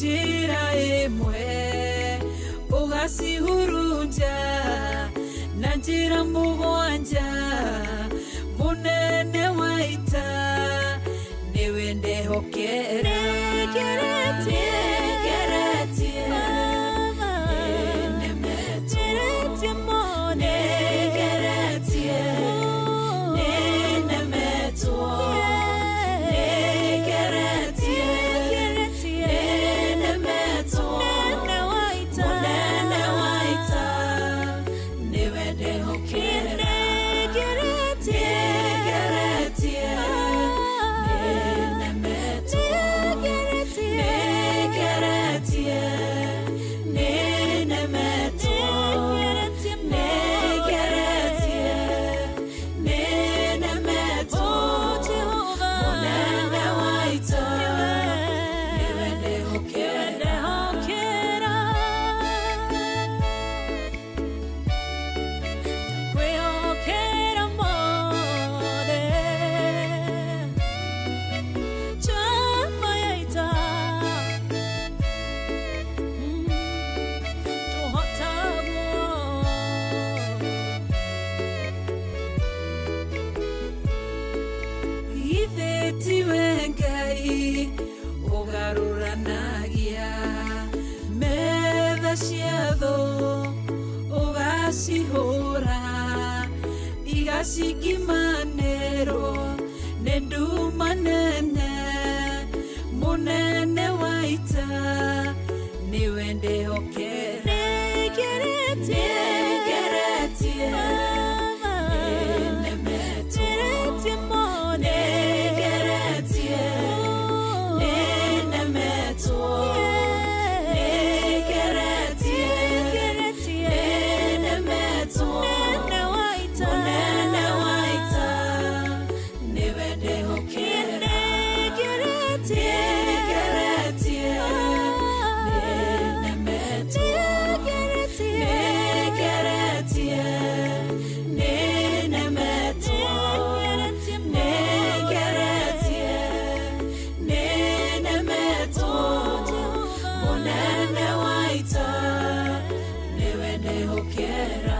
Njĩra ĩmwe ũgacihurunja na njĩra mũgwanja, mũnene wa ita nĩwe ndehokera. Nĩngeretie, nĩnemetwo. Nĩngeretie, nĩnemetwo. Nĩngeretie, nĩnemetwo. Mũnene wa ita nĩwe ndehokera. Nĩngeretie, nĩnemetwo. Nĩngeretie, nĩnemetwo. Nĩngeretie, nĩnemetwo. Mũnene wa ita nĩwe ndehokera. Kwĩhokera mothe Chama ya ita Tũhotagwo. Githĩ tiwe Ngai ũgarũranagia metha cia thũ, ũgacihũra igacikimanĩrwo nĩ nduma nene, mũnene wa ita nĩwe ndehokera. Nĩngeretie, Nĩngeretie, nĩnemetwo. Nĩngeretie, nĩnemetwo. Nĩngeretie, nĩnemetwo. Mũnene wa ita nĩwe ndehokera. Nĩngeretie, nĩnemetwo. Nĩngeretie, nĩnemetwo. Nĩngeretie, nĩnemetwo. Mũnene wa ita nĩwe ndehokera.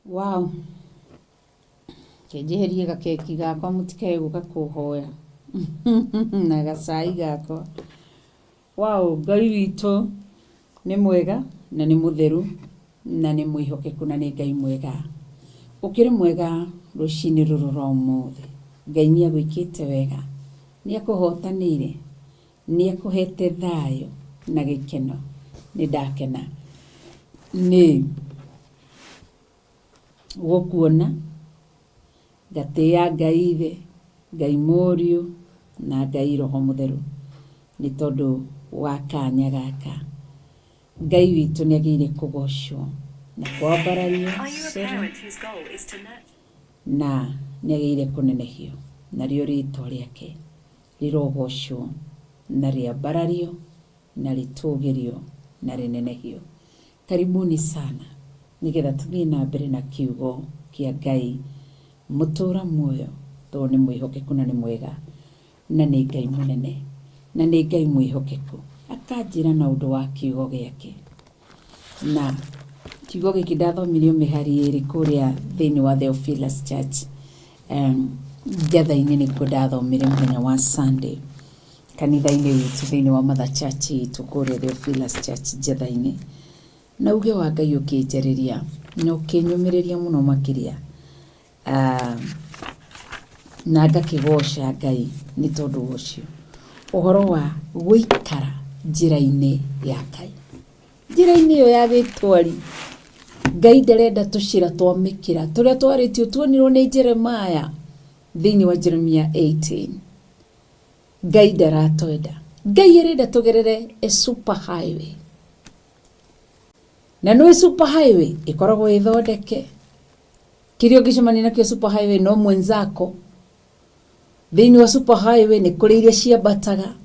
Wow. Kenjeherie gakeki gakwa mũtikae gũka kũhoya na gacai gakwa. Wow, Ngai witũ nĩ mwega na nĩ mũtheru na nĩ mwĩhokeku na nĩ Ngai mwega. Ũkĩrĩ mwega rũcinĩ rũrũ rwa ũmũthĩ. Ngai nĩ agwĩkĩte wega, nĩ akũhotanĩire, nĩ akũhete thayũ na gĩkeno. Nĩ ndakena nĩ gũkuona, ngatĩĩa Ngai ithe. Ngai Mũriũ na Ngai Roho Mũtheru nĩ tondũ wa kanya gaka. Ngai witũ nĩ agĩrĩire kũgocwo na kwambarario na nĩ agĩrĩire kũnenehio narĩo rĩtwa rĩake rĩrogocwo na rĩambarario na rĩtũgĩrio na rĩnenehio. Karibuni sana nĩgetha tũthiĩ na mbere na kiugo kĩa Ngai mũtũra muoyo tondũ nĩ mwĩhokeku na nĩ mwega na nĩ Ngai mũnene na nĩ Ngai mwĩhokeku akanjĩra na ũndũ wa kiugo gĩake. Na kiugo gĩkĩ ndathomirio mĩhari ĩrĩ kũrĩa thĩinĩ wa Theophilus Church Njatha-inĩ nĩkuo ndathomire mũthenya wa Sunday kanitha-inĩ witũ thĩinĩ wa Mother Church itũ kũrĩa Theophilus Church Njatha-inĩ. Na uge wa Ngai ũkĩnjarĩria na ũkĩnyũmĩrĩria mũno makĩria na ngakĩgoca Ngai nĩ tondũ wa ũcio. Ũhoro wa gũikara njĩra-inĩ ya Ngai. Njĩra-inĩ ĩyo ya gĩtwari, Ngai ndarenda tũcĩra twa mĩkĩra tũrĩa twarĩtio tuonirwo nĩ Jeremiah thĩinĩ wa Jeremiah 18. Ngai ndaratwenda. Ngai arenda tũgerere a super highway. Na nĩ super highway ĩkoragwo ĩthondeke. Kĩrĩa ũngĩcemania nakĩo super highway no mwenzako. Thĩinĩ wa super highway nĩ kũrĩ iria ciambataga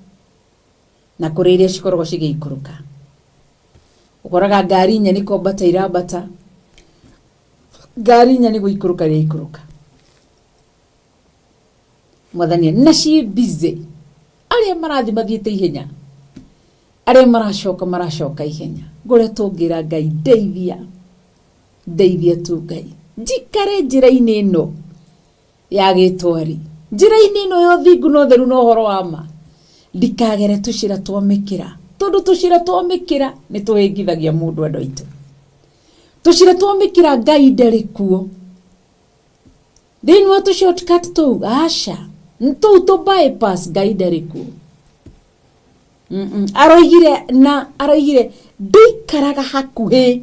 na kũrĩ iria cikoragwo cigĩikũrũka. Ũkoraga ngari inya nĩ kwambata irambata, ngari inya nĩ gũikũrũka iraikũrũka. Mwathani na ciĩ busy. Arĩa marathiĩ mathiĩte ihenya, arĩa maracoka maracoka ihenya. Ngoretwo ngĩra Ngai ndeithia, ndeithia tu Ngai, njikare njĩra-inĩ ĩno ya gĩtwari, njĩra-inĩ ĩno ya ũthingu na ũtheru na ũhoro wa ma, ndikagere tũcĩra twa mĩkĩra, tondũ tũcĩra twa mĩkĩra nĩ tũhĩngithagia mũndũ andũ aitũ. Tũcĩra twa mĩkĩra Ngai ndarĩ kuo. Thĩinĩ wa tũ shortcut tũu, aca, tũu tũ bypass Ngai ndarĩ kuo. Aroigire na aroigire ndĩikaraga hakuhĩ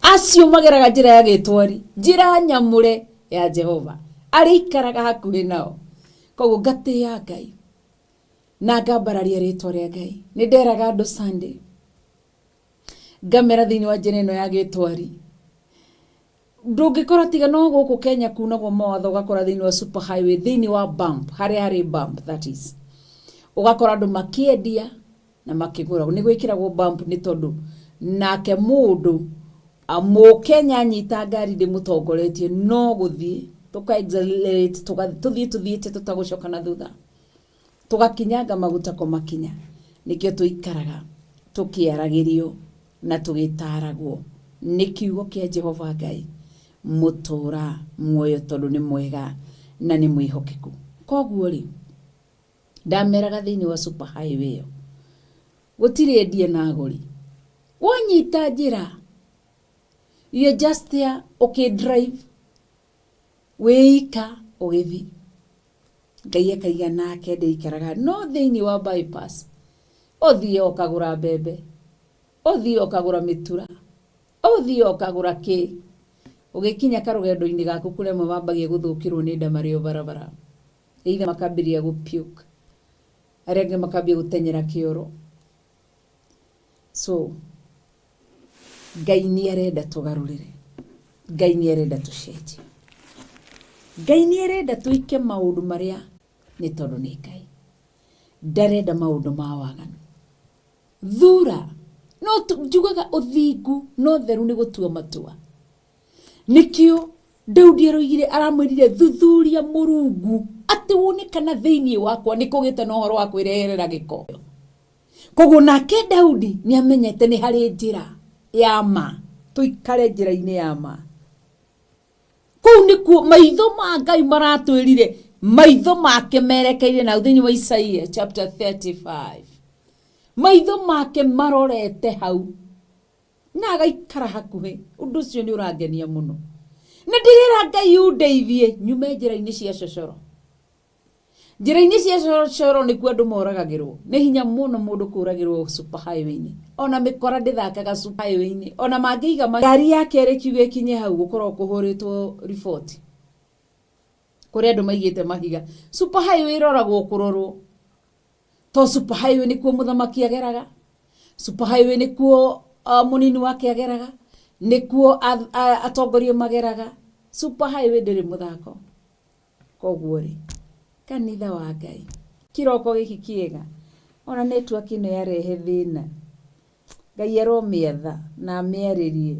acio mageraga njĩra ya gĩtwari, njĩra nyamũre ya Jehova, arĩikaraga hakuhĩ nao. Koguo ngatĩĩa Ngai na ngambararia rĩtwa rĩa Ngai. Nĩ nderaga andũ Sunday, ngamera thĩinĩ wa njĩra ĩno ya gĩtwari, ndũngĩkora tiga no gũkũ Kenya kunagwo mawatho ũgakora thĩinĩ wa super highway thĩinĩ wa bump harĩa harĩ bump that is ũgakora andũ makĩendia na makĩgũra nĩ gwĩkĩragwo bump nĩ tondũ nake mũndũ mũkenya anyita ngari ndĩmũtongoretie no gũthiĩ tũka accelerate tũthiĩ tũthiĩte tũtagũcoka na thutha tũgakinyanga maguta kũmakinya nĩkĩo tũikaraga tũkĩaragĩrio na tũgĩtaaragwo nĩ kiugo kĩa Jehova Ngai mũtũũra muoyo tondũ nĩ mwega na nĩ mwĩhokeku. Koguo rĩ, ndameraga thĩinĩ wa super highway ĩyo gũtirĩ endia na agũri. Wanyita njĩra, you're just there ũkĩ drive wĩika ũgĩthiĩ. Ngai akaiga nake ndĩikaraga no thĩinĩ wa bypass ũthiĩ ũkagũra mbembe, ũthiĩ ũkagũra mĩtura, ũthiĩ ũkagũra kĩ. Ũgĩkinya karũgendo-inĩ gaku kũrĩa amwe mambagia gũthũkĩrwo nĩ nda marĩ o barabara. Either makambĩrĩria gũ puke, arĩa angĩ makambia gũtenyera kĩoro. So, Ngai nĩ arenda tũgarũrĩre. Ngai nĩ arenda tũcenjie. Ngai nĩ arenda twĩke maũndũ marĩa nĩ tondũ nĩ Ngai. Ndarenda maũndũ ma waganu. Thura, no njugaga ũthingu na ũtheru nĩ gũtua matua. Nĩkĩo Daudi aroigire aramwĩrire thuthuria Mũrungu atĩ wone kana thĩinĩ wakwa nĩ kũgĩte na ũhoro wa kwĩreherera gĩko. Koguo nake Daudi nĩ amenyete nĩ harĩ njĩra ya ma, tũikare njĩra-inĩ ya ma. Kũu nĩkuo maitho ma Ngai maratwĩrire, maitho make merekeire na thĩinĩ wa Isaia chapter 35. Maitho make marorete hau na agaikara hakuhĩ. Ũndũ ũcio nĩ ũrangenia mũno. Na ndĩrera Ngai ũndeithie nyume njĩra-inĩ cia cocoro. Njĩra-inĩ cia coro nĩkuo andũ moragagĩrwo. Nĩ hinya mũno mũndũ kũragĩrwo super highway-inĩ. Ona mĩkora ndĩthakaga super highway-inĩ. Ona mangĩiga ngari yake ĩrĩ kiugo ĩkinye hau gũkoragwo kũhũrĩtwo riboti. Kũrĩa andũ maigĩte mahiga. Super highway ĩroragwo kũrorwo. To super highway nĩkuo mũthamaki ageraga. Super highway nĩkuo mũnini wake ageraga. Nĩkuo atongoria mageraga. Super highway ndĩrĩ mũthako. Koguo rĩ, kanitha wa Ngai, kĩroko gĩkĩ kĩega, ona network ĩno yarehe thĩna, Ngai aromĩatha na amĩarĩrie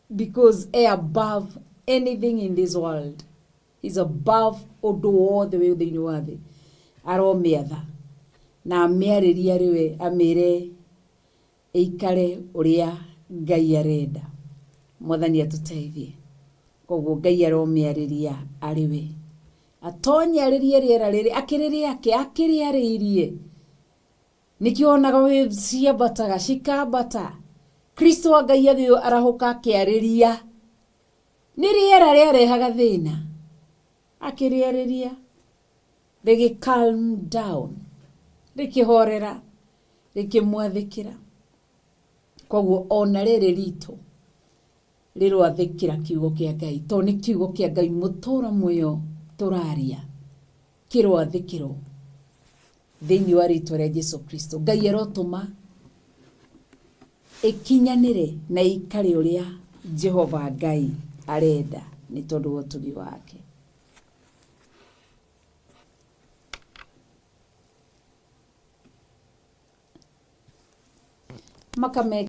because e above anything in this world. Is above ũndũ wothe wĩ thĩinĩ wa thĩ. Aromĩatha na amĩarĩrie arĩ we, amĩre ĩikare ũrĩa Ngai arenda. Mwathani atũteithie. Koguo Ngai aromĩarĩria arĩ we. Atonye arĩrie rĩera rĩrĩ, akĩrĩ rĩake, akĩrĩarĩirie. Nĩkĩo wonaga waves ciambataga, cikambata. Kristo wa Ngai arahũka akĩarĩria. Nĩ rĩera rĩarehaga thĩna. Akĩrĩarĩria. Rĩgĩ calm down. Rĩkĩhorera. Rĩkĩmwathĩkĩra. Koguo ona rĩrĩ ritũ rĩroathĩkĩra kiugo kĩa Ngai. Tondũ nĩ kiugo kĩa Ngai mũtũra muoyo tũraria. Kĩroathĩkĩrwo thĩinĩ wa rĩtwa rĩa Jesu Kristo. Ngai arotũma ĩkinyanĩre na ĩikare ũrĩa Jehova Ngai arenda nĩ tondũ wa ũtugi wake. Makame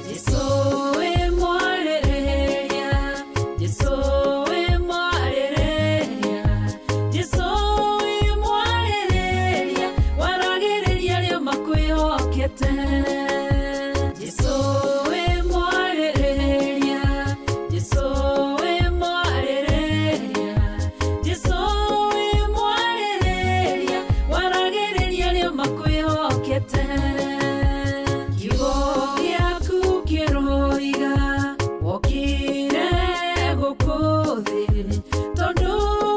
Jesu wĩ mwarĩrĩria, Jesu wĩ mwarĩrĩria, Jesu wĩ mwarĩrĩria, waragĩrĩria arĩa makwĩhokete. Jesu wĩ mwarĩrĩria, Jesu wĩ mwarĩrĩria, Jesu wĩ mwarĩrĩria, waragĩrĩria arĩa makwĩhokete. Kiugo gĩaku kĩroiga wokire gũkũ thĩ tondũ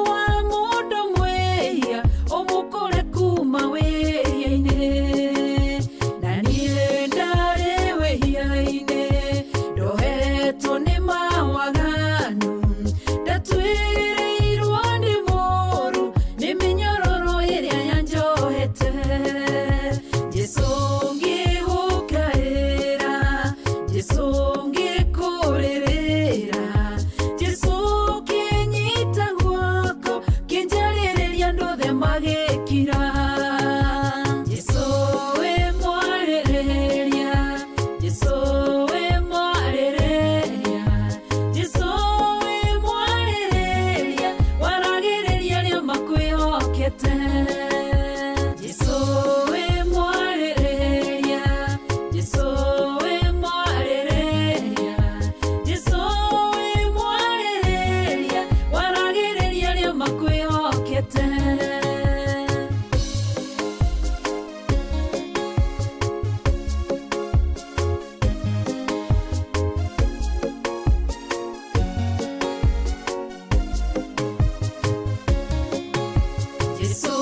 wa mũndũ mwĩhia ũmũkũre kuma wĩhia-inĩ na niĩ ndarĩ wĩhia-inĩ ndohetwo nĩ mawaganu ndatwĩrĩirwo nĩ mũru nĩ mĩnyororo ĩrĩa yanjohete. Jesu ngĩgũkaĩra, Jesu ngĩkũrĩrĩra, Jesu kĩnyita guoko kĩnjarĩrĩria andũ othe magĩkira. Jesu wĩ mwarĩrĩria, Jesu wĩ mwarĩrĩria, Jesu wĩ mwarĩrĩria, waragĩrĩria arĩa makwĩhokete. Jesu wĩ mwarĩrĩria, Jesu wĩ mwarĩrĩria, Jesu wĩ mwarĩrĩria, waragĩrĩria arĩa makwĩhokete. Jesu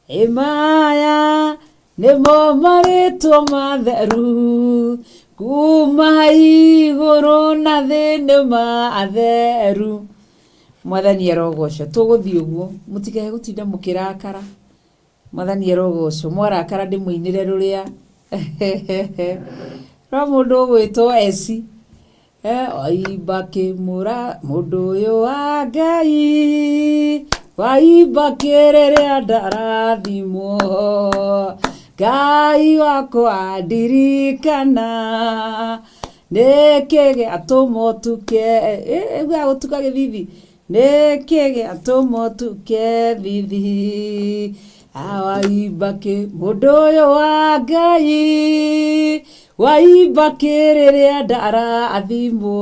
Ĩ maya nĩmo marĩtwa matheru kuma igũrũ na thĩ nĩ matheru. Mwathani arogocwo. Tũgũthiĩ ũguo, mũtikae gũtinda mũkĩrakara. Mwathani arogocwo. Mwarakara ndĩmũinĩre rũrĩa rwa mũndũ ũgwĩtwo Esi. Waimba kĩmũra mũndũ ũyũ wa Ngai, waimba kĩrĩrĩa ndarathimwo, Ngai wakwa ndirikana, nĩkĩ gĩatũma ũtuke, ĩguaga gũtuka gĩthithi, nĩkĩ gĩatũma ũtuke thithi, waimba kĩ mũndũ ũyũ wa Ngai, waimba kĩrĩrĩa ndarathimwo,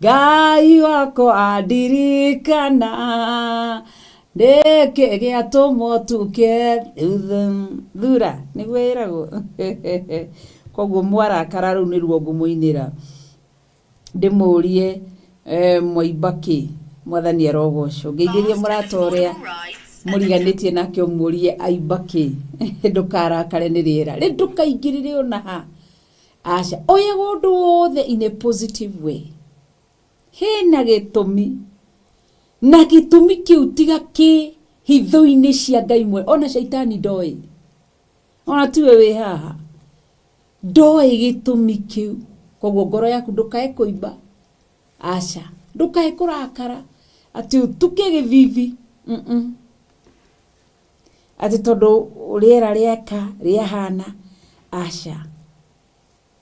Ngai wakwa ndirikana, nĩkĩ gĩatũma ũtuke thura, nĩguo ĩragwo. Koguo mwarakara rũu nĩruo ngũmũinĩra, ndĩmũrie mwaimba kĩ, Mwathani arogocwo. Ngeithĩrie mũrata ũrĩa mũriganĩtie nake ũmũrie aimba kĩ, ndũkarakare nĩ rĩera, rĩ ndũkaingĩrĩre ona ha, aca, oyaga ũndũ wothe in a positive way. Hena gĩtũmi, na gĩtũmi kĩu tiga kĩ hitho-inĩ cia Ngai mwene, ona caitani ndoĩ, ona tiwe wĩ haha, ndoĩ gĩtũmi kĩu. Koguo ngoro yaku ndũkae kũimba, aca, ndũkae kũrakara atĩ ũtuke gĩthithi, atĩ tondũ rĩera rĩaka rĩahana, aca.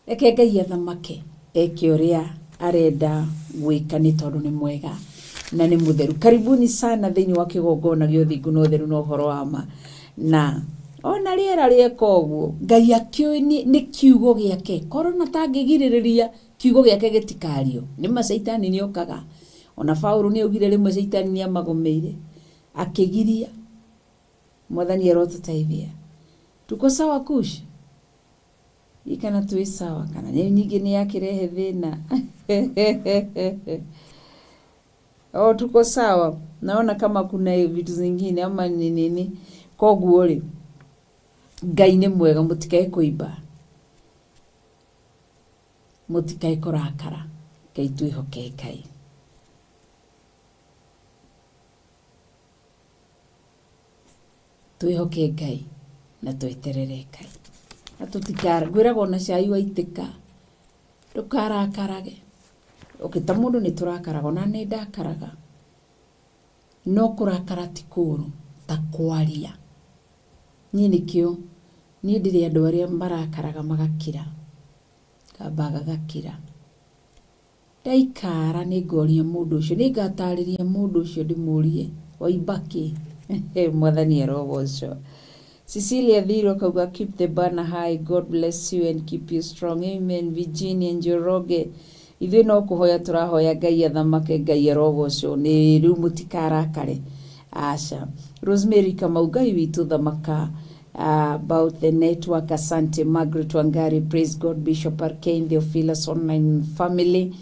Reke Ngai athamake eke ũrĩa arenda gwĩka nĩ tondũ nĩ mwega na nĩ mũtheru. Karibuni sana thĩinĩ wa kĩgongona gĩa ũthingu na ũtheru na ũhoro wa ma. Na ona rĩera rĩeka ũguo, Ngai akĩũĩ nĩ kiugo gĩake. Korwo ona atangĩgirĩrĩria kiugo gĩake gĩtikario. Nĩ ma caitani nĩ okaga. Ona Paũlũ nĩ augire rĩmwe caitani nĩ amagũmĩire akĩgiria. Mwathani arotũteithia. Tuko sawa Kush? Ĩ kana twĩ sawa kana rĩu ningĩ nĩ yakĩrehe thĩna. O tuko sawa, naona kama kuna vitu zingine ama ni nini. Koguo rĩ, Ngai nĩ mwega, mũtikae kũimba, mũtikae kũrakara, Ngai twĩhoke Ngai. Twĩhoke Ngai na tweterere Ngai. Na tũtikara, ngwĩraga ona cai waitĩka ndũkarakarage. Okay, ta mũndũ nĩ tũrakaraga, ona nĩ ndakaraga. No kũrakara ti kũũru ta kwaria. Niĩ nĩkĩo, niĩ ndĩrĩ andũ arĩa marakaraga magakira, ngamba ngagakira. Ndaikara nĩngoria mũndũ ũcio, nĩngatarĩria mũndũ ũcio ndĩmũrie waimba kĩ? Mwathani arogocwo. Cecilia Thiro akauga keep the banner high, God bless you and keep you strong. Amen. Virginia Njoroge, ithuĩ no kũhoya tũrahoya Ngai athamake, Ngai arogocwo. Nĩ rĩu mũtikarakare. Aca. Rosemary Kamau, Ngai witũ thamaka. About the network. Asante Margaret Wangari, praise God, Bishop Arkane, Theophilus Online family.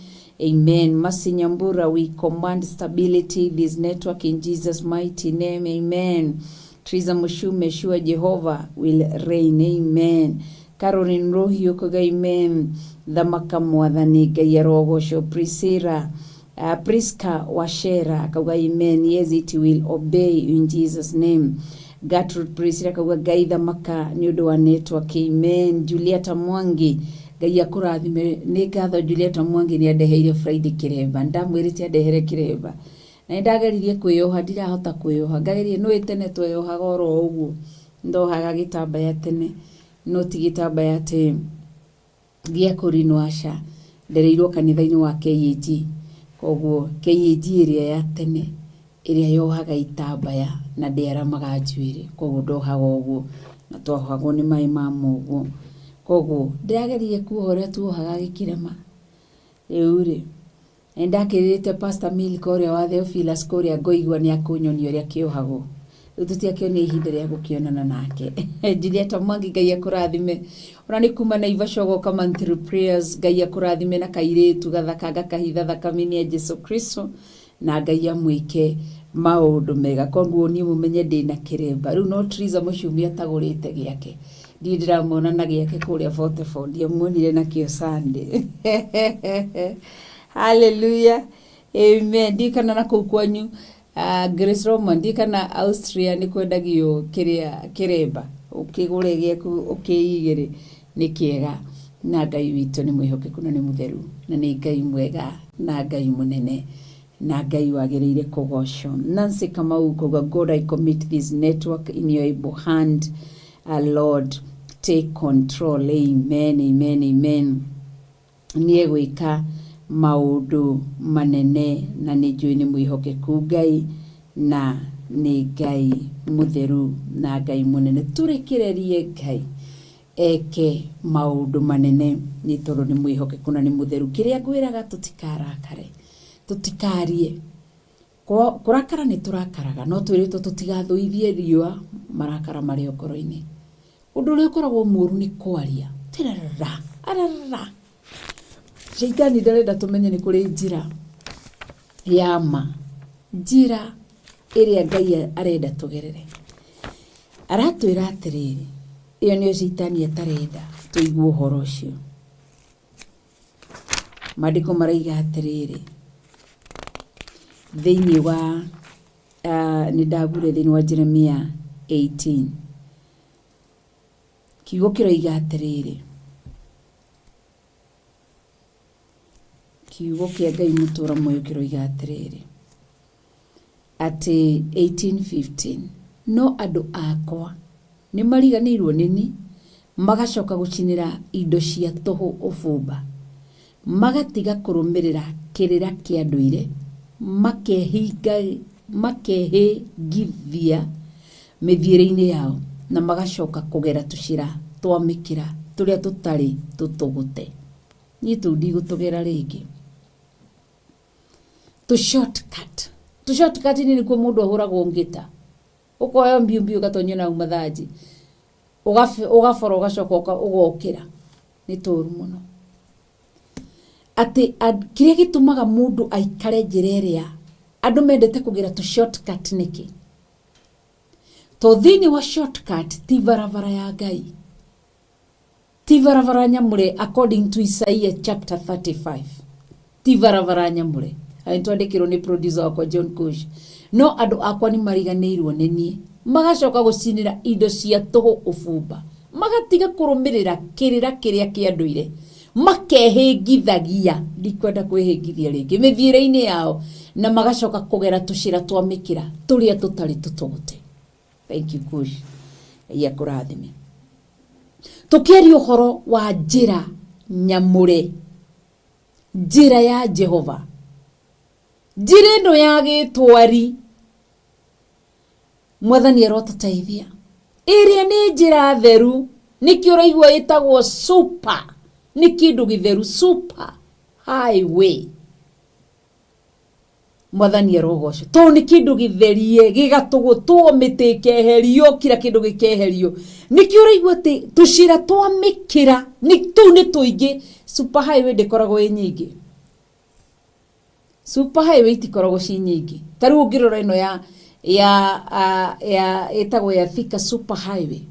Amen. Mercy Nyambura, we command stability this network in Jesus' mighty name. Amen. Triza Mushume, sure Jehovah will reign. Amen. Caroline Rohio kuga amen. Thamaka mwathani Ngai arogocwo. Priscilla Priska Wachera akauga amen, yes it will obey in Jesus name. Gertrude Priscilla akauga Ngai thamaka nĩ ũndũ wa network, amen. Julieta Mwangi, Ngai akũrathime. Nĩ ngatho Julieta Mwangi nĩ andeheire Friday kĩremba, ndamwĩrĩte andehere kĩremba na nĩ ndageririe kwĩyoha, ndirahota kwĩyoha, ngageria nĩ tene tweyohaga oro ũguo, ndohaga gĩtambaya tene no ti gĩtambaya atĩ gĩa kũrinwo, aca. Ndereirwo kanitha-inĩ wa KAG, koguo KAG ĩrĩa ya tene ĩrĩa yohaga itambaya na ndĩaramaga njuĩrĩ, koguo ndohaga ũguo na twohagwo nĩ maĩ ma mũguo. Koguo ndĩrageririe kuoha ũrĩa tuohaga gĩkĩrema, rĩu rĩ, Nĩ ndakĩrĩte Pastor Milka ũrĩa wa Theophilus kũrĩa ngoigua nĩ akũnyonia ũrĩa kĩohagwo. Rĩu tũtiakĩonire ihinda rĩa gũkĩonana nake. Julieta Mwangi, Ngai akũrathime. Ona nĩ kuma Naivasha ũgoka monthly prayers, Ngai akũrathime na kairĩtu gathaka ngakahitha thakame-inĩ ya Jesu Kristo na Ngai amwĩke Maũndũ mega. Koguo niĩ mũmenye ndĩna kĩremba. Rĩu no Triza Mũciumi atagũrĩte gĩake. Ndiĩ ndĩramuona na gĩake kũrĩa 44. Ndiamuonire nakĩo Sunday. Hallelujah. Amen. Ndiĩ kana na kũu kwanyu Grace Roman, ndiĩ kana Austria nĩ kwendagio kĩrĩa kĩremba. Ũkĩgũre gĩaku ũkĩigĩre nĩ kĩega. Na Ngai witũ nĩ mwĩhokeku na nĩ mũtheru na nĩ Ngai mwega na Ngai mũnene na Ngai wagĩrĩire kũgocwo. Nancy Kamau kuga God, I commit this network in your able hand. Lord, take control. Amen, amen, amen. Nĩ egwĩka maũndũ manene na nĩ njũĩ nĩ mwĩhokeku Ngai na nĩ Ngai mũtheru na Ngai mũnene. Tũrekererie Ngai eke maũndũ manene nĩ tondũ nĩ mwĩhokeku na nĩ mũtheru. Kĩrĩa ngwĩraga, tũtikarakare, tũtikarie. Kũrakara nĩ tũrakaraga, no twĩrĩtwo tũtigathũithie riũa marakara marĩ o ngoro-inĩ. Ũndũ ũrĩa ũkoragwo mũru nĩ kwaria tirarara ararara. Shaitani ndarenda tũmenye nĩ kũrĩ njĩra ya ma, njĩra ĩrĩa Ngai arenda tũgerere. Aratwĩra atĩrĩrĩ, ĩyo nĩyo shaitani atarenda tũigue ũhoro ũcio. Maandĩko maraiga atĩrĩrĩ, thĩinĩ wa nĩ ndagure thĩinĩ wa Jeremia 18, kiugo kĩroiga atĩrĩrĩ, kiugo kĩa Ngai mũtũra muoyo kĩroiga atĩrĩrĩ, atĩ 18:15, no andũ akwa nĩ mariganĩirwo nĩ niĩ, magacoka gũcinĩra indo cia tũhũ ũbumba, magatiga kũrũmĩrĩra kĩrĩra kĩa ndũire, makehĩngithia mĩthiĩre-inĩ yao, na magacoka kũgera tũcĩra twa mĩkĩra tũrĩa tũtarĩ tũtũgũte. Niĩ tũu ndigũtũgera rĩngĩ. Tũ shortcut. Tũ shortcut -inĩ nĩkuo mũndũ ahũragwo ngĩta. Ũkoywo mbiũ mbiũ ũgatonyio nau mathanjĩ. Ũgabora ũgacoka ũgokĩra. Nĩ tũru mũno. Atĩ kĩrĩa gĩtũmaga mũndũ aikare njĩra ĩrĩa andũ mendete kũgera tũ shortcut nĩkĩ? To thĩinĩ wa shortcut ti barabara ya Ngai. Ti barabara nyamũre according to Isaiah chapter 35. Ti barabara nyamũre. Nĩ twandĩkĩrwo nĩ producer wakwa John Kush. No andũ akwa nĩ mariganĩirwo nĩ niĩ. Magacoka gũcinĩra indo cia tũhũ ũbumba. Magatiga kũrũmĩrĩra kĩrĩra kĩrĩa kĩa ndũire. Makehĩngithagia, ndikwenda kwĩhĩngithia rĩngĩ, mĩthiĩre-inĩ yao, na magacoka kũgera tũcĩra twa mĩkĩra tũrĩa tũtarĩ tũtũgũte. Thank you Kush. Ngai akũrathime. Tũkĩaria ũhoro wa njĩra nyamũre, njĩra ya Jehova, njĩra ĩno ya gĩtwari, Mwathani arotũteithia. Ĩrĩa nĩ njĩra theru, nĩkĩo ũraigua ĩtagwo super, nĩ kĩndũ gĩtheru, super highway. Mwathani arogocwo, tondũ nĩ kĩndũ gĩtherie, gĩgatũgũtwo, mĩtĩ ĩkeherio, kila kĩndũ gĩkeherio. Nĩkĩo ũraigua atĩ tũcĩra twa mĩkĩra nĩ tũu nĩ tũingĩ. Super highway ndĩkoragwo ĩ nyingĩ. Super highway itikoragwo ci nyingĩ. Ta rĩu ũngĩrora ĩno ya ĩtagwo ya Thika super highway,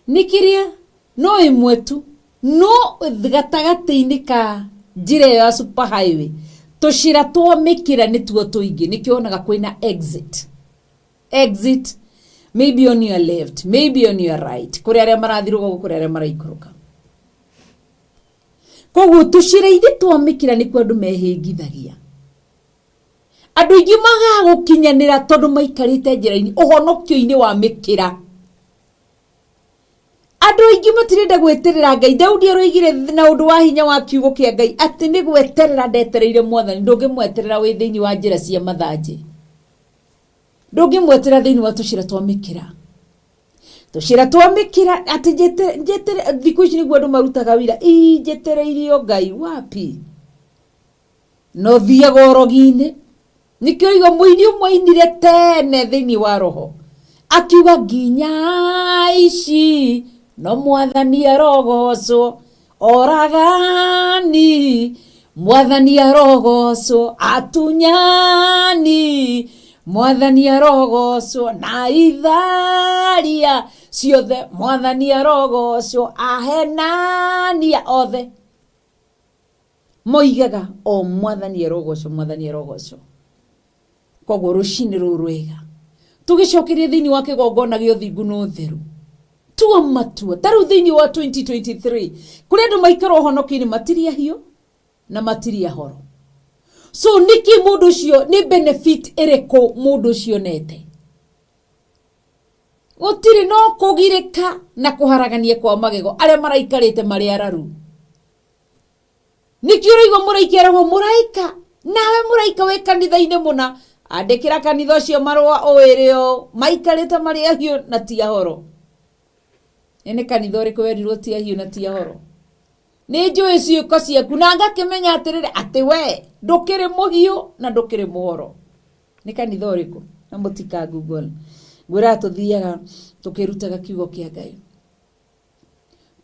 nĩ kĩrĩa no ĩmwe tu, no gatagatĩ-inĩ ka njĩra ĩyo ya super highway tũcĩra twa mĩkĩra nĩtuo tũingĩ. Nĩkĩo wonaga kwĩna exit, exit maybe on your left, maybe on your right, kũrĩ arĩa marathiĩ rũgongo, kũrĩ arĩa maraikũrũka. Koguo tũcĩra-inĩ twa mĩkĩra nĩkuo andũ mehĩngithagia. Andũ aingĩ magaga gũkinyanĩra tondũ maikarĩte njĩra-inĩ, ũhonokio-inĩ wa mĩkĩra. Andũ aingĩ matirenda gweterera Ngai. Daudi aroigire na ũndũ wa hinya wa kiugo kĩa Ngai atĩ nĩ gweterera ndetereire Mwathani. Ndũngĩmweterera wĩ thĩinĩ wa njĩra cia mathanjĩ, ndũngĩmweterera thĩinĩ wa tũcĩra twa mĩkĩra, tũcĩra twa mĩkĩra, atĩ njetere. Thikũ ici nĩguo andũ marutaga wĩra, ii njetereire o Ngai wapi, no thiaga ũrogi-inĩ. Nĩkĩo ũraigua mũini ũmwe ainire tene thĩinĩ wa roho akiuga, nginya ici no Mwathani arogocwo, oragani Mwathani arogocwo, atunyani. Mwathani arogocwo na itharia ciothe, mwathani arogocwo ahenania othe. Moigaga o mwathani arogocwo, mwathani arogocwo. Koguo rucini rũrũ rwega tũgĩcokerie thĩinĩ wa kĩgongona gĩa ũthingu na ũtheru, tua matua ta rĩu thĩinĩ wa 2023 kũrĩ andũ maikara ũhonoki-inĩ matirĩ ahiũ na matirĩ ahoro. So nĩkĩ mũndũ ũcio, nĩ benefit ĩrĩkũ mũndũ ũcio onete? Gũtirĩ, no kũgirĩka na kũharagania kwa magego arĩa maraikarĩte marĩ araru. Nĩkĩo ũraigua mũraika eragwo mũraika, nawe mũraika wĩ kanitha-inĩ mũna, andĩkĩra kanitha ũcio marũa ũwĩre ũũ, maikarĩte marĩ ahiũ na ti ahoro. Nĩ kanitha ũrĩkũ werirwo ti ahiũ na ti ahoro? Nĩ njũĩ ciĩko ciaku na ngakĩmenya atĩrĩrĩ atĩ we ndũkĩrĩ mũhiũ na ndũkĩrĩ mũhoro. Nĩ kanitha ũrĩkũ? Na mũtika Google. Ngwĩraga tũthiaga tũkĩrutaga kiugo kĩa Ngai.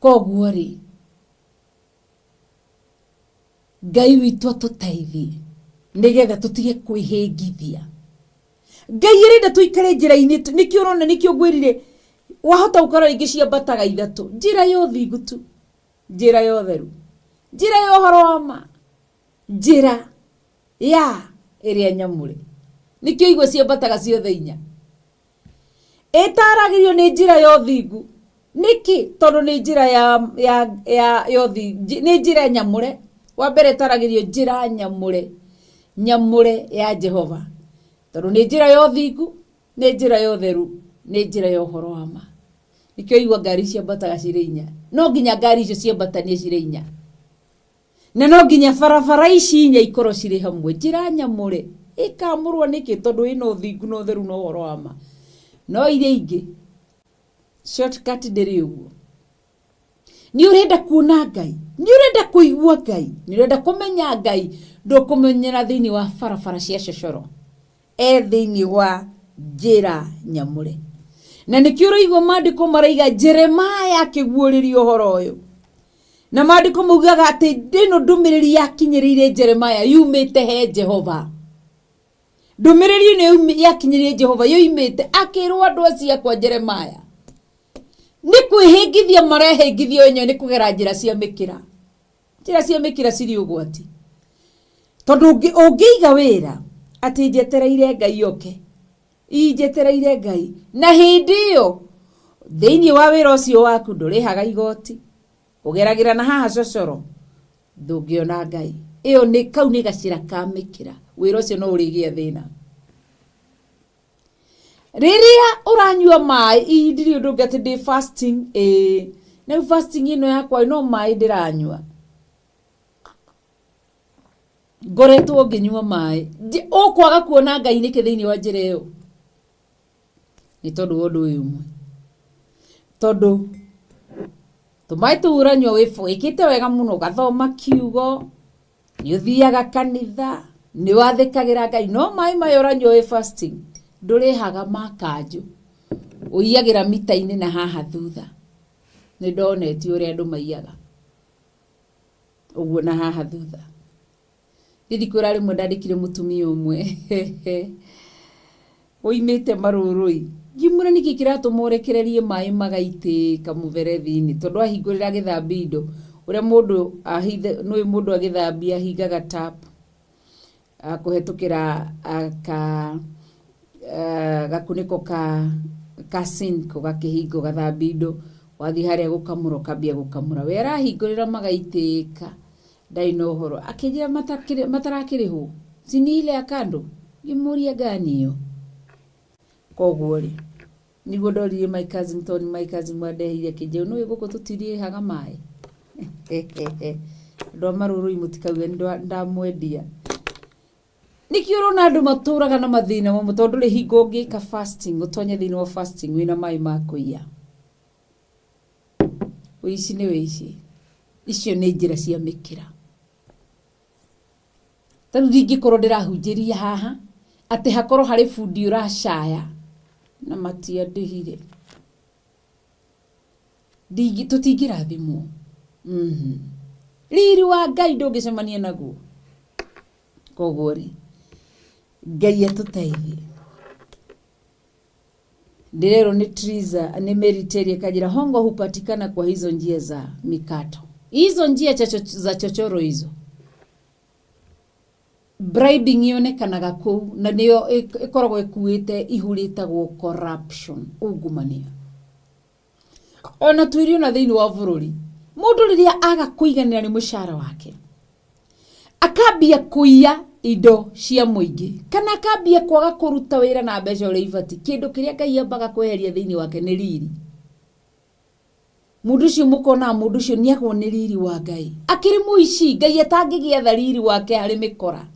Koguo rĩ, Ngai witũ atũteithie nĩgetha tũtige kwĩhĩngithia. Ngai arenda tũikare njĩra-inĩ, nĩkĩo ũrona, nĩkĩo ngwĩrire wahota gũkorwo rĩngĩ ciambataga ithatũ, njĩra ya ũthingu tu, njĩra ya ũtheru, njĩra ya ũhoro wa ma, njĩra ya ĩrĩa nyamũre. Nĩkĩo igua ciambataga ciothe inya. Ĩtaragĩrio nĩ njĩra ya ũthingu. Nĩkĩ? Tondũ nĩ njĩra ya ũthingu, nĩ njĩra nyamũre. Wa mbere ĩtaragĩrio njĩra nyamũre, nyamũre ya Jehova. Tondũ nĩ njĩra ya ũthingu, nĩ njĩra ya ũtheru, nĩ njĩra ya ũhoro wa ma. Nĩkĩo igua ngari ciambataga cirĩ inya. No nginya ngari icio ciambatanie cirĩ inya. Na no nginya barabara ici inya ikorwo cirĩ hamwe. Njĩra nyamũre ĩkamũrwo nĩkĩ? Tondũ ĩna ũthingu na ũtheru na ũhoro wa ma. No iria ingĩ shortcut ndĩrĩ ũguo. Nĩ ũrenda kuona Ngai, nĩ ũrenda kũigua Ngai, nĩ ũrenda kũmenya Ngai, ndũkũmenyera thĩinĩ wa barabara cia cocoro. E thĩinĩ wa njĩra nyamũre. Na nĩkĩo ũraigua maandĩko maraiga Jeremiah akĩguũrĩria ũhoro ũyũ. Na maandĩko maugaga atĩ ĩno ndũmĩrĩri yakinyĩrĩire Jeremiah yumĩte he Jehova. Ndũmĩrĩri ĩno yakinyĩrĩire Jehova yoimĩte akĩrwo andũ acio akwa Jeremiah nĩ kwĩhĩngithia marehĩngithia enyewe nĩ kũgera njĩra cia mĩkĩra. Njĩra cia mĩkĩra cirĩ ũgwati. Tondũ ũngĩiga wĩra atĩ njetereire Ngai oke, njetereire Ngai, na hĩndĩ ĩyo thĩinĩ wa wĩra ũcio waku ndũrĩhaga igoti, ũgeragĩra na haha cocoro, ndũngĩona Ngai. Ĩyo nĩ kau nĩ gacĩra ka mĩkĩra, wĩra ũcio no ũrĩgĩa thĩna. Rĩrĩa ũranyua maĩ, ii ndirĩ ũndũ ũngĩ atĩ ndĩ fasting, ĩĩ, na rĩu fasting ĩno yakwa no maĩ ndĩranyua. Ngoretwo ngĩnyua maĩ. Ũkwaga kuona Ngai nĩkĩ thĩinĩ wa njĩra ĩyo? Nĩ tondũ wa ũndũ ũyũ ũmwe. Tondũ tũmaĩ tũu ũranyua wĩkĩte wega mũno, ũgathoma kiugo, nĩ ũthiaga kanitha, nĩ wathĩkagĩra Ngai, no maĩ maya ũranyua wĩ fasting, ndũrĩhaga ma kanjũ. Ũiyagĩra mita-inĩ na haha thutha. Nĩ ndonetio ũrĩa andũ maiyaga. Ũguo na haha thutha. Niĩ ndikwĩra rĩmwe ndandĩkire mũtumia ũmwe oimĩte marũrũi. Ngĩmwĩra nĩkĩ kĩratũma ũrekererie maĩ magaitĩka mũberethi-inĩ tondũ ahingũrĩra agĩthambia indo ũrĩa mũndũ ahithe, nĩũĩ mũndũ agĩthambia ahingaga tap kũhetũkĩra ka gakunĩko ka sink ũgakĩhinga ũgathambia indo, wathiĩ harĩa gũkamũra ũkambia gũkamũra. We arahingũrĩra magaitĩka ndarĩ na ũhoro. Akĩnjĩra matarakĩrĩhwo si ni ile ya kando? Ngĩmũria gani ĩyo? Koguo rĩ, nĩguo ndoririe my cousin tondũ my cousin wandeheire akĩnjĩra nĩũĩ gũkũ tũtirĩhaga maĩ. Andũ a marũrũi mũtikauge ndamwendia. Nĩkĩo ũrona andũ matũraga na mathĩna mamwe tondũ ndũrĩ hingo ũngĩka fasting, ũtonye thĩinĩ wa fasting wĩna maĩ ma kũiya. Ũici nĩ ũici. Icio nĩ njĩra cia mĩkĩra. Ta rĩu ndingĩkorwo ndĩrahunjĩria haha atĩ hakorwo harĩ bundi ũracaya na matiandĩhire. Tũtingĩrathimwo. Riri wa Ngai ndũngĩcemania naguo. Koguo rĩ, Ngai atũteithie. Ndĩrerwo nĩ Triza, nĩ Mary Terry akanjĩra hongo hupatikana kwa hizo njia za mikato, hizo njia chacho, za chochoro hizo bribing yonekanaga kũu na nĩyo ĩkoragwo ĩkuĩte ihu rĩtagwo corruption, ungumania. Ona tuirio na thĩinĩ wa bũrũri mũndũ rĩrĩa aga kũiganĩra nĩ mũcara wake akambia kũiya indo cia mũingĩ kana akambia kwaga kũruta wĩra na mbeca ũrĩa ibatiĩ, kĩndũ kĩrĩa Ngai ambaga kweheria thĩinĩ wake nĩ riri. Mũndũ ũcio mũkonaga mũndũ ũcio nĩ agwo nĩ riri wa Ngai akĩrĩ mũici. Ngai atangĩgĩatha riri wake harĩ mĩkora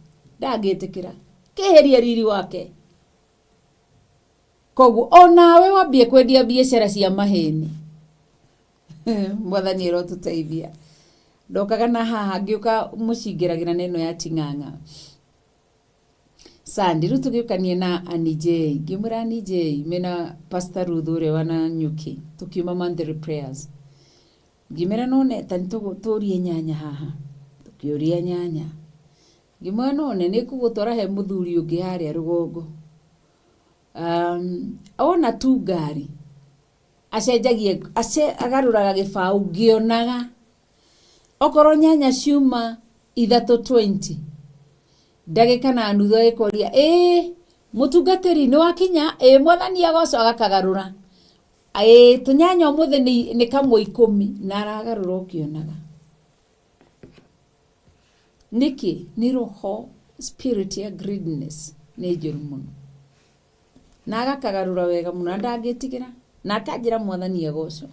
ndangĩtĩkĩra keheria riri wake. Koguo onawe wambie kwendia biacara cia maheni, mwathani arotũteithia. Ndokaga na haha ngĩũka mũcingĩragĩra na ĩno ya ting'ang'a Sunday. Rĩu tũgĩũkania na Annie J, ngĩmwĩra Annie J mena Pastor Ruth ũrĩa wa Nanyuki, tũkiuma monthly prayers, ngĩmera none ta nĩtũrie nyanya haha, tũkĩũria nyanya, ngĩmwĩra none nĩ ngũgũtwara he mũthuri ũngĩ harĩa rũgongo, ona tu ngari acenjagia agarũraga gĩbaũ ngĩonaga okorwo nyanya ciuma 3.20 ndagĩka na nuthu agĩkũria ĩĩ mũtungatĩri nĩ wakinya, ĩĩ mwathani agocwo, agakagarũra ĩĩ tũnyanya ũmũthĩ nĩ kamwe 10 na aragarũra ũkĩonaga. Nĩkĩ? Nĩ roho spirit ya greediness nĩ njũru mũno na agakagarũra wega mũno na ndangĩtigĩra na akanjĩra mwathani agocwo,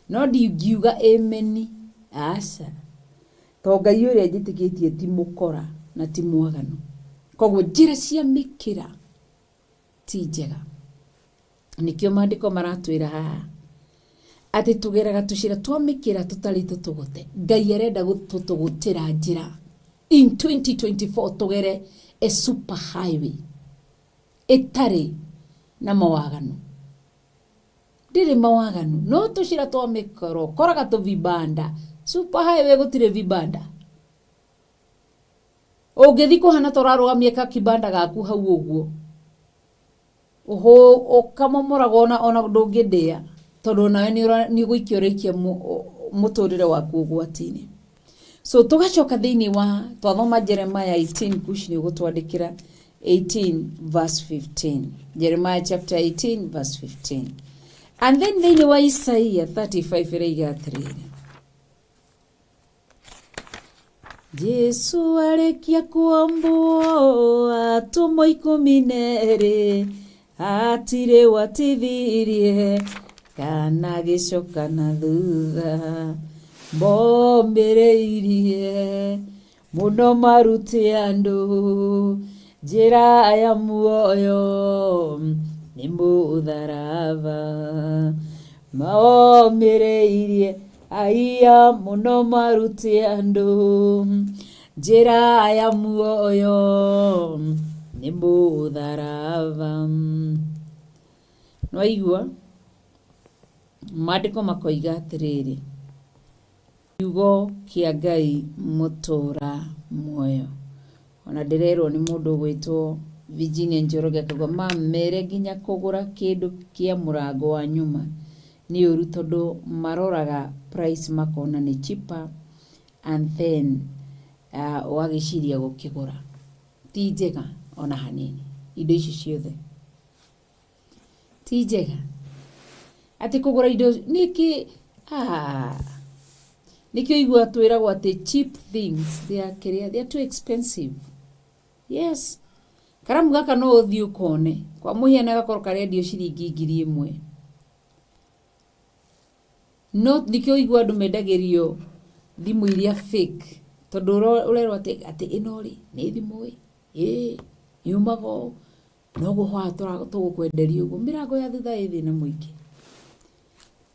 no ndingiuga ameni aca, to Ngai ũrĩa njĩtĩkĩtie ti mũkora na ti mwaganu. Koguo njĩra cia mĩkĩra ti njega. Nĩkĩo maandĩko maratwĩra haha atĩ tũgeraga tũcĩra twa mĩkĩra tũtarĩ tũtũgũte. Ngai arenda gũtũtũgũtĩra njĩra in 2024 tũgere a super highway ĩtarĩ na mawaganu, ndĩrĩ mawaganu, no tũcĩra twa mĩkoro koraga tũvibanda. Super highway gũtirĩ vibanda, ũngĩthi kũhana ta ũrarũgamia kakibanda gaku hau ũguo ũkamomoraga ona ndũngĩndĩa tondũ onawe nĩ ũgũikia ũraikia mũtũrĩre waku ũgwati-inĩ. So tũgacoka thĩinĩ wa twathoma Jeremiah 18, Kush nĩ ũgũtwandĩkĩra 18 verse 15, Jeremiah chapter 18 verse 15, and then thĩinĩ wa Isaia 35 ĩraiga atĩrĩrĩ, Jesu arĩkia kwambwo atũmwo 12 hatirĩ watithirie kana gĩcoka na thutha, momĩrĩirie mũno marute andũ njĩra ya muoyo nĩ mũtharaba, momĩrĩirie aiya mũno marute andũ njĩra ya muoyo nĩ mũtharaba. Nĩwaigua maandĩko makoiga atĩrĩrĩ, kiugo kĩa Ngai mũtũra muoyo. Ona ndĩrerwo nĩ mũndũ ũgwĩtwo Virginia Njoroge akauga mam mere nginya kũgũra kĩndũ kĩa mũrango wa nyuma nĩ ũru tondũ maroraga price makona nĩ cheaper and then ũgagĩciria gũkĩgũra. Ti njega ona hanini indo ici ciothe ti njega atĩ kũgũra indo nĩkĩ nĩkĩo igua twĩragwo atĩ cheap things they are kĩrĩa they are too expensive. Yes, karamu gaka no ũthiĩ ũkone kwa mũhiano gakorwo karendio ciringi 1000, no nĩkĩo ũigua andũ mendagĩrio thimũ iria fake tondũ ũrerwo atĩ ĩno rĩ nĩ thimũ ĩ ĩĩ yumaga ũũ noguo haha tũgũkwenderia ũguo. Mĩrango ya thutha ĩ thĩna mũingĩ.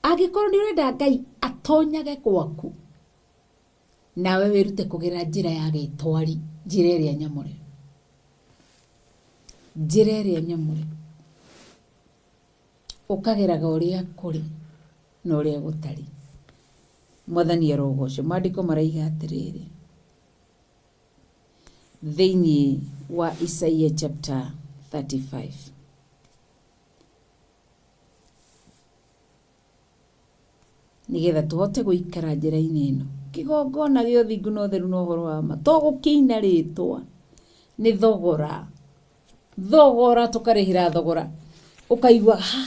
Angĩkorwo nĩ ũrenda Ngai atonyage gwaku, nawe wĩrute kũgera njĩra ya gĩtwari, njĩra ĩrĩa nyamũre, njĩra ĩrĩa nyamũre, ũkageraga ũrĩa kũrĩ na ũrĩa gũtarĩ. Mwathani arogocwo. Maandĩko maraiga atĩrĩrĩ thĩinĩ wa Isaia chapter 35. Nĩgetha tũhote gũikara njĩra-inĩ ĩno. Kĩgongona gĩa ũthingu na ũtheru na ũhoro wa ma. To gũkĩina rĩtwa, nĩ thogora. Thogora tũkarĩhĩra thogora. Ũkaigua ha,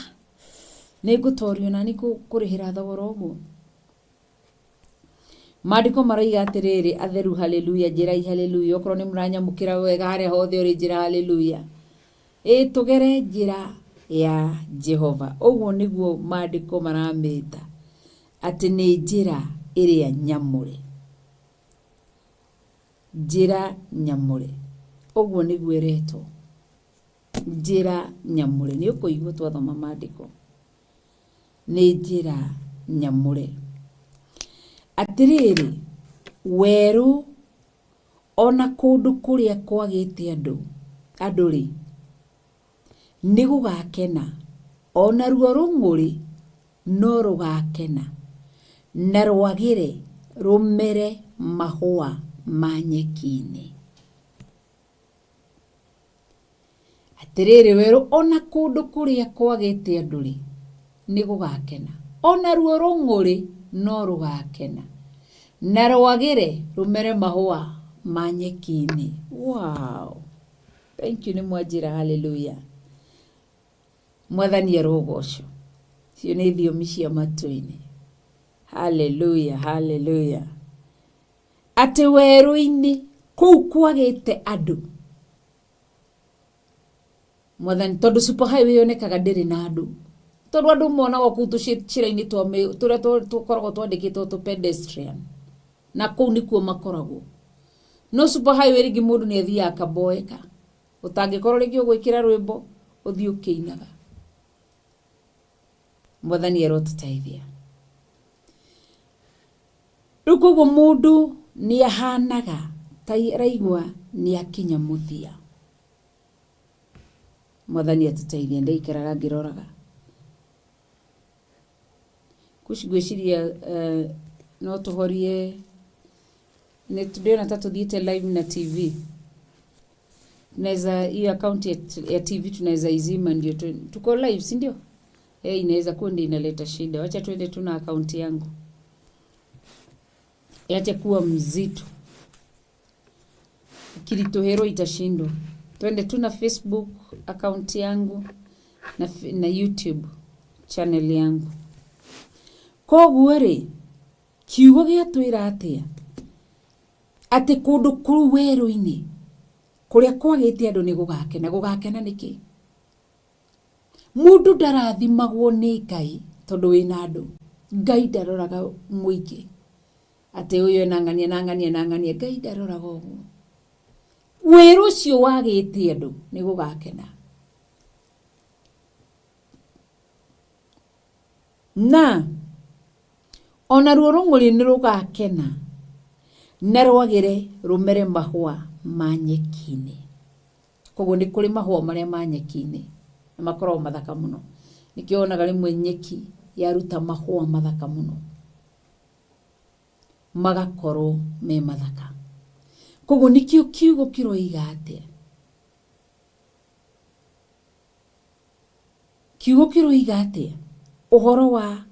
nĩ ngũtorio nani kũrĩhĩra thogora ũguo. Maandĩko maroiga atĩrĩrĩ, atheru haleluya, njĩrai haleluya, okorwo nĩ mũranyamũkĩra wega harĩa hothe ũrĩ njĩra haleluya. Ĩ tũgere njĩra ya Jehova. Ũguo nĩguo maandĩko maramĩta atĩ nĩ njĩra ĩrĩa nyamũre. Njĩra nyamũre. Ũguo nĩguo ĩretwo. Njĩra nyamũre. Nĩ ũkũigua twathoma maandĩko. Nĩ njĩra nyamũre. Atĩrĩrĩ, werũ ona kũndũ kũrĩa kwagĩte andũ, andũ-rĩ, nĩ gũgakena, o naruo rũng'ũrĩ no rũgakena, na rwagĩre rũmere mahũa ma nyeki-inĩ. Atĩrĩrĩ werũ, o na kũndũ kũrĩa kwagĩte andũ-rĩ, nĩ gũgakena, o naruo rũng'ũrĩ no rũgakena, na rwagĩre rũmere mahũa ma nyeki-inĩ. Wow! Thank you nĩ mwanjĩra haleluya. Mwathani arogocwo. Icio nĩ thiomi cia matu-inĩ. Haleluya, haleluya. Atĩ werũ-inĩ kũu kwagĩte andũ mwathani tondũ super highway yonekaga ndĩrĩ na andũ tondũ andũ monagwo kũu tũcĩra-inĩ twa tũrĩa tũkoragwo twandĩkĩtwo tũ pedestrian na kũu nĩkuo makoragwo no super highway rĩngĩ mũndũ nĩ athiaga akaboeka ũtangĩkorwo rĩngĩ ũgwĩkĩra rwĩmbo ũthiĩ ũkĩinaga mwathani arotũteithia rĩu koguo mũndũ nĩ ahanaga ta araigua nĩ akinya mũthia mwathani atũteithie ndaikaraga ngĩroraga kuci ngwĩciria eh, no tũhorie nĩ ndĩrona ta tũthiĩte live na tv tunaweza hiyo account ya, ya tv tunaweza izima ndio tu, tuko live si ndio eh inaweza kuwa ndio inaleta shida wacha tuende tu na akaunti yangu yache kuwa mzito kilitohero itashindwa twende tu na facebook akaunti yangu na, na youtube channel yangu koguo rĩ kiugo gĩatwĩra atĩa atĩ kũndũ kũu werũ-inĩ kũrĩa kwagĩte andũ nĩ gũgakena gũgakena nĩkĩ mũndũ ndarathimagwo nĩ ngai tondũ wĩna andũ ngai ndaroraga mũingĩ atĩ ũyũ ena ng'ania na ng'ania na ng'ania ngai ndaroraga ũguo wĩra ũcio wagĩte andũ nĩ gũgakena na onaruo rũng'ũrĩ nĩ rũgakena na rwagĩre rũmere mahũa ma nyeki-inĩ koguo nĩ kũrĩ mahũa marĩa ma nyeki-inĩ na makoragwo mathaka mũno nĩkĩo wonaga rĩmwe nyeki yaruta mahũa mathaka mũno magakorwo me mathaka koguo nĩkĩo kiugo kĩroiga atĩa kiugo kĩroiga atĩa ũhoro wa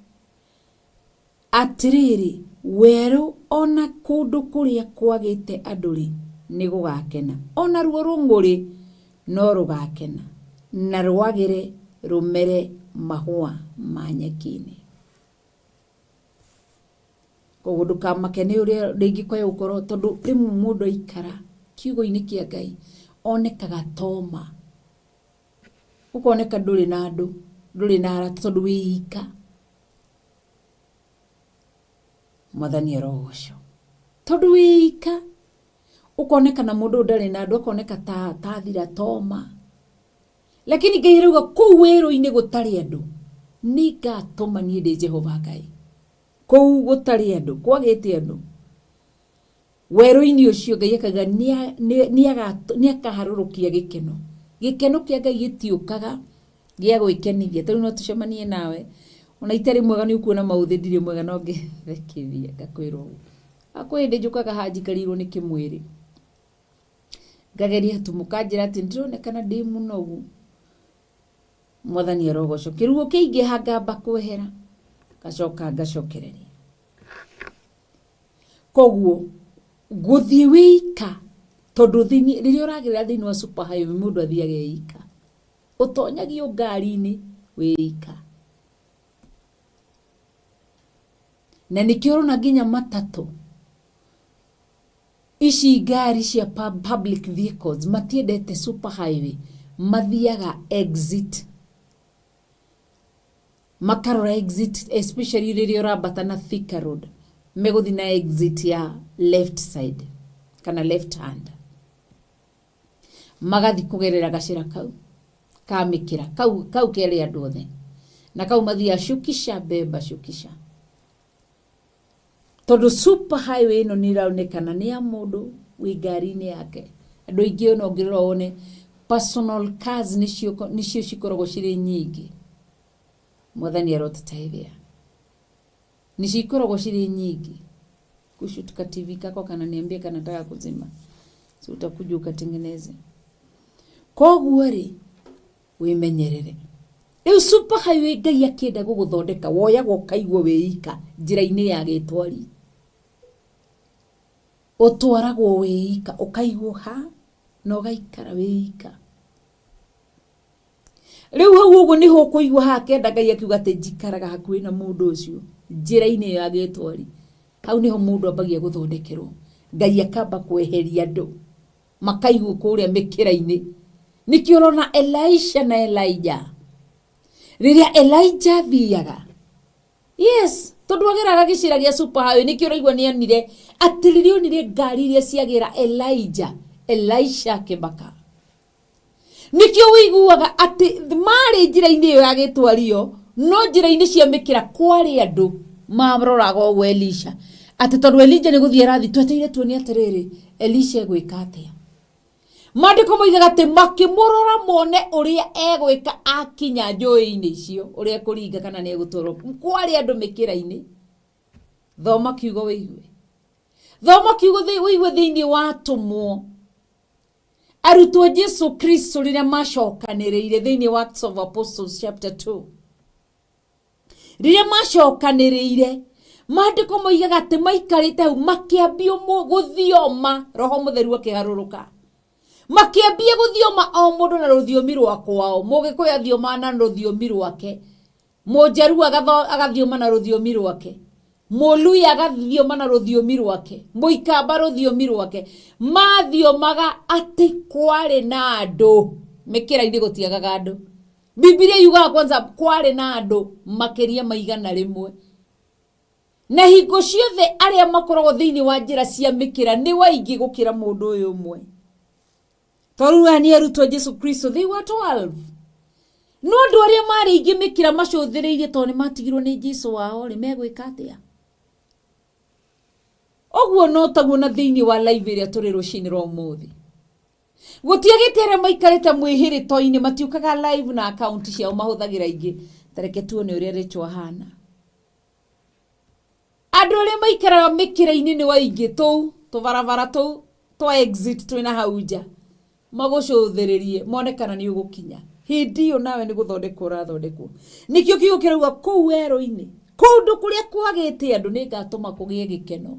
atĩrĩrĩ werũ ona kũndũ kũrĩa kwagĩte andũ-rĩ nĩ gũgakena ona ruo rũng'ũrĩ no rũgakena na rwagĩre rũmere mahũa ma nyeki-inĩ koguo ndũkamake nĩ ũrĩa rĩngĩ kwaya gũkorwo tondũ rĩmwe mũndũ aikara kiugo-inĩ kĩa ngai onekaga toma ũkoneka ndũrĩ na andũ ndũrĩ na arata tondũ wĩ ika mwathani arogocwo tondũ wĩ ika ũkoneka na mũndũ ũyũ ndarĩ na andũ akoneka ta tathira toma lakini ngai arauga kũu werũ-inĩ gũtarĩ andũ nĩ ngatũma niĩ ndĩ jehova ngai kũu gũtarĩ andũ kwagĩte andũ werũ-inĩ ũcio ngai akauga nĩ akaharũrũkia gĩkeno gĩkeno kĩa ngai gĩtiũkaga gĩa gwĩkenithia tarĩu no tũcemanie nawe ona itarĩ mwega nĩ ũkuona maũthĩ ndirĩ mwega no ngĩthekithia ngakwĩra ũguo kwĩ hĩndĩ njũkaga haha njikarĩirwo nĩ kĩmwĩrĩ ngageria tu mũkanjĩra atĩ ndĩronekana ndĩ mũnogu mwathani arogocwo kĩruo kĩingĩha ngamba kwehera Ngacoka ngacokereria. Koguo gũthiĩ wĩika, tondũ rĩrĩa ũragerera thĩinĩ wa super highway mũndũ athiaga eika. Ũtonyagio ngari-inĩ wĩika. Na nĩkĩo ũrona nginya matatũ ici ngari cia public vehicles matiendete super highway, mathiaga exit, makarora exit, especially rĩrĩa ũrambata na Thika Road, megũthiĩ na exit ya left side kana left hand, magathiĩ kũgerera gacĩra kau ka mĩkĩra kau, kau kerĩ andũ othe, na kau mathiaga shukisha beba shukisha, tondũ super highway ĩno nĩ ĩronekana nĩ ya mũndũ wĩ ngari-inĩ yake. Andũ aingĩ ona ũngĩrora wone personal cars nĩcio cikoragwo cirĩ nyingĩ. Mwathani arotũteithia, nĩcio ikoragwo cirĩ nyingĩ. Kushutuka TV kako kananiambia kanataka kuzima, so utakuja ukatengeneze. Koguo rĩ, wĩmenyerere. Rĩu super highway Ngai akĩenda gũgũthondeka woyagwo ũkaigwo wĩika njĩra-inĩ ya gĩtwari, ũtwaragwo wĩika, ũkaigwo ha na ũgaikara wĩika. Rĩu hau ũguo nĩho ũkũigua haha kenda Ngai akiuga atĩ njikaraga hakuhĩ na mũndũ ũcio njĩra-inĩ ĩyo ya gĩtwari. Hau nĩho mũndũ ambagia gũthondekerwo, Ngai akamba kweheria andũ makaigwo kũrĩa mĩkĩra-inĩ. Nĩkĩo ũrona Elisha na Elijah, rĩrĩa Elijah athiaga, yes, tondũ ageraga gĩcĩra gĩa super highway, nĩkĩo ũraigua nĩ onire atĩ rĩrĩa onire ngari iria ciagera Elijah, Elisha akĩmaka. Nĩkĩo ũiguaga atĩ marĩ njĩra-inĩ ĩyo ya gĩtwario, no njĩra-inĩ cia mĩkĩra kwarĩ andũ maroraga ũguo Elisha, atĩ tondũ Elijah nĩ gũthiĩ arathiĩ, twetereire tuone atĩrĩrĩ Elisha egwĩka atĩa. Maandĩko moigaga atĩ makĩmũrora mone ũrĩa egwĩka akinya njũĩ-inĩ icio, ũrĩa ekũringa kana nĩ egũtwarwo. Kwarĩ andũ mĩkĩra-inĩ. Thoma kiugo wĩigue, thoma kiugo wĩigue thĩinĩ wa atũmwo, arutwo Jesu Kristo rĩrĩa macokanĩrĩire thĩinĩ wa Acts of Apostles chapter 2, rĩrĩa macokanĩrĩire, maandĩko moigaga atĩ maikarĩte hau makĩambia gũthioma, Roho Mũtheru akĩgarũrũka, makĩambia gũthioma o mũndũ na rũthiomi rwa kwao. Mũgĩkũyũ athioma na rũthiomi rwake, Mũnjaruo agathioma na rũthiomi rwake, Mũluya agathioma na rũthiomi rwake, Mũikamba rũthiomi rwake. Mathiomaga atĩ kwarĩ na andũ mĩkĩra-inĩ, gũtiagaga andũ. Bibilia yugaga kwanza kwarĩ na andũ makĩria ma 100, na hingo ciothe arĩa makoragwo thĩinĩ wa njĩra cia mĩkĩra nĩ waingĩ gũkĩra mũndũ ũyũ ũmwe. Tondũ aya nĩ arutwo Jesu Kristo, they were 12, no andũ arĩa marĩ aingĩ mĩkĩra macũthĩrĩirie tondũ nĩ matigirwo nĩ Jesu wao rĩ, megwĩka atĩa? Ũguo no taguo na thĩinĩ wa live ĩrĩa tũrĩ rũcinĩ rwa ũmũthĩ, gũtiagĩte arĩa maikarĩte mwĩhĩrĩto-inĩ, matiũkaga live na account ciao mahũthagĩra ingĩ. Ta reke tuone ũrĩa Rachel ahana. Andũ arĩa maikaraga mĩkĩra-inĩ nĩ waingĩ, tũu tũbarabara tũu twa exit twĩna hau nja, magũcũthĩrĩrie mone kana nĩ ũgũkinya. Hĩndĩ ĩyo nawe nĩ gũthondekwo ũrathondekwo. Nĩkĩo kiugo kĩrauga kũu werũ-inĩ, kũndũ kũrĩa kwagĩte andũ, nĩ ngatũma kũgĩe gĩkeno.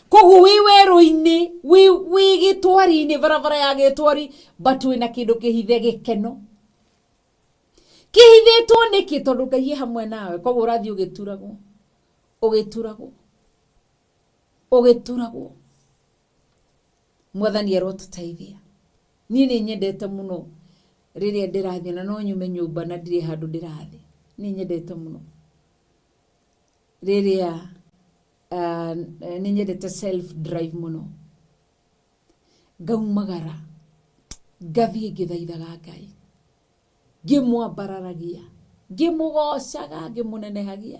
Koguo wĩ werũ-inĩ, wĩ gĩtwari-inĩ, barabara ya gĩtwari, but wĩna kĩndũ kĩhithe, gĩkeno kĩhithĩtwo nĩkĩ? Tondũ Ngai e hamwe nawe. Koguo ũrathiĩ ũgĩturagwo, ũgĩturagwo, ũgĩturagwo. Mwathani arotũteithia. Niĩ nĩ nyendete mũno rĩrĩa ndĩrathiĩ, na no nyume nyũmba na ndirĩ handũ ndĩrathiĩ. Nĩ nyendete mũno rĩrĩa nĩ nyendete self drive mũno, ngaumagara ngathiĩ ngĩthaithaga Ngai, ngĩmwambararagia, ngĩmũgocaga, ngĩmũnenehagia.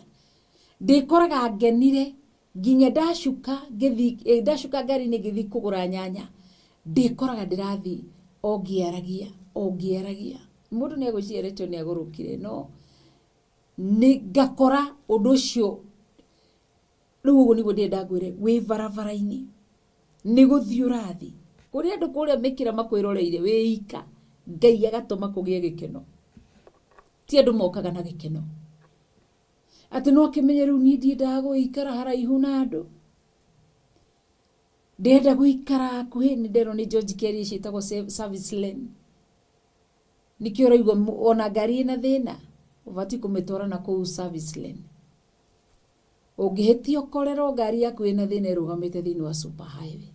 Ndĩkoraga ngenire nginya ndacuka ngĩthiĩ, ndacuka ngari-inĩ ngĩthiĩ kũgũra nyanya, ndĩkoraga ndĩrathiĩ o ngĩaragia, o ngĩaragia. Mũndũ nĩ egwĩciria Rachel nĩ agũrũkire, no nĩ ngakora ũndũ ũcio. Rĩu ũguo nĩguo ndĩrenda ngwĩre, wĩ barabara-inĩ nĩ gũthiĩ ũrathiĩ, kũrĩ andũ kũrĩa mĩkĩra makwĩroreire wĩ ika, Ngai agatũma kũgĩe gĩkeno. Ti andũ mokaga na gĩkeno. Atĩ no akĩmenye rĩu niĩ ndiendaga gũikara haraihu na andũ, ndĩrenda gũikara hakuhĩ. Nĩ nderwo nĩ George Kerry ciĩtagwo service lane. Nĩkĩo ũraigua ona ngari ĩna thĩna ũbatiĩ kũmĩtwara na kũu service lane. Ũngĩhĩtia ũkorerwo ngari yaku ĩna thĩna ĩrũgamĩte thĩinĩ wa super highway,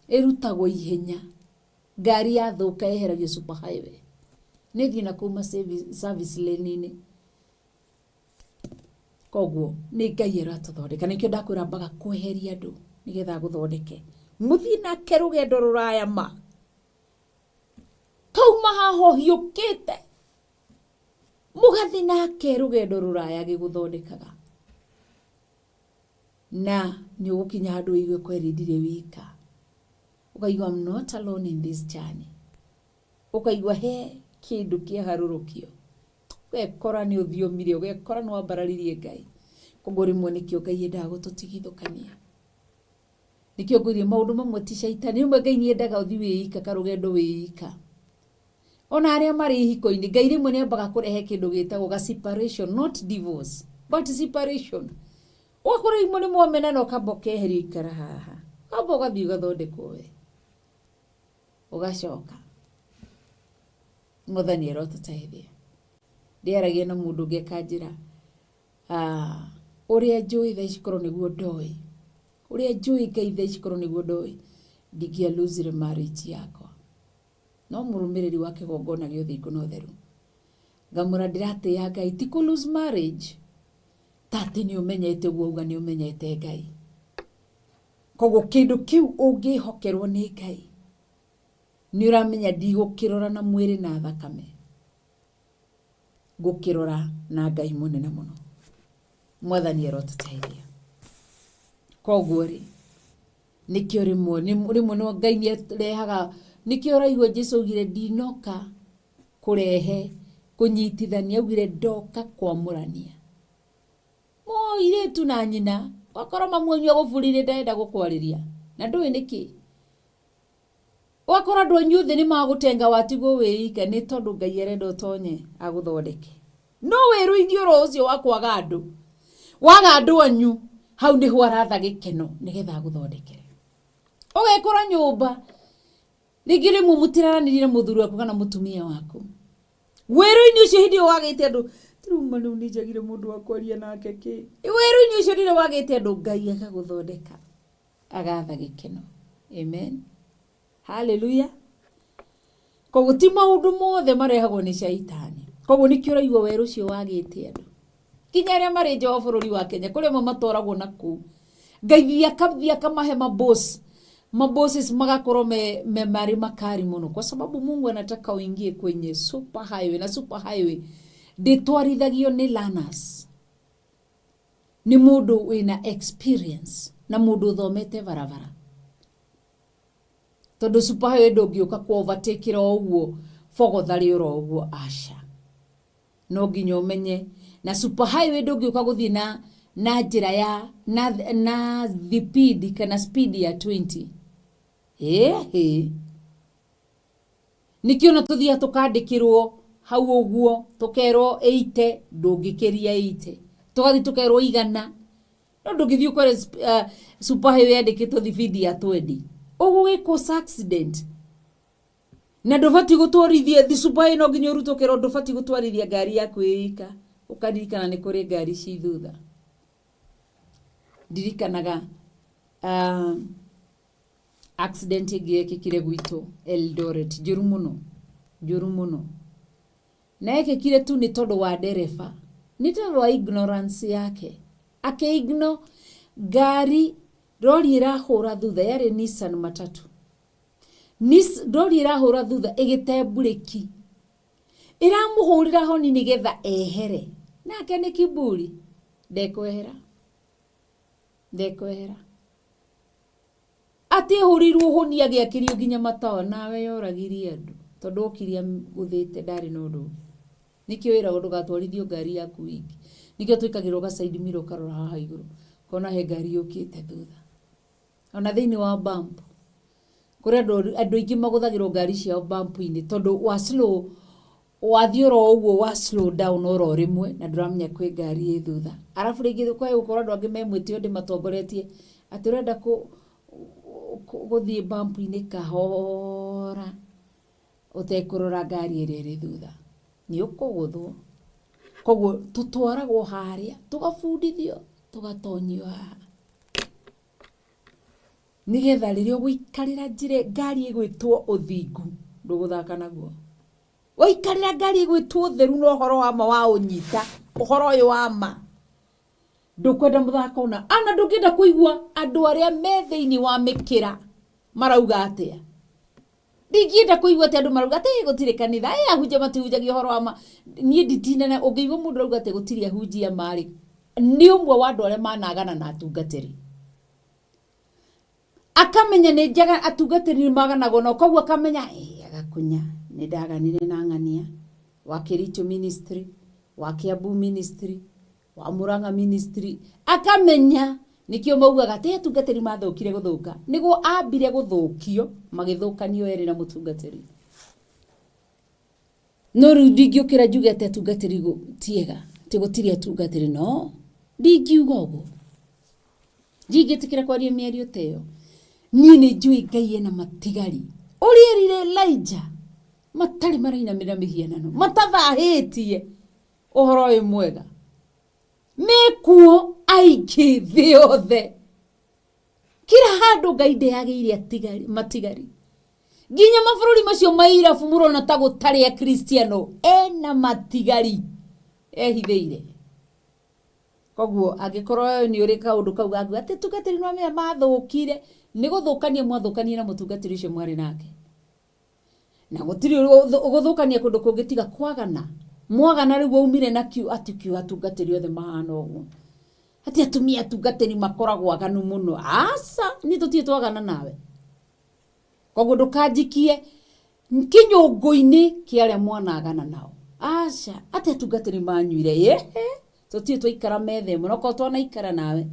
ĩrutagwo ihenya. Ngari yathũka yeheragio super highway, nĩ thiĩ na kũu service lane-inĩ. Koguo nĩ Ngai aratũthondeka. Nĩkĩo ndakwĩra mbaga kweheria andũ nĩgetha agũthondeke, mũthiĩ nake rũgendo rũraya ma kauma haha ũhiũkĩte, mũgathiĩ nake rũgendo rũraya agĩgũthondekaga, na nĩ ũgũkinya handũ ũigue kweri ndirĩ wika, ũkaigua I'm not alone in this journey, ũkaigua he kĩndũ kĩaharũrũkio, ũgekora nĩ ũthiomire, ũgekora nĩ wambararirie Ngai. Koguo rĩmwe nĩkĩo Ngai endaga gũtũtigithũkania. Nĩkĩo ngwĩrire maũndũ mamwe ti caitani. Rĩmwe Ngai nĩ endaga ũthiĩ wĩika karũgendo wĩika. Ona arĩa marĩ ihiko-inĩ, Ngai rĩmwe nĩ ambaga kũrehe kĩndũ gĩtagwo ga separation, not divorce, but separation. Ũgakora imwe nĩ mwamenana, ũkamba ũkeherio, ikara haha, ũkamba ũgathiĩ ũgathondekwo we, ũgacoka. Mwathani arotũteithia. Ndĩaragia na mũndũ ũngĩ akanjĩra, ũrĩa njũĩ thaa ici korwo nĩguo ndoĩ, ũrĩa njũĩ Ngai thaa ici korwo nĩguo ndoĩ, ndingĩa lose marriage yakwa. No mũrũmĩrĩri wa kĩgongona gĩa ũthingu na ũtheru. Ngamwĩra ndĩratĩĩa Ngai ti kũ lose marriage, ta atĩ nĩ ũmenyete ũguo auga nĩ ũmenyete Ngai. Koguo kĩndũ kĩu ũngĩhokerwo nĩ Ngai, nĩ ũramenya ndigũkĩrora na mwĩrĩ na thakame, ngũkĩrora na Ngai mũnene mũno. Mwathani arotũteithia. Koguo rĩ, nĩkĩo rĩmwe rĩmwe no Ngai nĩ arehaga, nĩkĩo ũraigua Jesu augire ndinoka kũrehe kũnyitithania, augire ndoka kwamũrania mũirĩtu na nyina. Wakorwo mamu wanyu agũburire ndarenda gũkwarĩria na ndũĩ nĩkĩ. Ũgakora andũ anyu othe nĩ magũtenga, watigwo wĩika, nĩ tondũ Ngai arenda ũtonye agũthondeke. No wĩrũ-inĩ oro ũcio wa kwaga andũ, waga andũ anyu, hau nĩho aratha gĩkeno nĩgetha agũthondekere. Ũgekora nyũmba rĩngĩ rĩmwe mũtiraranĩria na mũthuri waku kana mũtumia waku, wĩrũ-inĩ ũcio hĩndĩ ĩyo wagĩte andũ, tiruma rĩu nĩ njagire mũndũ wa kwaria nake kĩ. Wĩrũ-inĩ ũcio rĩrĩa wagĩte andũ, Ngai agagũthondeka, agatha gĩkeno. Amen, haleluya. Koguo ti maũndũ mothe marehagwo nĩ caitani. Koguo nĩkĩo ũraigua werũ ũcio wagĩte andũ, nginya arĩa marĩ nja wa bũrũri wa Kenya, kũrĩ amwe matwaragwo na kũu, Ngai thiĩ akathiĩ akamahe maboss, mabosses magakorwo me marĩ makali mũno, kwa sababu Mungu anataka uingie kwenye super highway, na super highway ndĩtwarithagio nĩ learners, nĩ mũndũ wĩna experience na mũndũ ũthomete barabara, tondũ super highway ndũngĩũka ku overtake o ũguo bogotharĩ oro ũguo, aca, no nginya ũmenye. Na super highway ndũngĩũka gũthiĩ na njĩra ya na thipindi kana speed ya 20. Ĩhĩ, nĩkĩo na tũthiaga tũkandĩkĩrwo hau ũguo, tũkerwo 80, ndũngĩkĩria 80, tũgathiĩ tũkerwo 100, no ndũngĩthiĩ ũkore super highway yandĩkĩtwo thibindi ya 20, ũgũgĩkũsa accident. Na ndũbatiĩ gũtwarithia thi super highway, no nginya ũrutwo ũkerwo ndũbatiĩ gũtwarithia ngari yaku ĩ ika, ũkaririkana nĩ kũrĩ ngari ci thutha. Ndirikanaga accident ĩngĩ yekĩkire gwitũ Eldoret, njũru mũno, njũru mũno, na yekĩkire tu nĩ tondũ wa ndereba, nĩ tondũ wa ignorance yake, akĩ ignore ngari, rori ĩrahũra thutha, yarĩ Nissan matatu. Rori ĩrahũra thutha ĩgĩte mburĩki, ĩramũhũrĩra honi nĩgetha ehere, nake nĩ kiburi, ndekwehera, ndekwehera, atĩ ĩhũrĩirwo honi agĩakĩrio nginya matawa, nawe yoragirie andũ tondũ okire agũthĩte, ndarĩ na ũndũ ũngĩ. Nĩkĩo wĩragwo ndũgatwarithio ngari yaku wiki, nĩkĩo twĩkagĩrwo ga side mirror, ũkarora haha igũrũ ũkona he ngari yũkĩte thutha. Ona thĩinĩ wa bump, kũrĩ andũ aingĩ magũthagĩrwo ngari ciao bump-inĩ tondũ wa slow. Wathiĩ oro ũguo wa slow down oro rĩmwe na ndũramenya kwĩ ngari ĩ thutha. Arabu rĩngĩ kwae gũkorwo andũ angĩ me mwĩtĩo ndĩmatongoretie atĩ ũrenda gũthiĩ bump-inĩ kahora ũtekũrora ngari ĩrĩa ĩrĩ thutha, nĩ ũkũgũthwo. Koguo tũtwaragwo harĩa tũgabundithio tũgatonyio haha nĩgetha rĩrĩa ũgũikarĩra njĩra ngari ĩgwĩtwo ũthingu ndũgũthaka naguo. Waikarĩra ngari ĩgwĩtwo ũtheru na ũhoro wa ma wa ũnyita ũhoro ũyũ wa ma ndũkwenda mũthako ona ana ndũngĩenda kũigua andũ arĩa me thĩinĩ wa mĩkĩra marauga atĩa. Ndingĩenda kũigua atĩ andũ marauga atĩ gũtirĩ kanitha, ĩ ahunjia matihunjagia ũhoro wa ma. Niĩ nditindana ũngĩigua mũndũ arauga atĩ gũtirĩ ahunjia marĩ nĩ ũmwe wa andũ arĩa managana na atungatĩri. Akamenya nĩ njaga atungatĩri nĩ maganagwo nao koguo akamenya ĩ agakunya nĩ ndaganire na ng'ania wa Kericho ministry, wa Kiambu ministry, wa Murang'a ministry, akamenya nikio maugaga atĩ atungatĩri mathũkire gũthũka nĩguo ambire gũthũkio magĩthũkanio erĩ na mũtungatĩri. No rĩu ndingĩũkĩra njuge atĩ atungatĩri tiega atĩ gũtirĩ atungatĩri, no ndingiuga ũguo, ndingĩtĩkĩra kwaria mĩario ta ĩyo. Niĩ nĩ njũĩ Ngai ena matigari ũrĩa erire Elijah matarĩ marainamĩrĩra mĩhianano, matathahĩtie ũhoro ũyũ mwega, mekuo aingĩ thĩ yothe kila handũ Ngai ndeyagĩire atigari matigari nginya mabũrũri macio ma irabu mũrona ta gũtarĩ akristiano ena matigari ehithĩire. Koguo angĩkorwo nĩ ũrĩ kaũndũ kau gaku atĩ tungatĩri nĩwamenya mathũkire, nĩ gũthũkania mwathũkanie na mũtungatĩri ũcio mwarĩ nake, na gũtirĩ gũthũkania kũndũ kũngĩ tiga kwagana. Mwagana rĩu waumire na kiu atĩ kiu atungatĩri othe mahana ũguo, atĩ atumia atungatĩri makoragwo aganu mũno. Aca, niĩ tũtirĩ twagana nawe, koguo ndũkanjikie kinyũngũ-inĩ kĩa arĩa mwanagana nao. Aca, atĩ atungatĩri manyuire, ĩhĩ, tũtirĩ twaikara metha ĩmwe, nokorwo twanaikara nawe,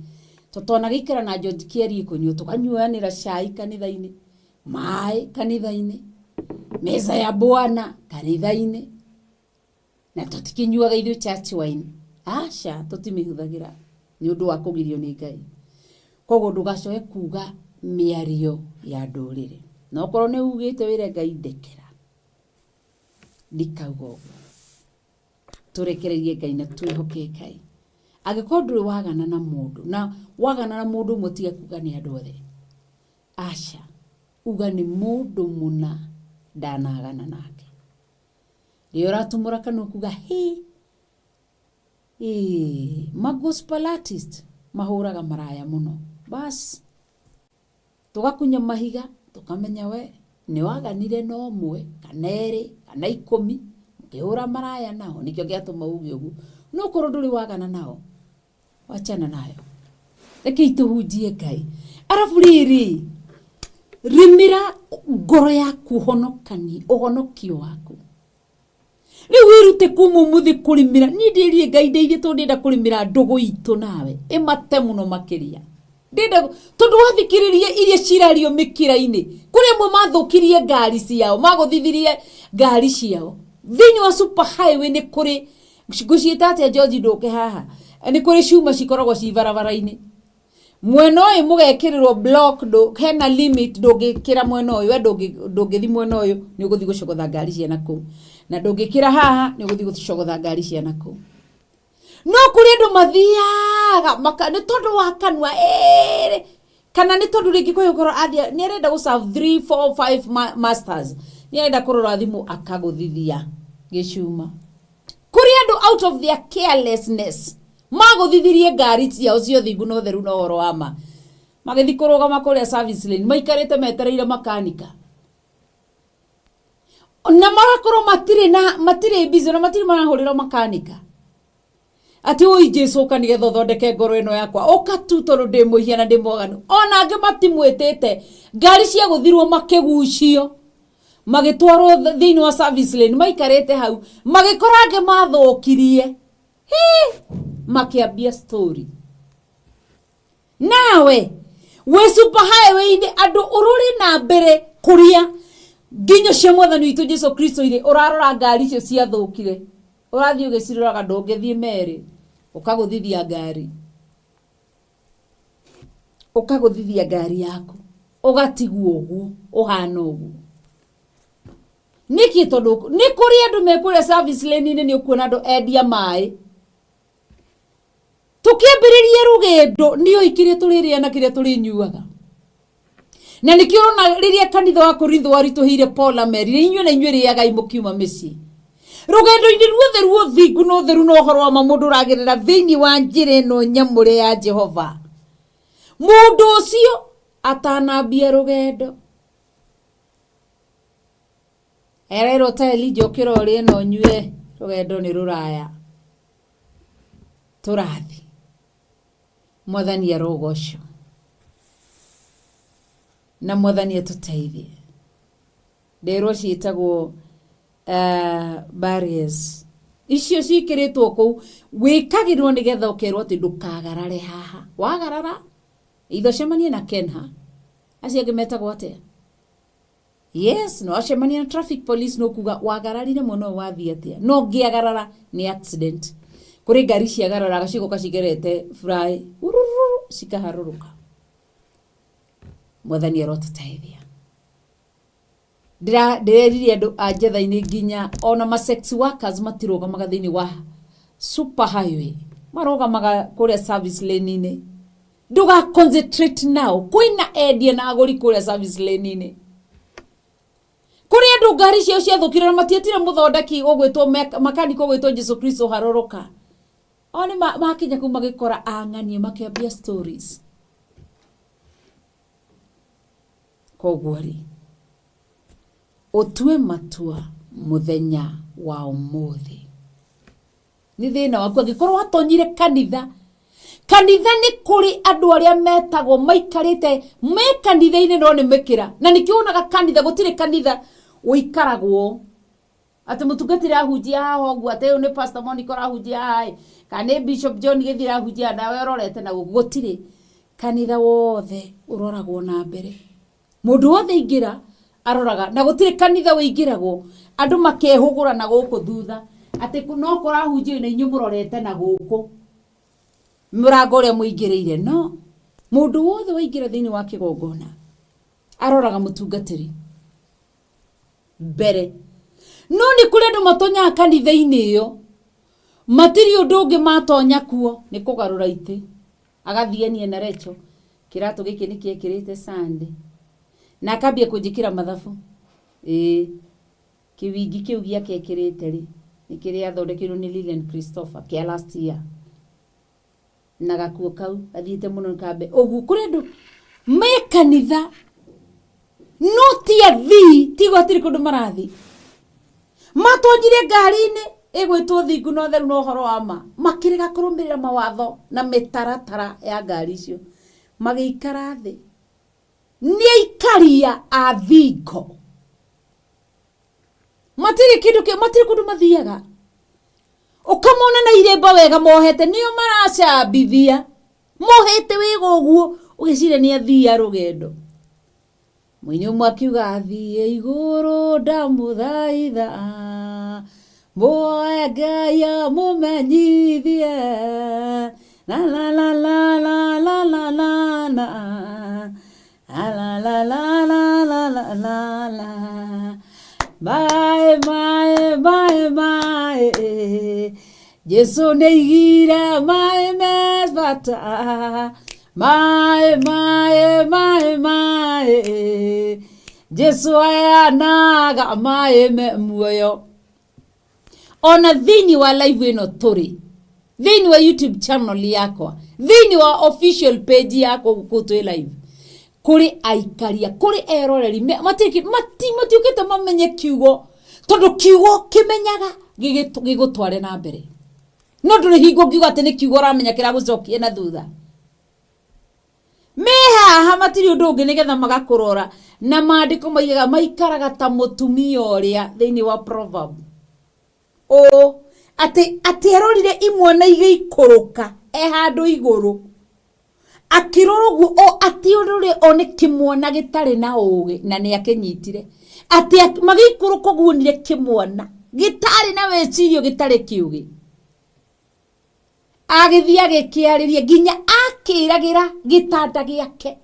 twanagĩikara na George Kĩarie kũnyua, tũkanyuanĩra cai kanitha-inĩ, maĩ kanitha-inĩ, meza ya Bwana kanitha-inĩ, na tũtikĩnyuaga ithuĩ church wine. Aca, tũtimĩhũthagĩra nĩ ũndũ wa kũgirio nĩ Ngai. Koguo ndũgacoke kuga mĩario ya ndũrĩrĩ, na okorwo nĩ ugĩte wĩre Ngai ndekera, ndikauga ũguo. Tũrekererie Ngai na twĩhoke Ngai. Angĩkorwo ndũrĩ wagana na mũndũ, na wagana na mũndũ ũmwe tiga kuga nĩ andũ othe, aca, uga nĩ mũndũ mũna ndanagana nake. Rĩrĩa ũratumũra kanua kuga hĩ, ĩ, ma gospel artist mahũraga maraya mũno, bas tũgakunya mahiga tũkamenya we nĩ waganire na ũmwe kana erĩ kana ikũmi mũkĩhũra maraya nao, nĩkĩo gĩatũma uge ũguo. No korwo ndũrĩ wagana nao, wachana nayo, rekei tũhunjie Ngai. Arabu rĩrĩ, rĩmĩra ngoro yaku ũhonokani, ũhonokio waku. Rĩu wĩrute kuma ũmũthĩ kũrĩmĩra. Niĩ ndĩrire Ngai ndeithie tondũ ndĩrenda kũrĩmĩra ndũgũ itũ nawe ĩmate mũno makĩria. Ndĩrenda tondũ wathikĩrĩria iria cirario mĩkĩra-inĩ, kũrĩ amwe mathũkirie ngari ciao, magũthithirie ngari ciao thĩinĩ wa super highway. Nĩ kũrĩ ngũciĩta atĩa George, ndũke haha, nĩ kũrĩ cuma cikoragwo ci barabara-inĩ mwena ũyũ mũgekĩrĩrwo block, hena limit, ndũngĩkĩra mwena ũyũ, we ndũngĩthi mwena ũyũ nĩ ũgũthiĩ gũcogotha ngari cia nakũu, na ndũngĩkĩra haha nĩ ũgũthiĩ gũcogotha ngari cia nakũu. No kũrĩ andũ mathiaga maka nĩ tondũ wa kanua ĩrĩ, kana nĩ tondũ rĩngĩ kwĩ gũkorwo athiĩ nĩ arenda gũ serve 3 4 5 masters, nĩ arenda kũrora thimũ akagũthithia gĩcuma. Kũrĩ andũ out of their carelessness magũthithirie ngari ciao cia ũthingu na ũtheru na ũhoro wa ma, magĩthiĩ kũrũgama kũrĩa service lane maikarĩte metereire makanika, na magakorwo matirĩ na matirĩ busy na matirĩ marahũrĩrwo makanika atĩ ũi Jesu ũka nĩgetha ũthondeke ngoro ĩno yakwa, ũka tu tondũ ndĩ mũhia na ndĩ mwaganu. Ona angĩ matimwĩtĩte, ngari cia gũthirwo makĩgucio magĩtwarwo thĩinĩ wa service lane, maikarĩte hau magĩkora angĩ mathũkirie, hi, makĩambia story. Nawe wĩ super highway-inĩ andũ ũrũrĩ na mbere kũrĩa Nginyo cia mwathani witũ Jesu Kristo irĩ ũrarora ngari icio ciathũkire, ũrathiĩ ũgĩciroraga, ndũngĩthiĩ merĩ, ũkagũthithia ngari, ũkagũthithia ngari yaku, ũgatigwo ũguo ũhana ũguo. Nĩkĩ? Tondũ nĩ kũrĩ andũ mekũrĩa service lane-inĩ, nĩ ũkuona andũ endia maĩ. Tũkĩambĩrĩria rũgendo nĩ oĩ kĩrĩa tũrĩrĩa na kĩrĩa tũrĩnyuaga, na nĩkĩo ũrona rĩrĩa kanitha wa Korintho waritũhĩire, Paul amerire, "Inyuĩ na inyuĩ rĩagai mũkiuma mĩciĩ." Rũgendo-inĩ ruothe rwa ũthingu na ũtheru na ũhoro wa ma, mũndũ ũragerera thĩinĩ wa njĩra ĩno nyamũre ya Jehova, mũndũ ũcio atanambia rũgendo ererwo ta Elija, "Ũkĩra ũrĩe na ũnyue, rũgendo nĩ rũraya tũrathi." Mwathani arogocwo na Mwathani atũteithie. Nderwo ciĩtagwo barriers icio ciĩkĩrĩtwo kũu, wĩkagĩrwo nĩgetha ũkerwo atĩ ndũkagarare haha. Wagarara, itho cemanie na Kenha, acio angĩ metagwo atĩa? Yes, no acemania na traffic police, no kuga wagararire mwena ũyũ, wathiĩ atĩa? No ngĩagarara nĩ accident. Kũrĩ ngari ciagararaga cigoka cigerete fly urururu, cikaharũrũka. Mwathani arotũteithia. Ndĩrerire andũ a njetha-inĩ, nginya ona ma sex workers matirũgamaga thĩinĩ wa super highway, marũgamaga kũrĩa service lane-inĩ. Ndũga concentrate nao. Kwĩna endia na agũri kũrĩa service lane-inĩ. Kũrĩ andũ ngari ciao ciathũkire na matietire mũthondeki ũgwĩtwo makanika ũgwĩtwo Jesu Kristo harũrũka. O nĩ makinya kũu magĩkora ang'anie makĩambia stories. Koguo rĩ, ũtue matua mũthenya wa ũmũthĩ nĩ thĩna waku. Angĩkorwo watonyire kanitha, kanitha nĩ kũrĩ andũ arĩa metagwo maikarĩte me kanitha-inĩ, no nĩ mĩkĩra, na nĩkĩo wonaga kanitha gũtirĩ kanitha ũikaragwo atĩ mũtungatĩri ahunjia haha ũguo, atĩ ũyũ nĩ Pastor Monica ũrahunjia haha ĩ, kana nĩ Bishop John Gĩthiĩ arahunjia, nawe ũrorete na gũkũ. Gũtirĩ. Kanitha wothe ũroragwo na mbere, mũndũ wothe aingĩra aroraga, na gũtirĩ kanitha ũingĩragwo andũ makehũgũra na gũkũ thutha atĩ no kũrahunjio na inyuĩ mũrorete na gũkũ mũrango ũrĩa mũingĩrĩire. No mũndũ wothe waingĩra thĩinĩ wa kĩgongona aroraga mũtungatĩri mbere. No nĩ kũrĩ andũ matonyaga kanitha-inĩ ĩyo, matirĩ ũndũ ũngĩ matonya kuo nĩ kũgarũra itĩ, agathiania na Recho, "Kĩratũ gĩkĩ nĩ kĩekĩrĩte Sunday," na akambia kũnjĩkĩra mathabu, ĩĩ kĩwingi kĩu gĩake ekĩrĩte rĩ, nĩ kĩrĩa athondekeirwo nĩ Lilian Christopher kĩa last year, na gakuo kau athiĩte mũno kambe ũguo. Kũrĩ andũ me kanitha no ti athii, tigo hatirĩ kũndũ marathiĩ. Matonyire ngari-inĩ ĩgwĩtwo thingu na ũtheru na ũhoro wa ma, makĩrega kũrũmĩrĩra mawatho na mĩtaratara ya ngari icio, magĩikara thĩ. Nĩ aikaria a thingo, matirĩ kĩndũ matirĩ kũndũ mathiaga. Ũkamona na iremba wega mohete, nĩo maracambithia, mohete wega ũguo, ũgĩciria nĩ athii a rũgendo. Mũini ũmwe akiuga, "Athiĩ igũrũ ndamũthaitha, muoe Ngai amũmenyithie, la la la la la la la la la la la la la la la la la, maĩ maĩ maĩ maĩ, Jesu nĩaigire maĩ me bata, maĩ maĩ maĩ maĩ, Jesu aheanaga maĩ me muoyo." Ona thĩinĩ wa live ĩno tũrĩ, thĩinĩ wa YouTube channel yakwa, thĩinĩ wa official page yakwa gũkũ twĩ live, kũrĩ aikaria, kũrĩ eroreri matiũkĩte mamenye kiugo, tondũ kiugo kĩmenyaga gĩgũtware na mbere, no ndũrĩ hingo ngiuga atĩ nĩ kiugo ũramenya kĩragũcokia na thutha. Me haha matirĩ ũndũ ũngĩ nĩgetha magakũrora, na maandĩko maigaga maikaraga ta mũtumia ũrĩa thĩinĩ wa proverb ũũ atĩ arorire imwana igĩikũrũka e handũ igũrũ. Akĩrora ũguo o atiũrũre one kĩmwana gĩtarĩ na ũgĩ na nĩ akĩnyitire. Atĩ magĩikũrũka ũguo onire kĩmwana gĩtarĩ na wĩcirio gĩtarĩ kĩũgĩ. Agĩthiĩ agĩkĩarĩria nginya akĩragĩra gĩtanda gĩake.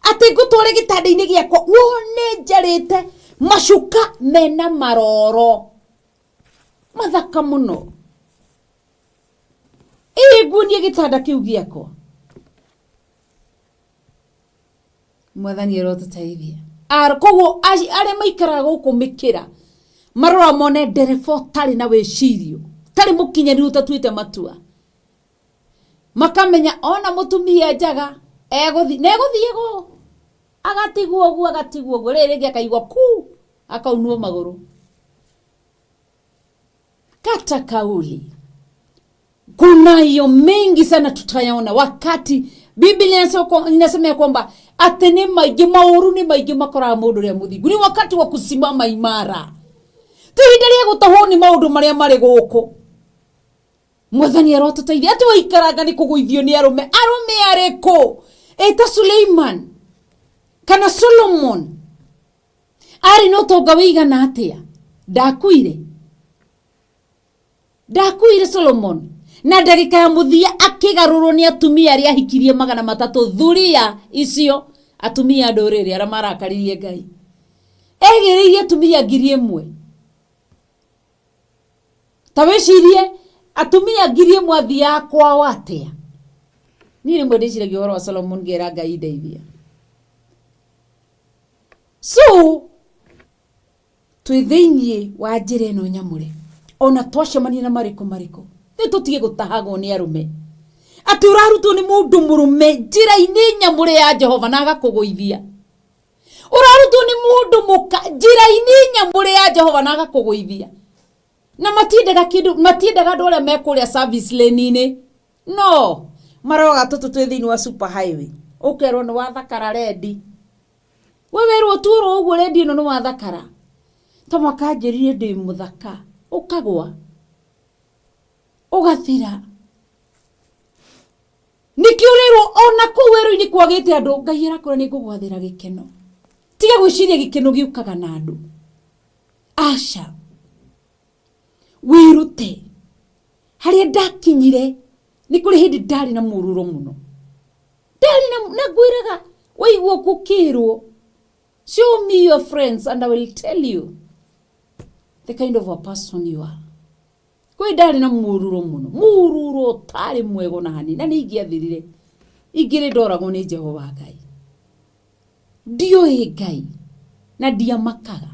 Atĩ ngũtware gĩtanda-inĩ gĩakwa wone njarĩte macuka mena maroro mathaka mũno. Ĩĩ nguonie gĩtanda kĩu gĩakwa. Mwathani arotũteithia. Koguo arĩa maikaraga gũkũ mĩkĩra marora mone ndereba ũtarĩ na wĩcirio ũtarĩ mũkinyanĩru ũtatuĩte matua makamenya ona mũtumia njaga egũthiĩ na egũthiĩ gũ agatigwo ũguo agatigwo ũguo rĩrĩ rĩngĩ akaigua ku akaunwo magũrũ. Kata kauli. Kunayo mengi sana tutayaona wakati Biblia inasema ya kwamba atĩ nĩ maingĩ maũru nĩ maingĩ makoraga mũndũ ũrĩa mũthingu. Ni wakati wa kusimama imara. Ti ihinda rĩa gũtahwo nĩ maũndũ marĩa marĩ gũkũ. Mwathani arotũteithia atĩ waikaranga nĩ kũgũithio nĩ arũme. Arũme arĩkũ? Ĩta Suleiman kana Solomon arĩ na ũtonga wĩigana atĩa? Ndakuire. Ndakuire Solomon. Na ndagĩka ya mũthia akĩgarũrwo nĩ atumia arĩa ahikirie 300 thuria icio atumia a ndũrĩrĩ arĩa marakaririe Ngai. Egĩrĩirie atumia 1000. Ta wĩcirie atumia 1000 athiaga kwao atĩa? Niĩ rĩmwe ndĩciragia ũhoro wa Solomon ngera Ngai ndeithia. So twĩ thĩiniĩ wa njĩra ĩno nyamũre ona twacemania na marĩkũ marĩkũ nĩ tũtige gũtahagwo nĩ arũme atĩ ũrarutwo nĩ mũndũ mũrũme njĩra-inĩ nyamũre ya Jehova na agakũgũithia. Ũrarutwo nĩ mũndũ mũka njĩra-inĩ nyamũre ya Jehova na agakũgũithia. Na matiendaga kĩndũ, matiendaga andũ arĩa me kũrĩa service lane-inĩ. No maroga tũtũ twĩ thĩinĩ wa super highway. Ũkerwo nĩ wathakara rendi. We werwo tu oro ũguo rendi ĩno nĩ wathakara. Ta makanjĩrire ndĩ mũthaka. Ũkagwa. Ũgathira. Nĩkĩo ũrerwo ona kũu werũ-inĩ kwagĩte andũ, Ngai arakwĩra nĩ ngũgwathĩra gĩkeno. Tiga gwĩciria gĩkeno gĩũkaga na andũ. Aca. Wĩrute. Harĩa ndakinyire nĩ kũrĩ hĩndĩ ndarĩ na mũrũrũ mũno. Ndarĩ na ngwĩraga waigua gũkĩrwo show me your friends and I will tell you the kind of a person you are. Kwĩ ndarĩ na mũrũrũ mũno, mũrũrũ ũtarĩ mwega ona hanini, na nĩ ingĩathirire. Ingĩrĩ ndoragwo nĩ Jehova Ngai. Ndiũĩ Ngai na ndiamakaga.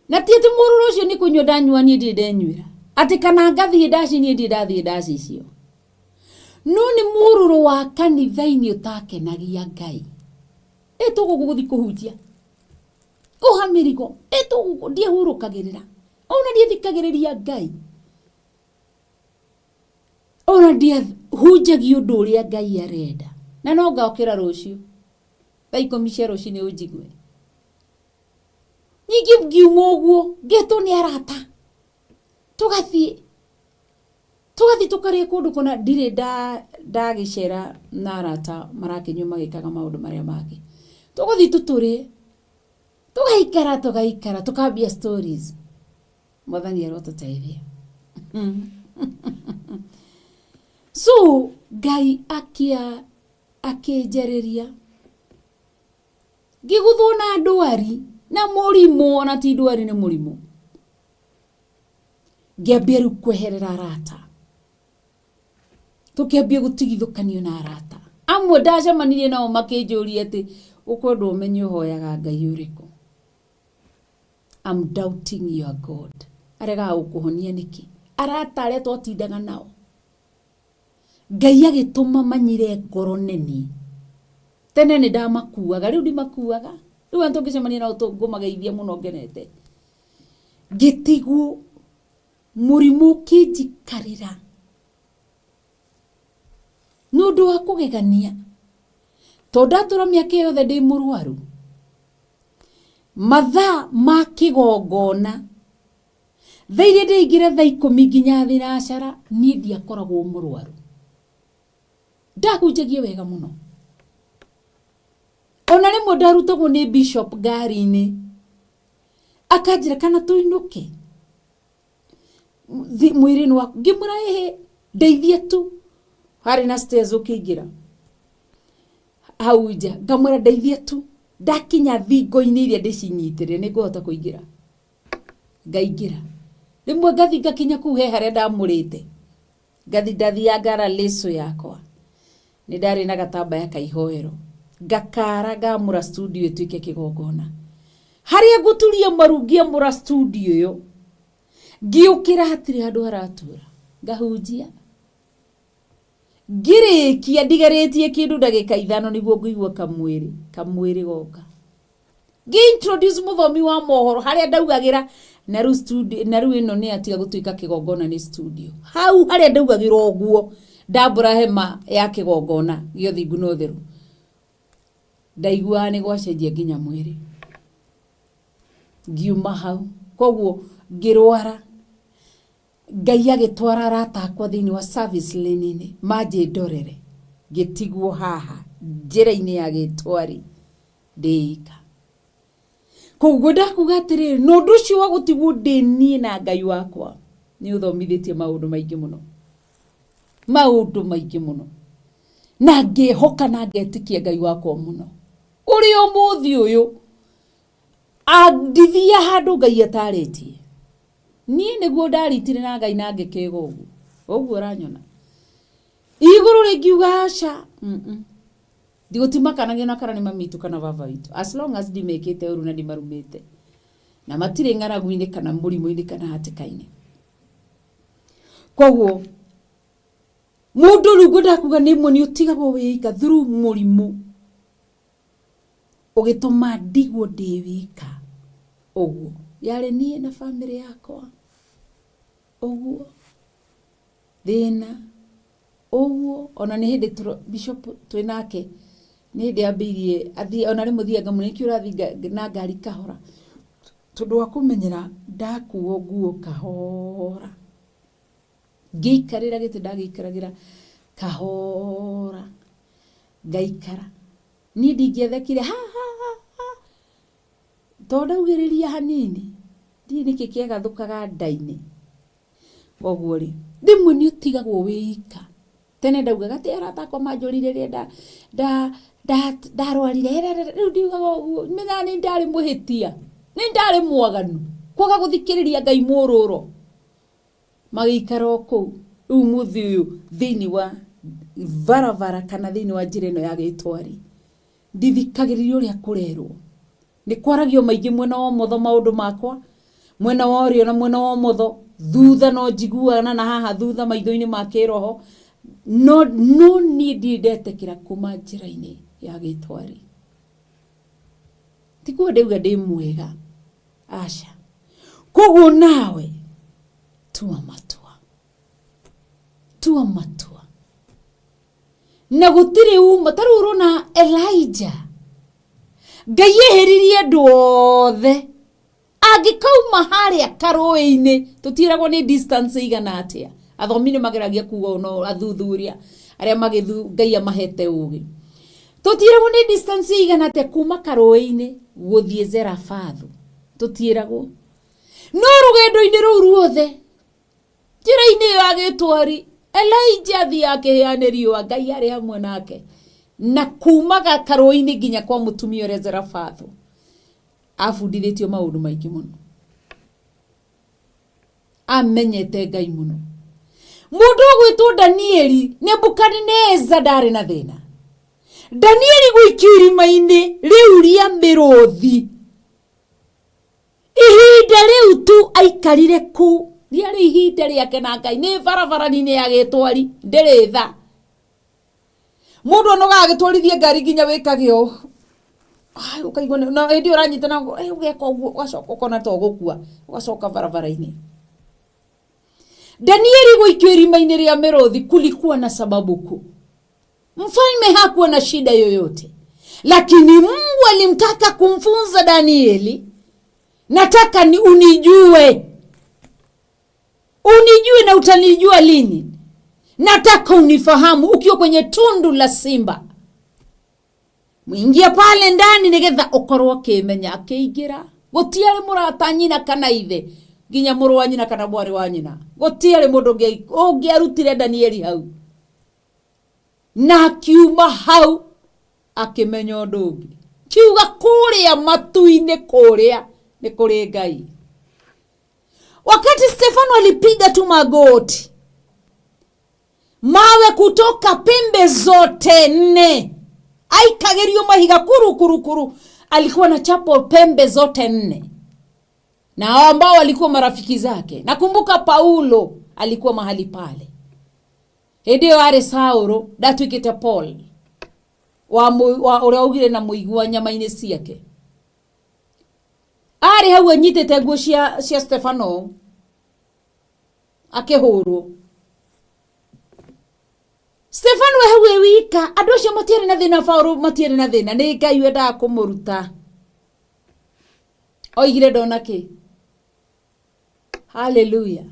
Na ti atĩ mũrũrũ ũcio nĩ kũnyua ndanyua niĩ ndirĩ ndenyuĩra. Atĩ kana ngathiĩ ndaci niĩ ndirĩ ndathiĩ ndaci icio. No nĩ mũrũrũ wa kanitha-inĩ ũtakenagia Ngai. Ĩ tũgũkũ gũthiĩ kũhunjia. Kũha mĩrigo. Ĩ tũgũkũ ndiahurũkagĩrĩra. Ona ndiathikagĩrĩria Ngai. Ona ndiahunjagia ũndũ ũrĩa Ngai arenda. Na no ngokĩra rũciũ. Thaa 10 cia rũcinĩ ũnjigue. Ningĩ ngiuma ũguo ngetwo nĩ arata. Tũgathiĩ. Tũgathiĩ tũkarĩa kũndũ kũna ndirĩ ndagĩcera na arata marakĩnyua magĩkaga maũndũ marĩa mangĩ. Tũgũthiĩ tũtũrĩe. Tũgaikara tũgaikara tũkambia stories. Mwathani arotũteithia. So Ngai akĩnjarĩria. Ngĩgũthwo na ndwari na mũrimũ ona ti ndwari nĩ mũrimũ. Ngĩambia rĩu kweherera arata. Tũkĩambia gũtigithũkanio na arata. Amwe ndacemanirie nao makĩnjũria atĩ ũkwenda ũmenye ũhoyaga Ngai ũrĩkũ. I'm doubting your God. Aregaga gũkũhonia nĩkĩ? Arata arĩa twatindaga nao. Ngai agĩtũma manyire ngoro nene. Tene nĩ ndamakuaga, rĩu ndimakuaga. Rĩu ona tũngĩcemania nao ngũmageithia mũno ngenete. Ngĩtigwo mũrimũ ũkĩnjikarĩra. Nĩ ũndũ wa kũgegania. Tondũ ndatũra mĩaka ĩyo yothe ndĩ mũrwaru. Mathaa ma kĩgongona. Thaa iria ndĩingĩra thaa 10 nginya thinacara, niĩ ndiakoragwo mũrwaru. Ndahunjagia wega mũno. Ona rĩmwe ndarutagwo nĩ bishop ngari-inĩ, akanjĩra kana tũinũke mwĩrĩ-inĩ waku, ngĩmwĩra ĩhĩ, ndeithia tu. Harĩ na stairs ũkĩingĩra hau nja, ngamwĩra ndeithia tu, ndakinya thingo-inĩ iria ndĩcinyitĩrĩre nĩngũhota kũingĩra. Ngaingĩra rĩmwe ngathi ngakinya kũu he harĩa ndamũrĩte, ngathi ndathiaga ngara leso yakwa, nĩ ndarĩ na gatambaya ka ihoero, ngakara ngamũra studio ĩtuĩke kĩgongona, harĩa ngũturia maru ngĩamũra studio ĩyo, ngĩũkĩra hatirĩ handũ haratura, ngahunjia ngĩrĩkia ndigarĩtie kĩndũ ndagĩka 5 nĩguo ngũigua kamwĩrĩ kamwĩrĩ goka. Ngĩ-introduce mũthomi wa mohoro harĩa ndaugagĩra, na rĩu studio, na rĩu ĩno nĩ atiga gũtuĩka kĩgongona nĩ studio. Hau harĩa ndaugagĩra ũguo ndambũra hema ya kĩgongona gĩa ũthingu na ũtheru, ndaiguaga nĩ gwacenjia nginya mwĩrĩ. Ngiuma hau, koguo ngĩrwara, Ngai agĩtwara arata akwa thĩinĩ wa service lane-inĩ manjĩ ndorere, ngĩtigwo haha njĩra-inĩ ya gĩtwari ndĩika. Koguo ndakuga atĩrĩrĩ, na ũndũ ũcio wa gũtigwo ndĩ niĩ na Ngai wakwa nĩ ũthomithĩtie maũndũ maingĩ mũno, maũndũ maingĩ mũno, na ngĩhoka na ngetĩkia Ngai wakwa mũno. Ũrĩ ũmũthĩ ũyũ andithia handũ Ngai atarĩtie, niĩ nĩguo ndaritire na Ngai na ngĩkĩga ũguo ũguo ũranyona igũrũ rĩngiuga aca, ndigũtimakanagia na kana nĩ mami witũ kana baba witũ, as long as ndimekĩte ũru na ndimarumĩte na matirĩ ng'aragu-inĩ kana mũrimũ-inĩ kana hatĩka-inĩ. Koguo mũndũ rĩu ngwendaga kuga nĩ ĩmwe nĩ ũtigagwo wĩ ika through mũrimũ ũgĩtũma ndigwo ndĩ wika ũguo, yarĩ niĩ na bamĩrĩ yakwa ũguo thĩna ũguo. Ona nĩ hĩndĩ bishop twĩ nake nĩ hĩndĩ ambĩirie athiĩ, ona rĩmwe thiaga ngamwĩra nĩkĩ ũrathiĩ na ngari kahora, tondũ wa kũmenyera ndakuo nguo kahora, ngĩikarĩra gĩtĩ ndagĩikaragĩra kahora, ngaikara niĩ ndingĩathekire ha ha ha ha, tondũ ndaugĩrĩria hanini ndiũĩ nĩkĩ kĩagathũkaga nda-inĩ. Koguo rĩ, rĩmwe nĩ ũtigagwo wĩ ika. Tene ndaugaga atĩ arata akwa manjũrire rĩrĩa ndarwarire, rĩu ndiugaga ũguo, menyaga nĩ ndarĩ mũhĩtia, nĩ ndarĩ mwaganu, kwaga gũthikĩrĩria Ngai mũrũro. Magĩikara o kũu. Rĩu ũmũthĩ ũyũ thĩinĩ wa barabara kana thĩinĩ wa njĩra ĩno ya gĩtwari, ndithikagĩrĩria ũrĩa kũrerwo. Nĩ kwaragio maingĩ mwena wa ũmotho maũndũ makwa, mwena wa ũrĩo na mwena wa ũmotho, thutha no njiguaga na haha thutha maitho-inĩ ma kĩroho, no niĩ ndirĩ ndetĩkĩra kuma njĩra-inĩ ya gĩtwari. Ti kuga ndauga ndĩ mwega, aca. Koguo nawe tua matua, tua matua, na gũtirĩ uma. Ta rĩu ũrona Elijah, Ngai eheririe andũ othe, angĩkauma harĩa karũĩ-inĩ, tũtiĩragwo nĩ distance igana atĩa. Athomi nĩ mageragia kuga ũũ, no athuthuria arĩa magĩthu Ngai amahete ũgĩ, tũtiĩragwo nĩ distance igana atĩa kuma karũĩ-inĩ gũthiĩ Zerafathu, tũtiĩragwo. No rũgendo-inĩ rũu ruothe njĩra-inĩ ĩyo ya gĩtwari, Elijah athiaga akĩhĩa nĩ riũa, Ngai arĩ hamwe nake, na kumaga karũĩ-inĩ nginya kwa mũtumia ũrĩa Zerafathu, abundithĩtio maũndũ maingĩ mũno, amenyete Ngai mũno. Mũndũ ũgwĩtwo Danieli, Nebukadneza ndarĩ na thĩna. Danieli gũikio irima-inĩ rĩu rĩa mĩrũthi, ihinda rĩu tu aikarire kũu rĩarĩ ihinda rĩake na Ngai. Nĩ barabara-inĩ ya gĩtwari, ndĩrĩ tha. Mũndũ onogaga agĩtwarithia ngari nginya wĩkage ũũ, ũkaigua na hĩndĩ ĩyo ũranyita na ũgeka ũguo, ũgacoka ũkona ta ũgũkua, ũgacoka barabara-inĩ. Danieli gũikio irima-inĩ rĩa mĩrũthi kulikuwa na sababu kuu. Mfalme hakuwa na shida yoyote, lakini Mungu alimtaka kumfunza Danieli, nataka ni unijue, unijue na utanijua lini? Nataka unifahamu ukiwa kwenye tundu la simba. Mwingie pale ndani nigetha ukorwo ukimenya. Akiingira gutiari murata nyina kana ithe, nginya mũrũ wa nyina kana mwarĩ wa nyina, gutiari mũndũ ũngĩarutire Danieli hau. Na akiuma hau akĩmenya ũndũ ũngĩ, kiuga kũrĩa matu-inĩ kũrĩa nĩ kũrĩ Ngai. Wakati Stefano alipiga tu magoti, mawe kutoka pembe zote nne, aikagerio mahiga kuru kuru kuru, alikuwa na chapo pembe zote nne, na hao ambao walikuwa marafiki zake. Nakumbuka Paulo alikuwa mahali pale hĩndĩ ĩyo arĩ Saũlũ ndatuĩkĩte Paul wa ũrĩa augire na mũigua nyama-inĩ ciake. Arĩ hau anyitĩte nguo cia Stefano akĩhũrwo. Stefano e hau e wika, andũ acio matiarĩ na thĩna, Paulo matiarĩ na thĩna, nĩ Ngai wendaga kũmũruta. Oigire ndona kĩ? Haleluya.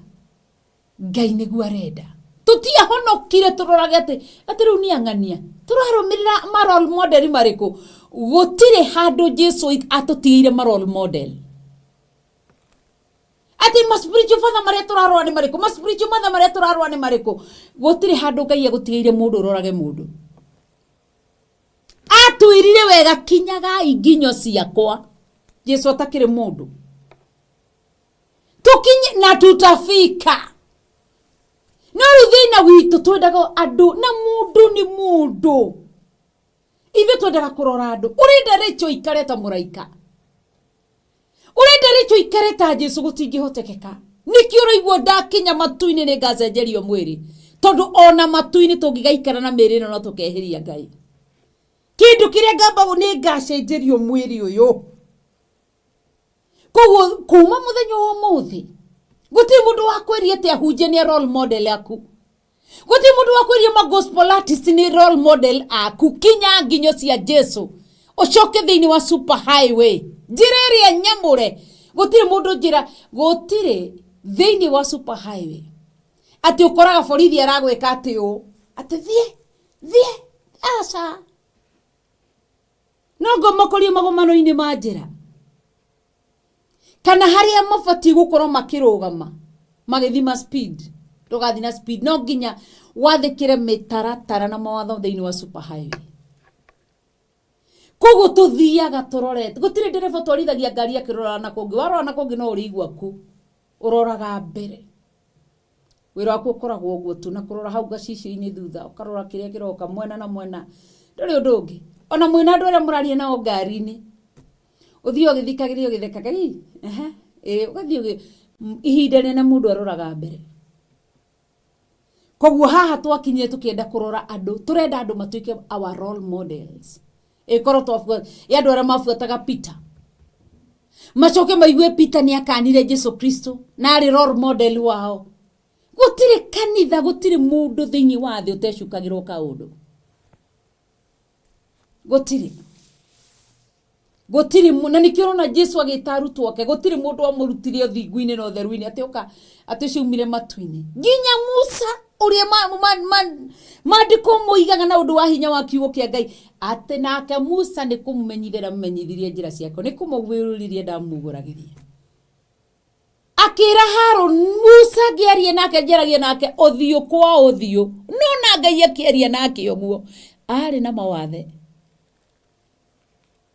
Ngai nĩguo arenda. Tũtiahonokire tũrorage atĩ rĩu nĩ ang'ania. Tũrarũmĩrĩra ma role model marĩkũ? Gũtirĩ handũ Jesu atũtigĩire ma role model. Atĩ ma spiritual father marĩa tũrarora nĩ marĩkũ? Ma spiritual mother marĩa tũrarora nĩ marĩkũ? Gũtirĩ handũ Ngai agũtigĩire mũndũ ũrorage mũndũ. Atwĩrire wega, kinyagai nginyo ciakwa. Jesu atakĩrĩ mũndũ. Tukinye na tutafika. No rĩu thĩna witũ twendaga andũ, na mũndũ nĩ mũndũ. Ithuĩ twendaga kũrora andũ. Ũrenda Rachel ikare ta mũraika, ũrenda Rachel ikare ta Jesu, gũtingĩhotekeka. Nĩkĩo ũraigua ndakinya matu-inĩ nĩ ngacenjerio mwĩrĩ, tondũ ona matu-inĩ tũngĩgaikara na mĩĩrĩ ĩno no tũkehĩria Ngai. Kĩndũ kĩrĩa ngamba nĩ ngacenjerio mwĩrĩ ũyũ. Koguo kuma mũthenya wa ũmũthĩ gũtirĩ mũndũ wa kwĩria atĩ ahunjia nĩ role model aku. Gũtirĩ mũndũ wa kwĩria ma gospel artist nĩ role model aku. Kinya nginyo cia Jesu ũcoke thĩinĩ wa super highway, njĩra ĩrĩa nyamũre. Gũtirĩ mũndũ njĩra, gũtirĩ thĩinĩ wa super highway atĩ ũkoraga borithi aragwĩka atĩ ũũ, atĩ thiĩ thiĩ, aca. No ngomakorio magomano-inĩ ma njĩra kana harĩa mabatiĩ gũkorwo makĩrũgama magĩthima speed. Ndũgathiĩ na speed, no nginya wathĩkĩre mĩtaratara na mawatho thĩinĩ wa super highway. Koguo tũthiaga tũrorete, gũtirĩ ndereba twarithagia ngari akĩrora na kũngĩ. Warora na kũngĩ no ũrĩigua ku, ũroraga mbere. Wĩra waku ũkoragwo ũguo tu, na kũrora hau gacicio-inĩ thutha, ũkarora kĩrĩa kĩroka mwena na mwena. Ndũrĩ ũndũ ũngĩ. Ona mwĩna andũ arĩa mũraria nao ngari-inĩ, ũthiĩ ũgĩthikagĩrĩria ũgĩthekaga, ĩ, ehe, ĩ, ũgathiĩ ihinda rĩnene mũndũ aroraga mbere. Koguo haha twakinyire tũkĩenda kũrora andũ, tũrenda andũ matuĩke our role models. Ĩkorwo ya andũ arĩa mabuataga Peter, macoke maigue Peter nĩ akanire Jesu Kristo na arĩ role model wao. Gũtirĩ kanitha, gũtirĩ mũndũ thĩinĩ wa thĩ ũtecukagĩrwo kaũndũ. Gũtirĩ. Gũtirĩ na nĩkĩo ũrona Jesu agĩta arutwo ake, gũtirĩ mũndũ wamũrutire ũthingu-inĩ na ũtheru-inĩ atĩ ũka atĩ ũcio aumire matu-inĩ. Nginya Musa ũrĩa maandĩko moigaga na ũndũ wa hinya wa kiugo kĩa Ngai atĩ nake Musa nĩ kũmũmenyithia ndamũmenyithirie njĩra ciake, nĩ kũmũguũrĩria ndamũguũragĩria. Akĩra Harũni, Musa ngĩaria nake njaragia nake ũthiũ kwa ũthiũ, no na Ngai akĩaria nake ũguo arĩ na mawathe,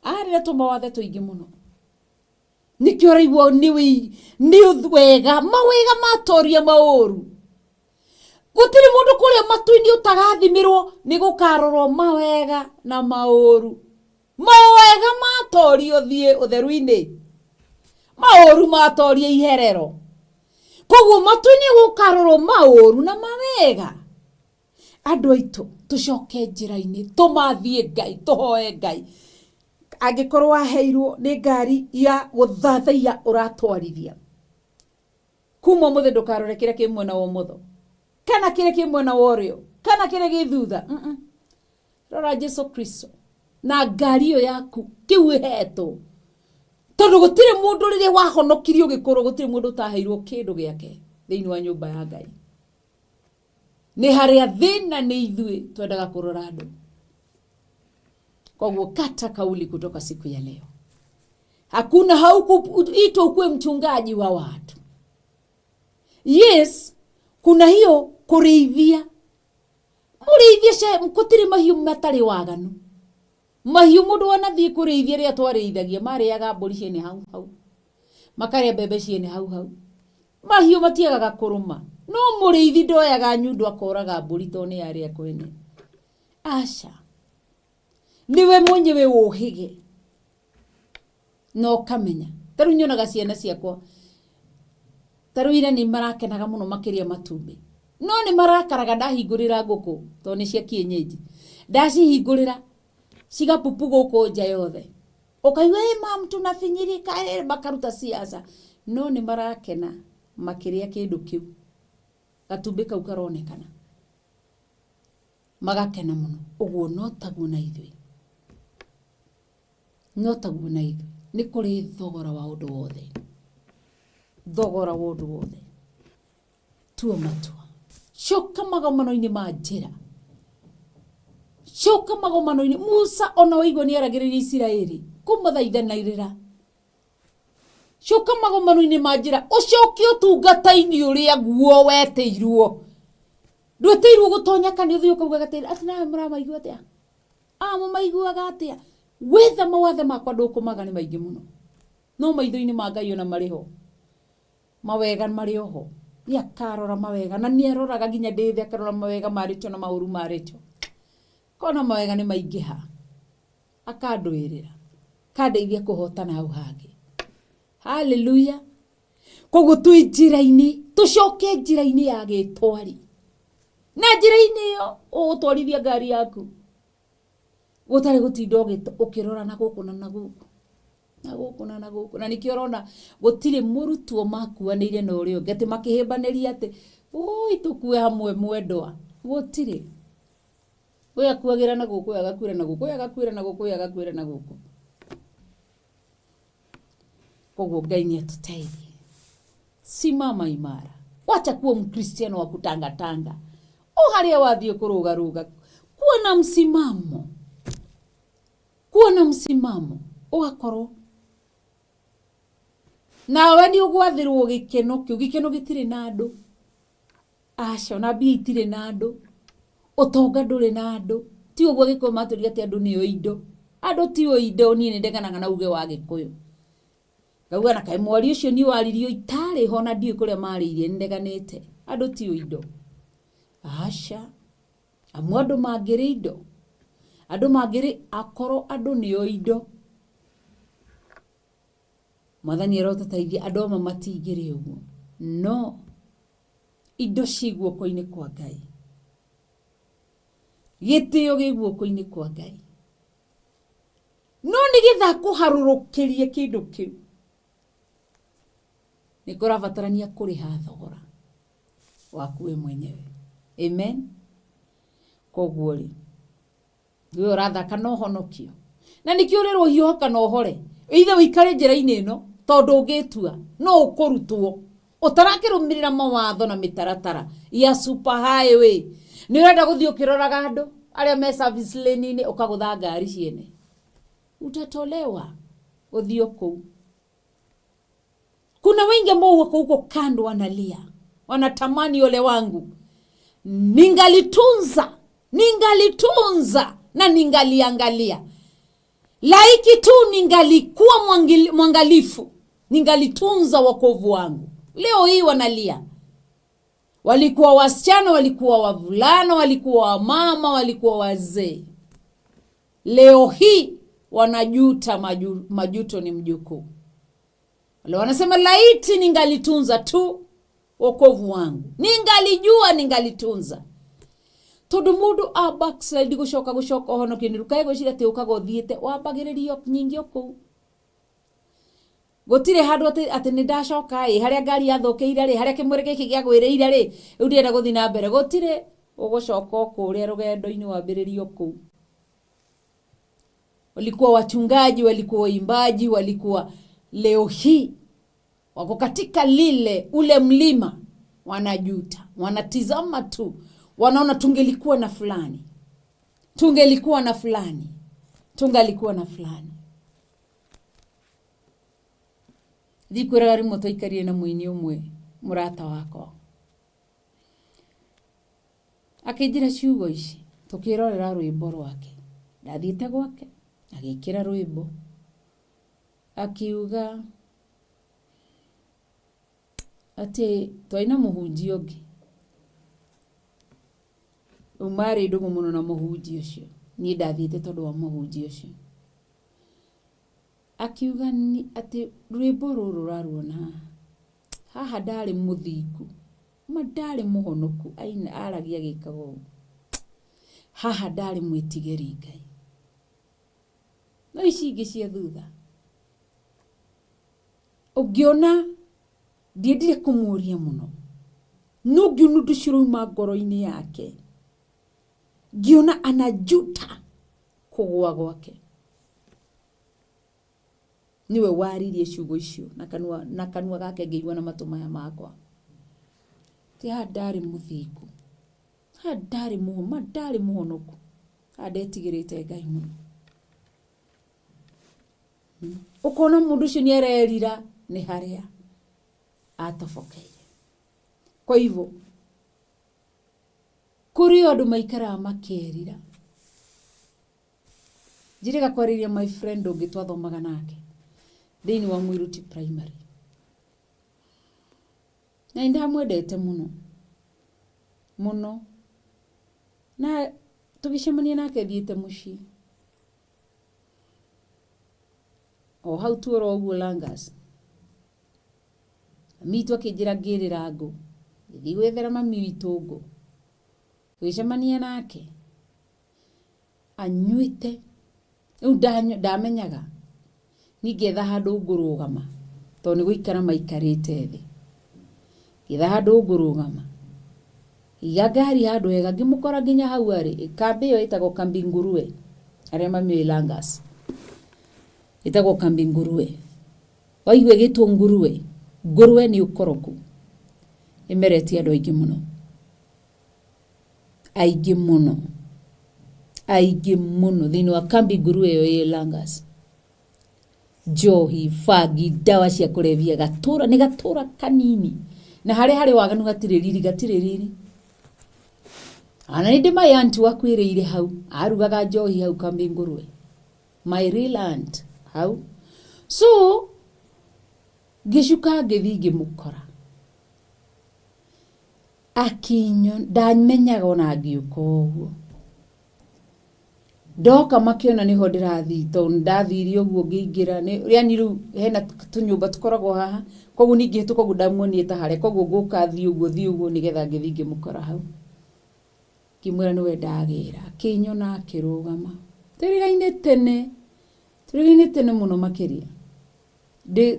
arĩ na tũmawathe tũingĩ mũno. Nĩkĩo ũraigua nĩ wega, mawega matoria maũru. Gũtirĩ mũndũ kũrĩa matu-inĩ ũtagathimĩrwo, nĩ gũkarorwo mawega na maũru. Mawega matoria ũthiĩ ũtheru-inĩ, maũru matoria iherero. Koguo matu-inĩ gũkarorwo maũru na mawega. Andũ aitũ tũcoke njĩra-inĩ, tũmathiĩ Ngai, tũhoe Ngai. Angĩkorwo waheirwo nĩ ngari ya gũthathaiya ũratwarithia, kuma ũmũthĩ ndũkarore kĩrĩa kĩ mwena wa ũmotho kana kĩrĩa kĩ mwena wa ũrĩo kana kĩrĩa gĩ thutha. Rora Jesu Kristo na ngari ĩyo yaku kĩu ĩhetwo, tondũ gũtirĩ mũndũ rĩrĩa wahonokirio ũgĩkũrwo, gũtirĩ mũndũ ũtaheirwo kĩndũ gĩake thĩinĩ wa nyũmba ya Ngai. Nĩ harĩa thĩna nĩ ithuĩ twendaga kũrora andũ. Koguo kata kauli kutoka siku ya leo, hakuna haukuitwa ukuwe mchungaji wa watu. Yes, kuna hiyo kũrĩithia, mũrĩithie ce gũtirĩ mahiũ matarĩ waganu. Mahiũ mũndũ wanathiĩ kũrĩithia, rĩrĩa twarĩithagia marĩaga mbũri ciene hau hau, makarĩa mbembe ciene hau hau. Mahiũ matiagaga kũrũma, no mũrĩithi ndoyaga nyundo akoraga mbũri tondũ nĩ yarĩa kwene. Aca, nĩwe mwenyewe ũhĩge na ũkamenya. Ta rĩu nyonaga ciana ciakwa, ta rĩu ira nĩ marakenaga mũno makĩria matumbĩ, no nĩ marakaraga ndahingũrĩra ngũkũ tondũ nĩ cia kienyeji. Ndacihingũrĩra cigapupu gũkũ nja yothe, ũkaigua ĩ mam tunafinyirika, ĩ makaruta siasa, no nĩ marakena makĩrĩa kĩndũ kĩu, gatumbĩ kau karonekana, magakena mũno. Ũguo no taguo na ithuĩ, no taguo na ithuĩ, nĩ kũrĩ thogora wa ũndũ wothe, thogora wa ũndũ wothe. Tua matua, coka magomano-inĩ ma njĩra, coka magomano-inĩ. Musa ona waigua nĩ aragĩrĩria Isiraeli kũmathaithanĩrĩra, coka magomano-inĩ ma njĩra, ũcoke ũtungata-inĩ ũrĩa guo wetĩirwo. Ndwĩtĩirwo gũtonya kanitha ũthiĩ ũkaugaga atĩrĩ, atĩ nawe mũramaigua atĩa? A mũmaiguaga atĩa? Wetha mawathe makwa ndũkũmaga nĩ maingĩ mũno, no maitho-inĩ ma Ngai ona marĩ ho, mawega marĩ oho. Nĩ akarora mawega, na nĩ aroraga nginya ndĩ thĩ, akarora mawega marĩtio na maũru marĩtio. Kona mawega nĩ maingĩha, akandũĩrĩra, akandeithia kũhotana hau hangĩ. Haleluya. Koguo twĩ njĩra-inĩ, tũcoke njĩra-inĩ ya gĩtwari. Na njĩra-inĩ ĩyo ũgũtwarithia ngari yaku gũtarĩ gũtinda ũkĩrora na gũkũ na na gũkũ na gũkũ na na gũkũ. Na nĩkĩo ũrona gũtirĩ mũrutwo makuanĩire na ũrĩa ũngĩ atĩ makĩhĩmbanĩria atĩ ũi tũkue hamwe mwendwa, gũtirĩ. Ũyũ akuagĩra na gũkũ, ũyũ agakuĩra na gũkũ, ũyũ agakuĩra na gũkũ, ũyũ agakuĩra na gũkũ. Koguo Ngai nĩ atũteithie. Simama imara, wacha kuwa mkristiano wa kutangatanga, o harĩa wathiĩ kũrũgarũga. Kuwa na msimamo, kuwa na msimamo, ũgakorwo nawe nĩ ũgwathĩrwo gĩkeno kĩu. Gĩkeno gĩtirĩ na andũ, aca, ona mbia itirĩ na andũ, ũtonga ndũrĩ na andũ. Ti ũguo Gĩkũyũ matũria atĩ andũ nĩo indo, andũ tio indo. Niĩ nĩ ndeganaga na uge wa Gĩkũyũ, ngauga na kaĩ mwari ũcio niĩ waririo itarĩ ho na ndiũĩ kũrĩa marĩirie, nĩ ndeganĩte. Andũ tio indo, aca. Amu andũ mangĩrĩ indo, andũ mangĩrĩ, akorwo andũ nĩo indo, Mwathani arotũteithia, andũ amwe matingĩrĩ ũguo, no indo ci guoko-inĩ kwa Ngai, gĩtĩo gĩ guoko-inĩ kwa Ngai, no nĩgetha akũharũrũkĩrie kĩndũ kĩu nĩ kũrabatarania kũrĩha thogora waku we mwenyewe. Amen. Koguo rĩ, we ũrathaka na ũhonokio, na nĩkĩo ũrerwo hiũha kana ũhore, ithe ũikare njĩra-inĩ ĩno, tondũ ũngĩtua no ũkũrutwo ũtarakĩrũmĩrĩra mawatho na mĩtaratara ya super highway. Nĩ ũrenda gũthiĩ ũkĩroraga andũ arĩa me service lane-inĩ, ũkagũtha ngari ciene, utatolewa ũthiĩ o kũu. Kuna wengi ambao wako huko kando wanalia, wanatamani ole wangu, ningalitunza, ningalitunza na ningaliangalia, laiki tu ningalikuwa mwangalifu, ningalitunza wokovu wangu. Leo hii wanalia. Walikuwa wasichana, walikuwa wavulana, walikuwa wamama, walikuwa wazee. Leo hii wanajuta, majuto ni mjukuu. Wale wanasema laiti ningalitunza tu wokovu wangu, ningalijua ningalitunza. Tondu mundu a backslide gucoka gucoka ũhonokio nĩ rukae gwĩciria atĩ ũkaga ũthiĩte wambagĩrĩrio nyingĩ o kũu. Gũtirĩ handũ atĩ nĩ ndacoka ĩ harĩa ngari yathũkĩire rĩ, harĩa kĩmwĩrĩ gĩkĩ gĩagwĩrĩire rĩ, rĩu ndĩrenda gũthiĩ na mbere. Gũtirĩ, ũgũcoka o kũrĩa rũgendo-inĩ wambĩrĩrie kũu. Walikuwa wachungaji, walikuwa waimbaji, walikuwa, leo hii wako katika lile ule mlima, wanajuta, wanatizama tu, Wanaona tungelikuwa na fulani, tungelikuwa na fulani, tungalikuwa na fulani. Ndikwĩraga rĩmwe twaikarire na mũini ũmwe mũrata wakwa akĩnjĩra ciugo ici tũkĩrorera rwĩmbo rwake. Ndathiĩte gwake agĩkĩra rwĩmbo akiuga atĩ twarĩ na mũhunjia ũngĩ rĩu marĩ ndũgũ mũno na mũhunjia ũcio, niĩ ndathiĩte tondũ wa mũhunjia ũcio. Akiuga atĩ rwĩmbo rũrũ ũraruona haha, haha ndarĩ mũthingu, ma ndarĩ mũhonoku, aina aragia agĩkaga ũguo, haha ndarĩ mwĩtigĩri Ngai. No ici ingĩ cia thutha ũngĩona ndiendire kũmũria mũno, no ngĩona ũndũ ũcio ũrauma ngoro-inĩ yake, ngĩona anajuta kũgũa gwake. Nĩwe waririe ciugo icio na kanua gake ngĩigua na matũ maya makwa. Ti haha ndarĩ mũthingu, haha ndarĩ ma ndarĩ mũhonoku, haha ndetigĩrĩte Ngai mũno. Ũkona mũndũ ũcio nĩ arerira nĩ harĩa atobokeire. Kwa hivyo kũrĩ o andũ maikaraga makerira. Njĩrĩga kwarĩria my friend ũngĩ twathomaga nake thĩinĩ wa Mwiruti Primary. Na nĩ ndamwendete mũno mũno, na tũgĩcemania nake thiĩte mũciĩ o hau tu oro ũguo Langas. Mami witũ akĩnjĩra ngĩrĩra ngũ, ngĩthiĩ gwethera mami witũ ngũ. Tũgĩcemania nake anyuĩte, rĩu ndamenyaga niĩ ngĩetha handũ ngũrũgama tondũ nĩ gũikara maikarĩte thĩ. Ngĩetha handũ ngũrũgama, ngĩiga ngari handũ hega, ngĩmũkora nginya hau arĩ. Kambĩ ĩyo ĩtagwo Kambi Nguruwe, arĩa mamĩũĩ Langas, ĩtagwo Kambi Nguruwe. Waigua ĩgĩtwo nguruwe, ngũrwe nĩ ũkoroku, ĩmeretie andũ aingĩ mũno, aingĩ mũno, aingĩ mũno thĩinĩ wa Kambi Nguruwe ĩyo ĩ Langas. Njohi, bangi, ndawa cia kũrebia, gatũra, nĩ gatũra kanini, na harĩa harĩ waganu hatirĩ riri, gatirĩ riri. Ona nĩ ndĩ my aunt wakuĩrĩire hau, arugaga njohi hau Kambi Nguruwe. My real aunt hau. So ngĩcuka ngĩthiĩ ngĩmũkora akinyo, ndamenyaga ona ngĩũka ũguo. Ndoka makĩona nĩho ndĩrathiĩ tondũ nĩndathire ũguo ngĩingĩra, yani rĩu hena tũnyũmba tũkoragwo haha, koguo niĩ ngĩhĩtũka ũguo ndamuonire ta harĩa, koguo ngũka thiĩ ũguo thiĩ ũguo nĩgetha ngĩthiĩ ngĩmũkora hau. Ngĩmwĩra nĩwe ndagĩra, akĩnyona akĩrũgama. Twĩrĩgaine tene, twĩrĩgaine tene mũno makĩria.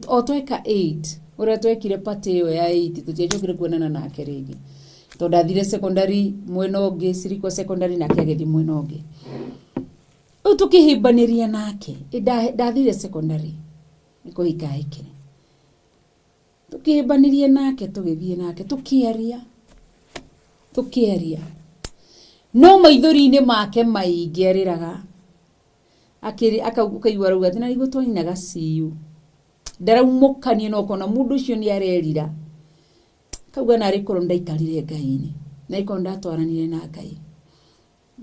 O tweka 8, ũrĩa twekire party ĩyo ya 8, tũtiacokire kuonana nake rĩngĩ. Tondũ ndathire secondary mwena ũngĩ, Sirikwa secondary, nake agĩthiĩ mwena ũngĩ. Rĩu tũkĩhĩmbanĩria nake, ndathire secondary, nĩ kũhika ahikire. Tũkĩhĩmbanĩria nake, tũgĩthiĩ nake, tũkĩaria, tũkĩaria. No maithori-inĩ make maingĩ arĩraga, ũkaigua arauga atĩ na nĩguo twainaga see you. Ndaraumũkania na ũkona mũndũ ũcio nĩ arerira. Akauga narĩ korwo nĩndaikarire Ngai-inĩ, narĩ korwo nĩndatwaranire na Ngai.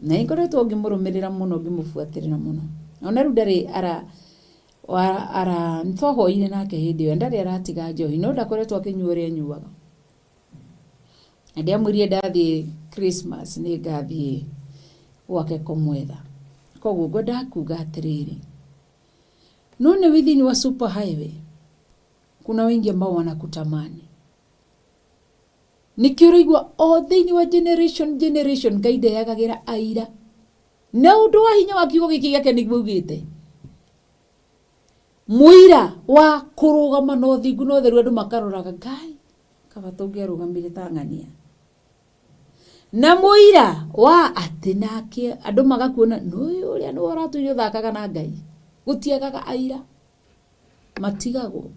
Na nĩngoretwo ngĩmũrũmĩrĩra mũno, ngĩmũbuatĩrĩra mũno. Ona rĩu ndarĩ ara, ara, nĩtwahoire nake hĩndĩ ĩyo, ndarĩ aratiga njohi, no ndakoretwo akĩnyua ũrĩa anyuaga. Na ndĩamwĩrire ndathiĩ Christmas nĩngathiĩ gwake kũmwetha. Koguo ngwendaga kuga atĩrĩrĩ, no nĩ wĩ thĩinĩ wa super highway, kuna wengi ambao wanakutamani. Nĩkĩo ũraigua o thĩinĩ wa generation generation Ngai ndeyagagĩra aira. Na ũndũ wa hinya wa kiugo gĩkĩ gĩake nĩguo augĩte. Mũira wa kũrũgama na ũthingu na ũtheru andũ makaroraga Ngai kaba tũngĩarũgamire ta ng'ania. Na mũira wa atĩ nake andũ magakuona nũyũ ũrĩa nĩwe ũratũire ũthakaga na Ngai. Gũtiagaga aira. Matigagwo.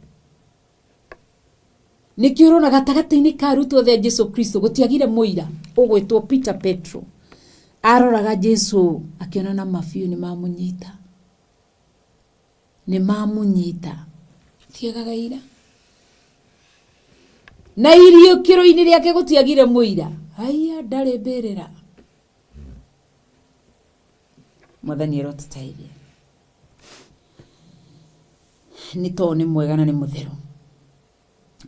Nĩkĩo ũrona gatagatĩ-inĩ ka arutwo othe a Jesu Kristo gũtiagire mũira ũgwĩtwo Peter Petro. Aroraga Jesu akĩona na mabiũ nĩ mamũnyita, nĩ mamũnyita. Tiagaga ira na iriũkĩro-inĩ rĩake gũtiagire mũira. Haiya, ndarĩ mbĩrĩra. Mwathani arotũteithia nĩ tondũ nĩ mwega na nĩ mũtheru.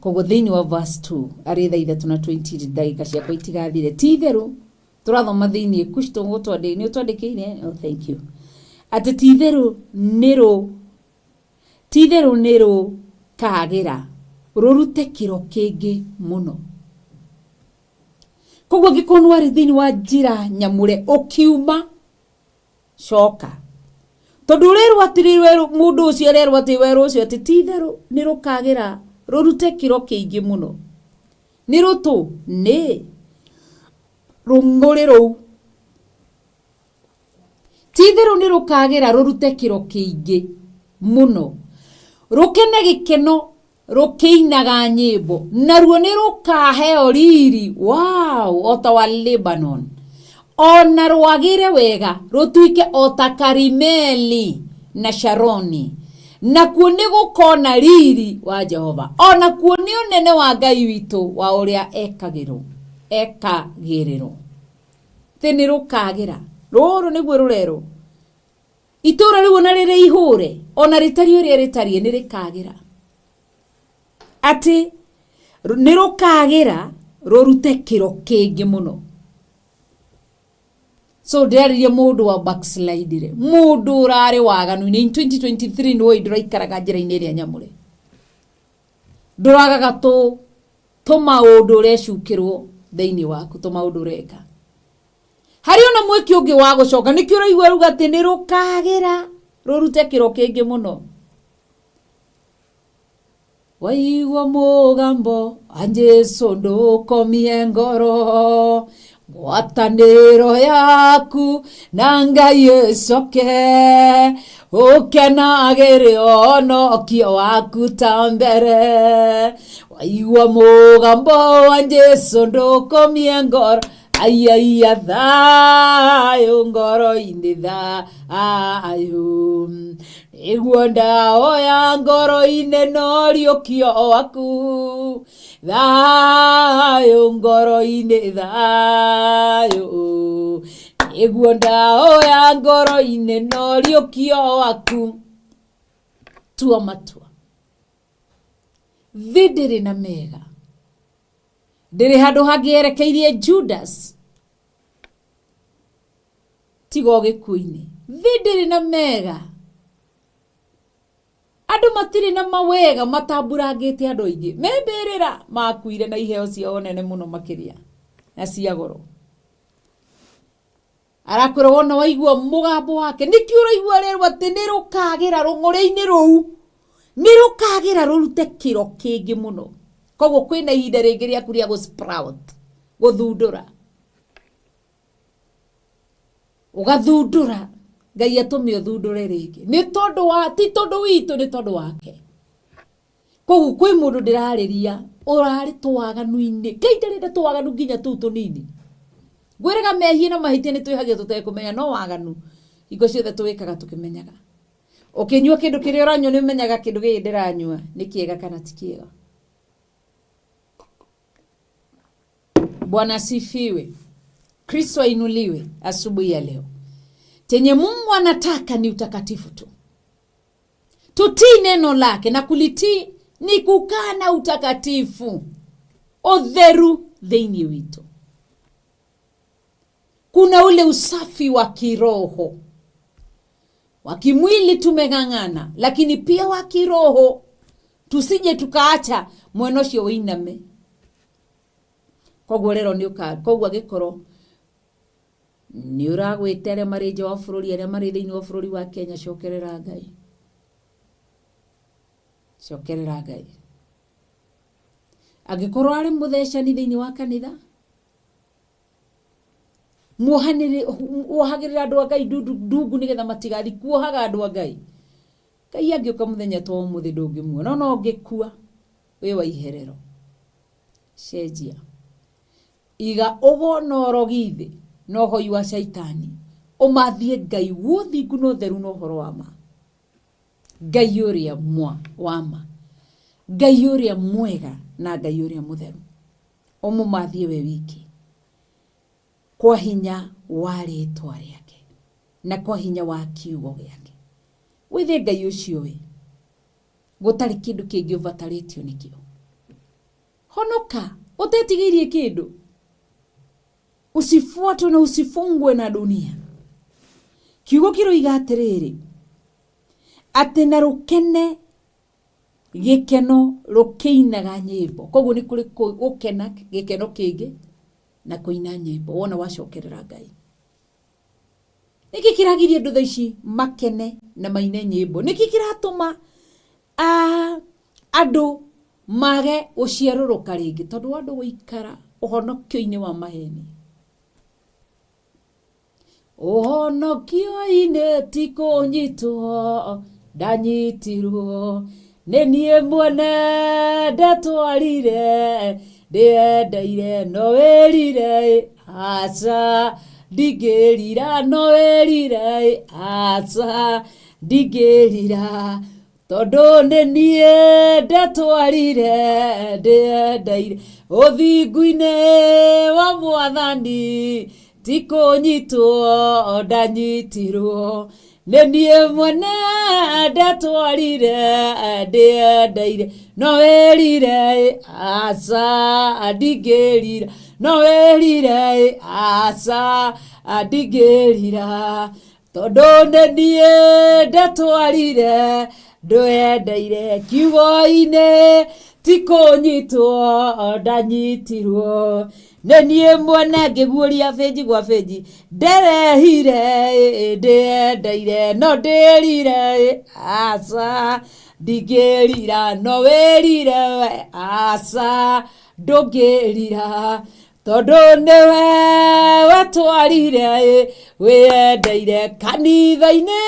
Koguo thĩinĩ wa verse 2 arĩ thaa 3 na 20 ndagĩka ciakwa itigathire, ti itherũ tũrathoma thĩinĩ kushto nĩ ũtwandĩkĩire, oh thank you, atĩ ti itherũ nĩ rũkagĩra rũrute kĩro kĩngĩ mũno. Koguo angĩkorwo nĩ warĩ thĩinĩ wa njĩra nyamũre ũkiuma, coka, tondũ ũrerwo atĩrĩ, mũndũ ũcio arerwo atĩ werũ ũcio atĩ ti itherũ nĩ rũkagĩra rũrute kĩro kĩingĩ mũno. Nĩ rũtũ nĩ rũng'ũrĩ rũu, ti itherũ nĩ rũkagĩra rũrute kĩro kĩingĩ mũno, rũkene gĩkeno rũkĩinaga nyĩmbo, naruo nĩ rũkaheo riri wow, o ta wa Lebanon, ona rwagĩre wega rũtuĩke o ta Karimeli na Sharoni, nakuo nĩ gũkona riri wa Jehova, ona kuo nĩ ũnene wa Ngai witũ wa ũrĩa ekagĩrĩrwo. Thĩ nĩ rũkagĩra rũrũ nĩguo rũrerwo itũra rĩu ona rĩrĩ ihũre ona rĩtariĩ ũrĩa rĩtariĩ nĩ rĩkagĩra, atĩ nĩ rũkagĩra rũrute kĩro kĩngĩ mũno. So ndĩrarĩria mũndũ wa backslide, mũndũ ũrarĩ waganu-inĩ in 2023 nĩ woĩ ndũraikaraga njĩra-inĩ ĩrĩa nyamũre, ndũragaga tũmaũndũ ũrecukĩrwo thĩinĩ waku, tũmaũndũ ũreka. Harĩ ona mweke ũngĩ wa gũcoka, nĩkĩo ũraigua ruga atĩ nĩ rũkagĩra rũrute kĩro kĩngĩ mũno. Waigua mũgambo wa Jesu ndũkomie ngoro, ngwatanĩro yaku na Ngai ĩcoke, ũkenagĩre ũhonokio waku ta mbere. Waigua mũgambo wa Jesu ndũkomie ngoro, aiaia thayũ ngoro-inĩ thayũ, nĩguo ndaoya ngoro-inĩ no riũkio waku, thayũ ngoro-inĩ thayũ, nĩguo ndaoya ngoro-inĩ no riũkio waku. Tua matua, thĩ ndĩrĩ na mega, ndĩrĩ handũ hangĩ yerekeirie Judas tiga o gĩkuũ-inĩ. Thĩ ndĩrĩ na mega, andũ matirĩ na mawega, matamburangĩte andũ aingĩ me mbĩrĩra, makuire na iheo ciao nene mũno makĩria na cia goro. Arakwĩra wona waigua mũgambo wake, nĩkĩo ũraigua rerwo atĩ nĩ rũkagĩra rũng'ũrĩ-inĩ rũu, nĩ rũkagĩra rũrute kĩro kĩngĩ mũno. Koguo kwĩna ihinda rĩngĩ rĩaku rĩa gũ sprout, gũthundũra, ũgathundũra. Ngai atũme ũthundũre rĩngĩ, nĩ tondũ wa, ti tondũ witũ, nĩ tondũ wake. Koguo kwĩ mũndũ ndĩrarĩria ũrarĩ tũwaganu-inĩ, Ngai ndarenda tũwaganu nginya tũu tũnini. Ngwĩraga mehia na mahĩtia nĩ twĩhagia tũtekũmenya, no waganu hingo ciothe tũwĩkaga tũkĩmenyaga. Ũkĩnyua kĩndũ kĩrĩa ũranyua nĩ ũmenyaga kĩndũ gĩkĩ ndĩranyua nĩ kĩega kana ti kĩega. Bwana asifiwe. Kristo ainuliwe asubuhi ya leo. Chenye Mungu anataka ni utakatifu tu. Tutii neno lake na kulitii ni kukaa na utakatifu, utheru thĩinĩ witũ. Kuna ule usafi wa kiroho. Wa kimwili tumeng'ang'ana, lakini pia wa kiroho tusije tukaacha mwena ũcio ũiname. Koguo rero nĩ ũka, koguo angĩkorwo nĩ ũragwĩte arĩa marĩ nja wa bũrũri, arĩa marĩ thĩinĩ wa bũrũri wa Kenya, cokerera Ngai, cokerera Ngai. Angĩkorwo arĩ mũthecani thĩinĩ wa kanitha, wohagĩrĩra andũ a Ngai ndungu nĩgetha matigathiĩ kuohaga andũ a Ngai. Ngai angĩũka mũthenya ta ũmũthĩ ndũngĩmuona, no ũngĩkua wĩ wa iherero. Cenjia. Iga ũgo na ũrogi thĩ na ũhoi wa caitani. Ũmathie Ngai wothingu na ũtheru na ũhoro wa ma. Ngai ũrĩa mwa wa ma. Ngai ũrĩa mwega na Ngai ũrĩa mũtheru. Ũmũmathie we wiki. Kwa hinya wa rĩtwa rĩake na kwa hinya wa kiugo gĩake. Wĩthe Ngai ũcio we. Gũtarĩ kĩndũ kĩngĩ ũbatarĩtio nĩkĩo. Honoka ũtetigĩirie kĩndũ. Usifuatwe na usifungwe na dunia. Kiugo kĩroiga atĩrĩrĩ, atĩ na rũkene gĩkeno rũkĩinaga nyĩmbo. Koguo nĩ kũrĩ gũkena gĩkeno kĩngĩ na kũina nyĩmbo wona wacokerera Ngai. Nĩkĩ kĩragiria andũ thaa ici makene na maine nyĩmbo? Nĩkĩ kĩratũma andũ mage gũciarũrũka rĩngĩ? Tondũ wa andũ gũikara ũhonokio-inĩ wa maheni. Ũhonokio-inĩ ti kũnyitwo ndanyitirwo nĩ niĩ mwene ndatwarire ndĩendeire no wĩrire aca ndingĩrira no wĩrire aca ndingĩrira tondũ nĩ niĩ ndatwarire ndĩendeire ũthingu-inĩ wa mwathani ti kũnyitwo ndanyitirwo nĩ niĩ mwene ndatwarire ndĩendeire no wĩrire aca ndingĩrira no wĩrire aca ndingĩrira tondũ nĩ niĩ ndatwarire ndwendeire kiugo-inĩ ti kũnyitwo ndanyitirwo nĩ niĩ mwene ngĩguũria bĩnji gwa bĩnji nderehire ndĩendeire no ndĩrire aca ndingĩrira no wĩrire we aca ndũngĩrira tondũ nĩwe wetwarire wĩendeire kanitha-inĩ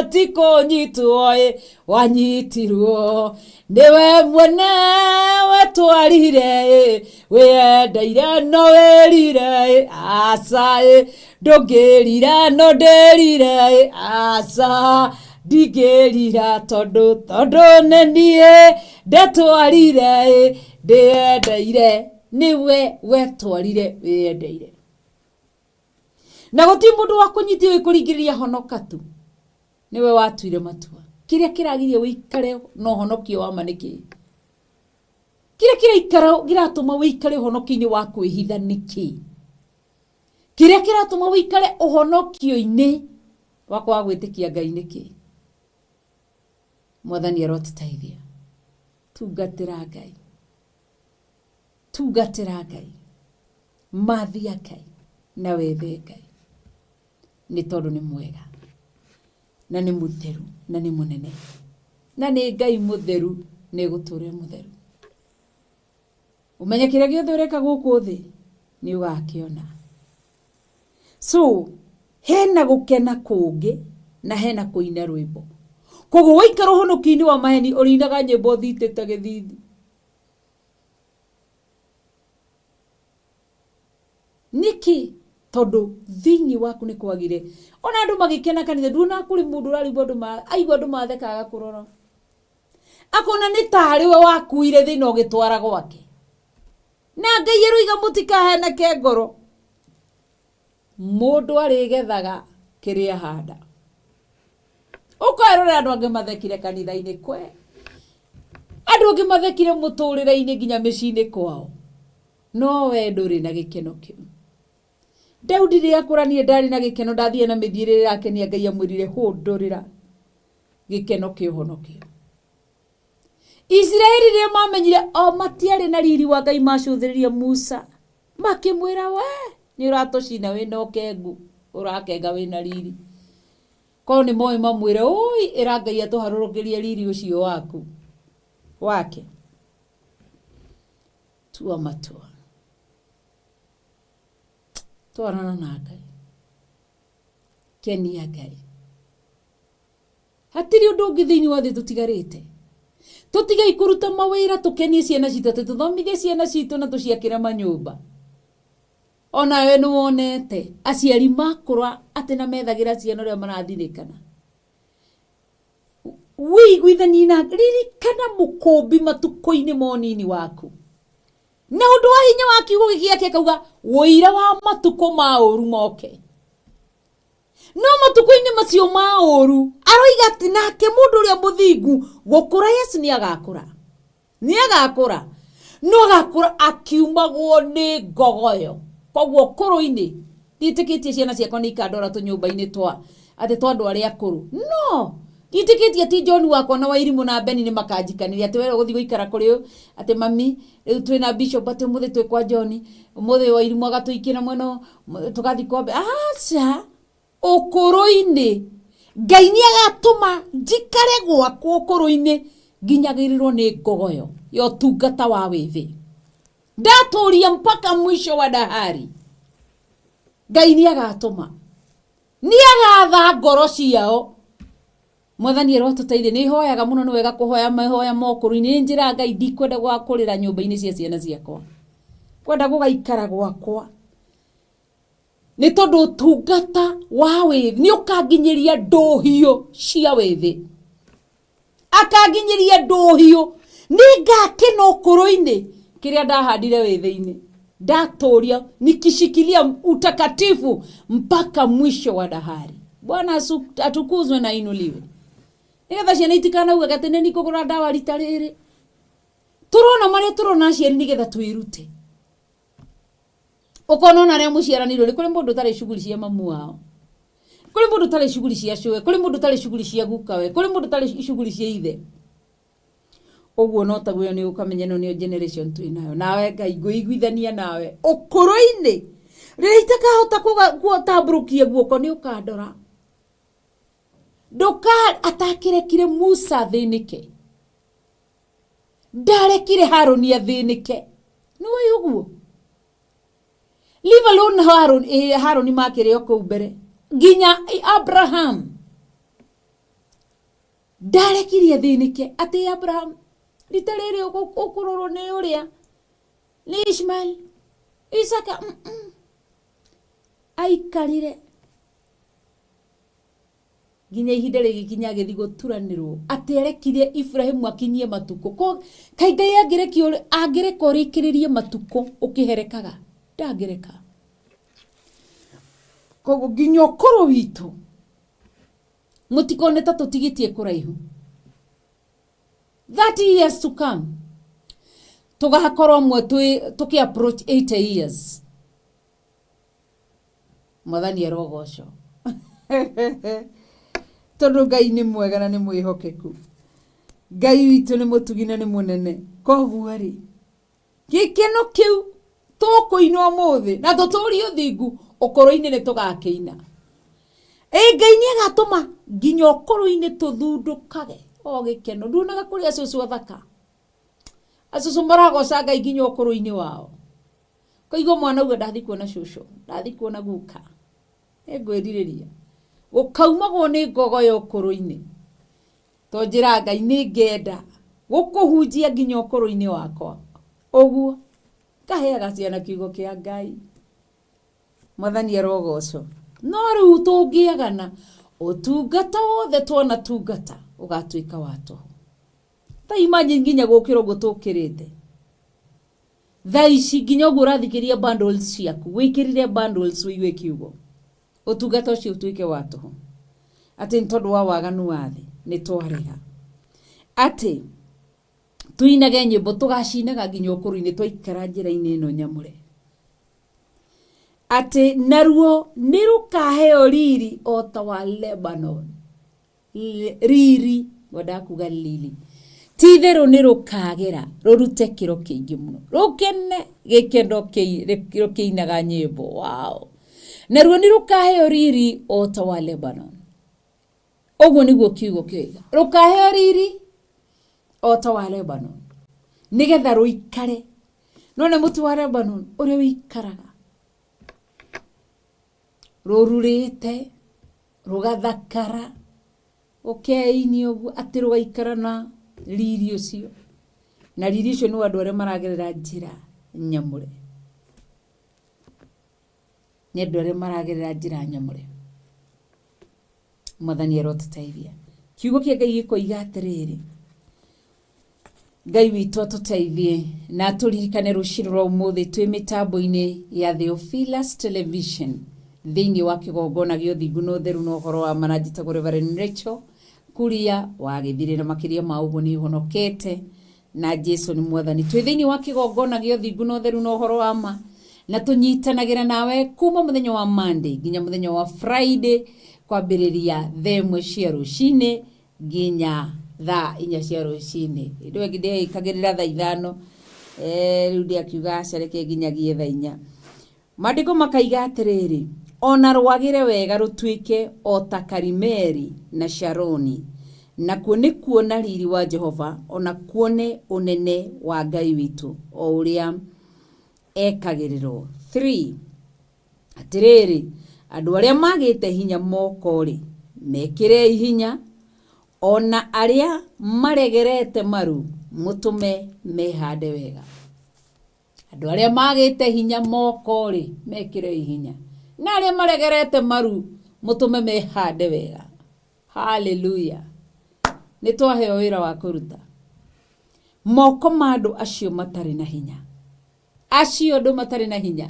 ti kũnyitwo wanyitirwo nĩwe mwene wetwarire wĩendeire no wĩrire aca ndũngĩrira no ndĩrire aca ndingĩrira tondũ tondũ nĩ niĩ ndetwarire ndĩendeire nĩwe wetwarire wĩendeire na gũtirĩ mũndũ wa kũnyitia wĩkũringĩrĩria honoka tu nĩwe watuire matua kĩrĩa kĩragiria wĩikare na ũhonokio wa ma nĩ kĩĩ kĩrĩa kĩraikara kĩratũma wĩikare ũhonokio-inĩ wa kwĩhitha nĩ kĩĩ kĩrĩa kĩratũma wĩikare ũhonokio-inĩ wa kwaga gwĩtĩkia Ngai nĩ kĩĩ mwathani arotũteithia tungatĩra Ngai tungatĩra Ngai mathia Ngai na wethe Ngai nĩ tondũ nĩ mwega na nĩ mũtheru na nĩ mũnene na nĩ Ngai mũtheru nĩ egũtũũra e mũtheru. Ũmenye kĩrĩa gĩothe ũreka gũkũ thĩ nĩ ũgakĩona. So hena gũkena kũngĩ na hena kũina rwĩmbo. Koguo waikara ũhonokio-inĩ wa maheni ũrĩinaga nyĩmbo thitĩte gĩthithi. Nĩkĩ? Tondũ thĩinĩ waku nĩ kwagire. Ona andũ magĩkena kanitha nduonaga kũrĩ mũndũ ũrarigwo andũ aigua andũ matheka agakũrora. Akona nĩ tarĩ we wakuire thĩna ũgĩtwara gwake. Na Ngai aroiga mũtikaheneke ngoro. Mũndũ arĩgethaga kĩrĩa ahanda. Ũkerorera andũ angĩ mathekire kanitha-inĩ kwe. Andũ angĩ mathekire mũtũrĩre-inĩ nginya mĩciĩ-inĩ kwao. No we ndũrĩ na gĩkeno kĩu. Daudi rĩrĩa akũranire ndarĩ na gĩkeno ndathire na mĩthiĩre ĩrĩa ĩrakenia Ngai amwĩrire hũndũrĩra gĩkeno kĩa ũhonokio. Isiraeli rĩrĩa mamenyire o matiarĩ na riri wa Ngai macũthĩrĩria Musa makĩmwĩra we nĩ ũratũcina wĩna ũkengu ũrakenga wĩna riri. Korwo nĩ moĩ mamwĩre ũi ĩra Ngai atũharũrũkĩrie riri ũcio waku wake. Tua matua. Twarana na Ngai. Kenia Ngai. Hatirĩ ũndũ ũngĩ thĩinĩ wa thĩ tũtigarĩte. Tũtigei kũruta mawĩra tũkenie ciana citũ, atĩ tũthomithie ciana citũ na tũciakĩre manyũmba. Onawe nĩ wonete aciari makũra atĩ na methagĩra ciana ũrĩa marathinĩkana. Wĩiguithanie na ririkana mũkũmbi matukũ-inĩ ma ũnini waku. Na ũndũ wa hinya wa kiugo gĩkĩ gĩake akauga ũira wa matukũ ma ũru moke. No matukũ-inĩ macio ma ũru aroiga atĩ nake mũndũ ũrĩa mũthingu gũkũra, yes, nĩ agakũra, nĩ agakũra, no agakũra akiumagwo nĩ ngogoyo. Koguo ũkũrũ-inĩ ndiĩtĩkĩtie ciana ciakwa nĩ ikandwara tũnyũmba-inĩ twa atĩ twa andũ arĩa akũrũ. No ndiĩtĩkĩtie ti John wakwa na Wairimũ na Beni nĩ makanjikanĩria atĩ we ũgũthiĩ gũikara kũrĩ ũyũ, atĩ mami rĩu twĩna bishop atĩ ũmũthĩ twĩ kwa John, ũmũthĩ Wairimũ agatũikĩra mwena ũyũ, tũgathiĩ kwa Beni. Aca, ũkũrũ-inĩ Ngai nĩ agatũma njikare gwakwa ũkũrũ-inĩ nginyagĩrĩrwo nĩ ngogoyo ya ũtungata wa wĩthĩ. Ndatũria mpaka mwisho wa dahari. Ngai nĩ agatũma, nĩ agatha ngoro ciao. Mwathani arotũteithie. Nĩ hoyaga mũno, nĩ wega kũhoya mahoya ma ũkũrũ-inĩ. Nĩ njĩraga Ngai ndikwenda gũgakũrĩra nyũmba-inĩ cia ciana ciakwa, kwenda gũgaikara gwakwa, nĩ tondũ ũtungata wa wĩthĩ nĩ ũkanginyĩria ndũhiũ cia wĩthĩ, akanginyĩria ndũhiũ. Nĩ ngakena ũkũrũ-inĩ kĩrĩa ndahandire wĩthĩ-inĩ, ndatũria nikishikilia utakatifu mpaka mwisho wa dahari. Bwana atukuzwe na ainuliwe. Nĩgetha ciana itikanauge atĩ nĩ nikũgũra ndawa rita rĩrĩ. Tũrona marĩa tũrona aciari nĩgetha twĩrute. Ũkona ona arĩa mũciaranĩirwo nĩ kũrĩ mũndũ ũtarĩ shughuli cia mamu wao, kũrĩ mũndũ ũtarĩ shughuli cia cũwe, kũrĩ mũndũ ũtarĩ shughuli cia gukawe, kũrĩ mũndũ ũtarĩ shughuli cia ithe. Ũguo no taguo ĩyo nĩ ũkamenya ĩno nĩyo generation twĩ nayo. Nawe Ngai ngwĩiguithania nawe ũkũrũ-inĩ rĩrĩa itakahota gũtambũrũkia guoko nĩ ũkandora. Ndũka atakĩrekire Musa athĩnĩke, ndarekire Harũni athĩnĩke. Nĩ ũĩ ũguo? Leave alone Harũni, Harũni makĩrĩ o kũu mbere nginya Abraham ndarekirie athĩnĩke. Atĩ Abraham rita rĩrĩ ũkũrorwo nĩ ũrĩa nĩ Ishmael Isaka, aikarire nginya ihinda rĩgĩkinya agĩthiĩ gũturanĩrwo atĩ arekirie Ibrahimu akinyie matukũ. Ko kaĩ Ngai angĩreka ũrĩkĩrĩrie matukũ ũkĩherekaga? Ndangĩreka. Koguo nginya ũkũrũ witũ mũtikone ta tũtigĩtie kũraihu. 30 years to come tũgakorwo mwe tũkĩ approach 80 years. Mwathani arogocwo tondũ Ngai nĩ mwega na nĩ mwĩhokeku. Ngai witũ nĩ mũtugi na nĩ mũnene. Koguo rĩ, gĩkeno kĩu tũkũina ũmũthĩ na tũtũrie ũthingu ũkũrũ-inĩ nĩ tũgakĩina. Ĩ Ngai nĩ agatũma nginya ũkũrũ-inĩ tũthundũkage o gĩkeno. Nduonaga kũrĩ acũcũ athaka, acũcũ maragoca Ngai nginya ũkũrũ-inĩ wao. Koigwo mwana uga ndathi kuona cũcũ, ndathi kuona guka, nĩngwĩrirĩria gũkaumagwo nĩ ngogoyo ũkũrũ-inĩ. To njĩra Ngai nĩ ngenda gũkũhunjia nginya ũkũrũ-inĩ wakwa. Ũguo ngaheaga ciana kiugo kĩa Ngai. Mwathani arogocwo. No rĩu tũngĩagana ũtungata wothe twanatungata ũgatuĩka wa tũhũ. Ta imagine nginya gũkĩra ũguo tũkĩrĩte thaa ici, nginya ũguo ũrathikĩria bundles ciaku, wĩkĩrire bundles ũigue kiugo, ũtungata ũcio ũtuĩke wa tũhũ atĩ nĩ tondũ wa waganu wa thĩ. Nĩ twarega atĩ tuinage nyĩmbo, tũgacinaga nginya ũkũrũ-inĩ twaikara njĩra-inĩ ĩno nyamũre, atĩ naruo nĩ rũkaheo riri o ta wa Lebanon. Riri ngwendaga kuga lili. Ti itherũ nĩ rũkagera rũrute kĩro kĩingĩ mũno, rũkene gĩkeno rũkĩinaga nyĩmbo. Wow. Naruo nĩ rũkaheo riri o ta wa Lebanon. Ũguo nĩguo kiugo kĩoiga, rũkaheo riri o ta wa Lebanon, nĩgetha rũikare. No nĩ mũtĩ wa Lebanon ũrĩa ũikaraga rũrurĩte rũgathakara ũkeini ũguo atĩ rũgaikara na Riri ũcio na riri ũcio nĩ wa andũ arĩa maragerera njĩra nyamũre, nĩ andũ arĩa maragerera njĩra nyamũre. Mwathani arotũteithia. Kiugo kĩa Ngai gĩkoiga atĩrĩrĩ, Ngai witũ atũteithie na atũririkane rũciinĩ rwa ũmũthĩ twĩ mĩtambo-inĩ ya Theophilus Television thĩinĩ wa kĩgongona gĩa ũthingu na ũtheru na ũhoro wa ma, na njĩtagwo Reverend Rachel Kuria wa Gĩthirĩ, na makĩria ma ũguo nĩ honokete na Jesu nĩ mwathani. Twĩ thĩinĩ wa kĩgongona gĩa ũthingu na ũtheru na ũhoro wa ma, na tũnyitanagĩra nawe kuma mũthenya wa Monday nginya mũthenya wa Friday, kwambĩrĩria thaa 1 cia rũcinĩ nginya thaa 4 cia rũcinĩ. Rĩu ĩngĩ ndĩĩkagĩrĩra thaa 5, rĩu ndĩakiuga aca, reke nginyagie thaa 4. Maandĩko makaiga atĩrĩrĩ, ona rwagĩre wega rũtuĩke o ta Karimeli na Sharoni, nakuo nĩ kuona riri wa Jehova, ona kuone ũnene wa Ngai witũ o ũrĩa ekagĩrĩrwo. 3 Atĩrĩrĩ, andũ arĩa magĩte hinya moko-rĩ, mekĩrei hinya, ona arĩa maregerete maru mũtũme mehande wega. Andũ arĩa magĩte hinya moko-rĩ, mekĩrei hinya, na arĩa maregerete maru mũtũme mehande wega. Haleluya! Nĩ twaheo wĩra wa kũruta. Moko ma andũ acio matarĩ na hinya, acio andũ matarĩ na hinya,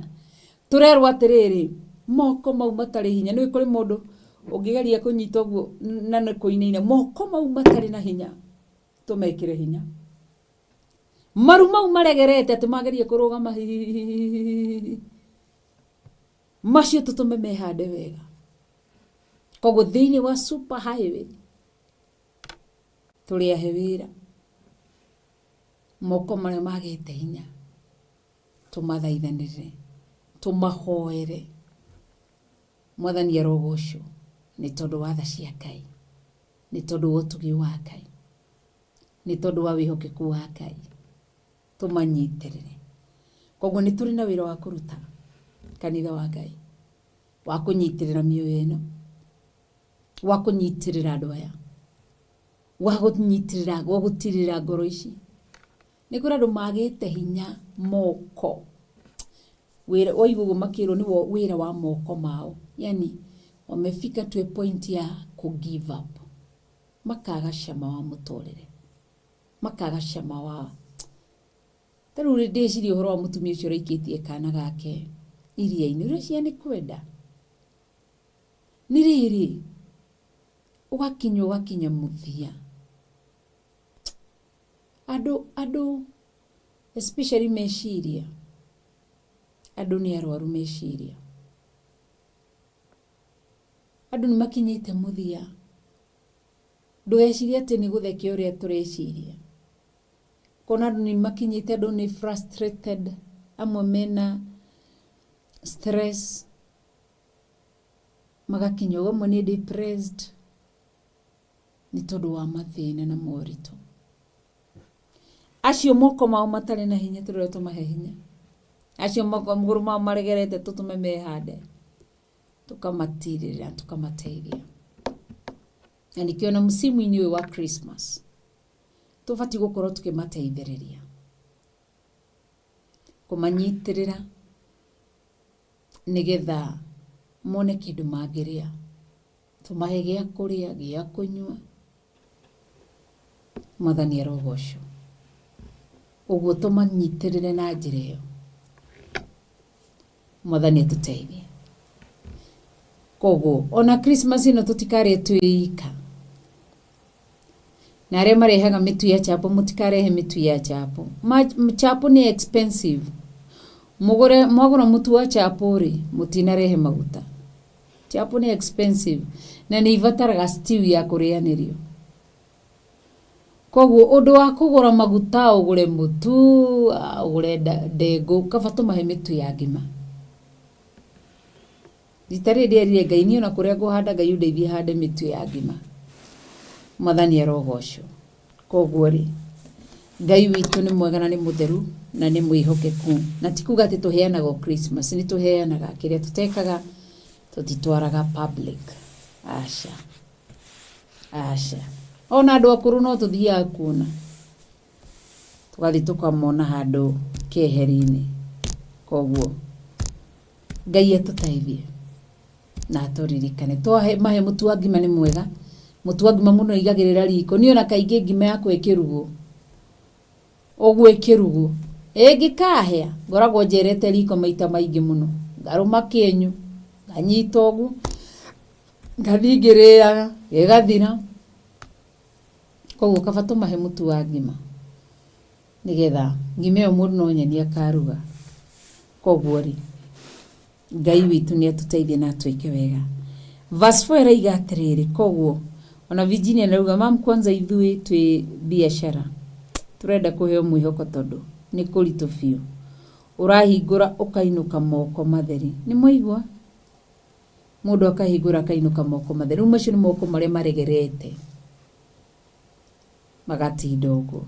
tũrerwo atĩrĩrĩ, moko mau matarĩ hinya, nĩ kũrĩ mũndũ ũngĩgeria kũnyita ũguo na nĩ kũinaina, moko mau matarĩ na hinya tũmekĩre hinya. Maru mau maregerete atĩ magerie kũrũgama hihihihi, macio tũtũme mehande wega. Koguo thĩinĩ wa super highway tũrĩ ahe wĩra. Moko marĩa magĩte hinya tũmathaithanĩrĩre, tũmahoere. Mwathani arogocwo nĩ tondũ wa tha cia Ngai, nĩ tondũ wa ũtugi wa Ngai, nĩ tondũ wa wĩhokeku wa Ngai. Tũmanyitĩrĩre. Koguo nĩ tũrĩ na wĩra wa kũruta kanitha wa Ngai, wa kũnyitĩrĩra mĩoyo ĩno, wa kũnyitĩrĩra andũ aya, wa kũnyitĩrĩra, wa gũtirĩrĩra ngoro ici. Nĩ kũrĩ andũ magĩte hinya moko, wĩra waigua ũguo makĩrwo nĩ wĩra wa moko mao, yani wamefika to a point ya ku give up, makaga cama wa mũtũrĩre, makaga cama wa ta rĩu ndĩciria ũhoro wa mũtumia ũcio ũraikĩtie kana gake iria-inĩ, ũreciria nĩ kwenda? Nĩ rĩrĩ, ũgakinya ũgakinya mũthia. Andũ especially meciria, andũ nĩ arwaru meciria. Andũ nĩ makinyĩte mũthia. Ndũgecirie atĩ nĩ gũthekia ũrĩa tũreciria. Kona andũ nĩ makinyĩte, andũ nĩ frustrated, amwe mena stress, magakinya ũguo, amwe nĩ depressed nĩ tondũ wa mathĩna na moritũ. Acio moko mao matarĩ na hinya tũrĩa tũmahe hinya. Acio moko magũrũ mao maregerete tũtũme mehande. Tũkamatirĩrĩra, tũkamateithia. Na nĩkĩo na msimu-inĩ ũyũ wa Christmas tũbatiĩ gũkorwo tũkĩmateithĩrĩria, kũmanyitĩrĩra nĩgetha mone kĩndũ mangĩrĩa, tũmahe gĩa kũrĩa, gĩa kũnyua. Mwathani arogocwo. Ũguo tũmanyitĩrĩre na njĩra ĩyo. Mwathani atũteithie. Koguo ona Christmas ĩno tũtikarĩe twĩ ika. Na arĩa marehaga mĩtu ya chapo mũtikarehe mĩtu ya chapo. Chapo nĩ expensive. Mũgũre, mwagũra mũtu wa chapo rĩ, mũtinarehe maguta. Chapo nĩ expensive na nĩ ibataraga stew ya kũrĩanĩrio. Koguo ũndũ wa kũgũra maguta, ũgũre mũtu, ũgũre ndengũ, kaba tũmahe mĩtu ya ngima. Rita rĩrĩ ndĩerire Ngai niĩ ona kũrĩa ngũhanda Ngai ũndeithie hande mĩtu ya ngima. Mwathani arogocwo. Koguo rĩ, Ngai witũ nĩ mwega na nĩ mũtheru na nĩ mwĩhokeku. Na ti kuga atĩ tũheanaga o Christmas, nĩ tũheanaga. Kĩrĩa tũtekaga tũtitwaraga public. Aca. Aca. Ona andũ akũrũ no tũthiaga kuona, tũgathiĩ tũkamona handũ keheri-inĩ. Koguo Ngai atũteithie na atũririkane. Twamahe mũtu wa ngima nĩ mwega, mũtu wa ngima mũndũ aigagĩrĩra riko. Niĩ ona kaingĩ ngima yakwa ĩkĩrugwo, ũguo ĩkĩrugwo, ĩngĩkahĩa ngoragwo njerete riko maita maingĩ mũno. Ngarũma kĩenyũ, nganyita ũguo, ngathiĩ ngĩrĩaga, gĩgathira. Koguo kaba tũmahe mũtu wa ngima, nĩgetha ngima ĩyo mũndũ no nyeni akaruga. Koguo rĩ, Ngai witũ nĩ atũteithie na atwĩke wega. Verse 4 ĩraiga atĩrĩrĩ, koguo ona Virginia arauga mam kwanza ithuĩ twĩ biacara tũrenda kũheo mwĩhoko tondũ nĩ kũritũ biũ. Ũrahingũra ũkainũka moko matheri. Nĩ mwaigua? Mũndũ akahingũra akainũka moko matheri. Rĩu macio nĩ moko marĩa maregerete magatinda ũguo.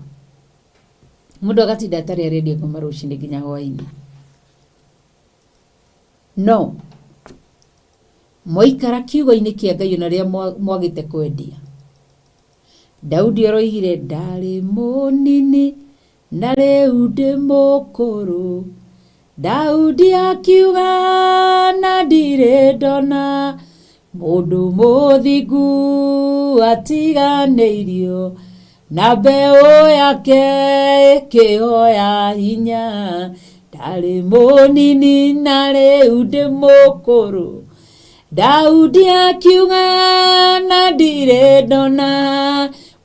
Mũndũ agatinda atarĩ arendia kuma rũcinĩ nginya hwainĩ. No mwaikara kiugo-inĩ kĩa Ngai ona rĩrĩa mwagĩte kwendia. Daudi aroigire ndarĩ mũnini na rĩu ndĩ mũkũrũ. Daudi akiuga na ndirĩ ndona mũndũ mũthingu atiganĩirio na mbeũ yake ĩkĩhoya hinya. Ndarĩ mũnini na rĩu ndĩ mũkũrũ. Daudi akiuga na ndirĩ ndona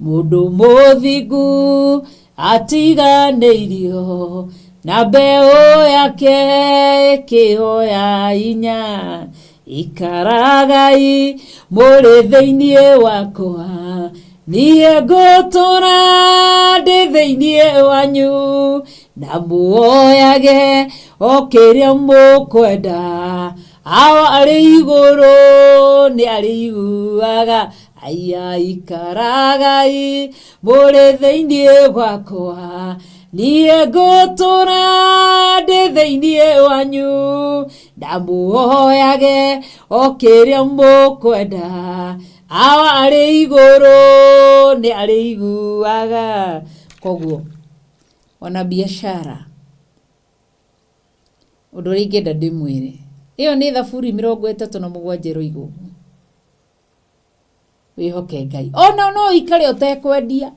mũndũ mũthingu atiganĩirio na mbeũ yake ĩkĩhoya hinya. Ikaragai mũrĩ thĩinĩ wakwa, niĩ ngũtũũra ndĩ thĩinĩ wanyu, na muoyage o kĩrĩa mũkwenda. Awa arĩ igũrũ nĩ arĩiguaga, aya ikaragai mũrĩ thĩinĩ wakwa, niĩ ngũtũũra ndĩ thĩinĩ wanyu, na muoyage o kĩrĩa mũkwenda. Awa arĩ igũrũ nĩ arĩiguaga. Koguo ona biacara ũndũ ũrĩa ingĩenda ndĩmwĩre, ĩyo nĩ Thaburi 37 ĩroiga ũguo. Wĩhoke Ngai. Ona no ũikare ũtekwendia.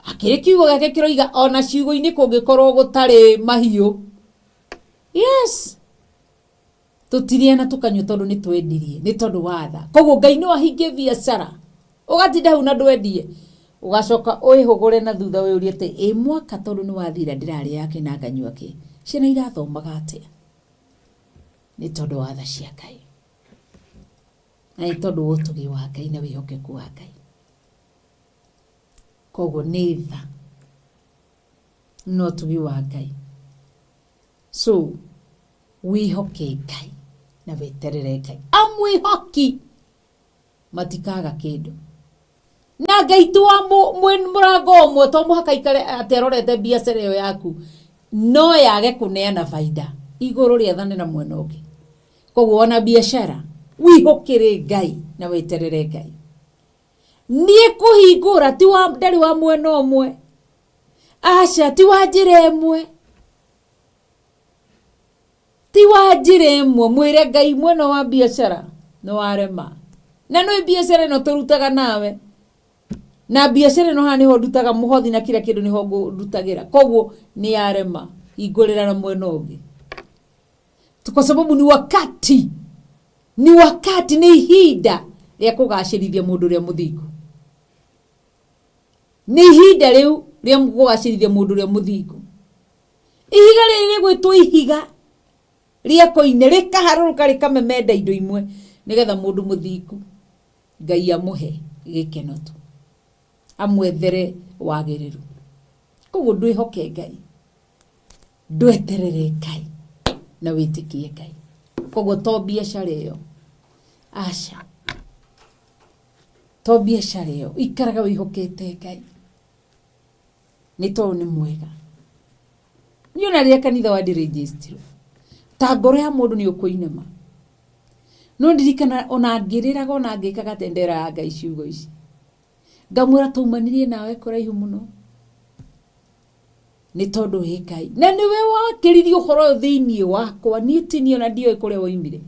Akĩrĩ kiugo gĩake kĩroiga ona ciugũ-inĩ kũngĩkorwo gũtarĩ mahiũ. Yes. Tũtirĩe na tũkanyua tondũ nĩ twendirie, nĩ tondũ wa tha. Koguo Ngai no ahingie biacara. Ũgatinda hau na ndwendie. Ũgacoka wĩhũgũre na thutha wĩyũrie atĩ ĩ mwaka tondũ nĩ wathira ndĩrarĩaga kĩ na nganyua kĩ. Ciana irathomaga atĩa? Nĩ tondũ wa tha cia Ngai. Na nĩ tondũ wa ũtugi wa Ngai na wĩhokeku wa Ngai. Koguo nĩ tha na ũtugi wa Ngai. So wĩhoke Ngai na weterere Ngai. Amwĩhoki matikaga kĩndũ. Na Ngai ti wa mũrango ũmwe, to mũhaka aikare atĩ arorete biacara ĩyo yaku, no yage kũneana baida igũrũ rĩathane na mwena ũngĩ. Koguo ona biacara wĩhokere Ngai na weterere Ngai. Niĩ kũhingũra ti wa ndarĩ wa mwena ũmwe, aca ti wa njĩra ĩmwe, ti wa njĩra ĩmwe. Mwĩre Ngai mwena wa biacara nĩ warema, na nĩ biacara ĩno tũrutaga nawe, na biacara ĩno haha nĩho ndutaga mũhothi na kila kĩndũ nĩho ndutagĩra, koguo nĩ yarema, hingũrĩra na mwena ũngĩ, kwa sababu ni wakati, ni wakati, nĩ ihinda rĩa kũgacĩrithia mũndũ ũrĩa mũthingu. Nĩ ihinda rĩu rĩa kũgacĩrithia mũndũ ũrĩa mũthingu. Ihiga rĩrĩ rĩgwĩtwo ihiga rĩa koine rĩkaharũrũka rĩkamemenda indo imwe nĩgetha mũndũ mũthingu Ngai amũhe gĩkeno tu, amwethere wagĩrĩru. Koguo ndwĩhoke Ngai, ndweterere Ngai na wĩtĩkie Ngai. Koguo to biacara ĩyo, aca, to biacara ĩyo, ikaraga wĩhokete Ngai nĩ tondũ nĩ mwega. Niĩ ona rĩrĩa kanitha wandirĩnjĩstirwo, ta ngoro ya mũndũ nĩ ũkũinama. No ndirikana ona ngĩrĩraga ona ngĩkaga atĩ nderaga Ngai ciugo ici. Ngamwĩra twaumanirie nawe kũraihu mũno. Nĩ tondũ wĩ Ngai. Na nĩwe wakĩririe ũhoro ũyũ thĩinĩ wakwa. Niĩ ti niĩ ona ndioĩ kũrĩa woimire.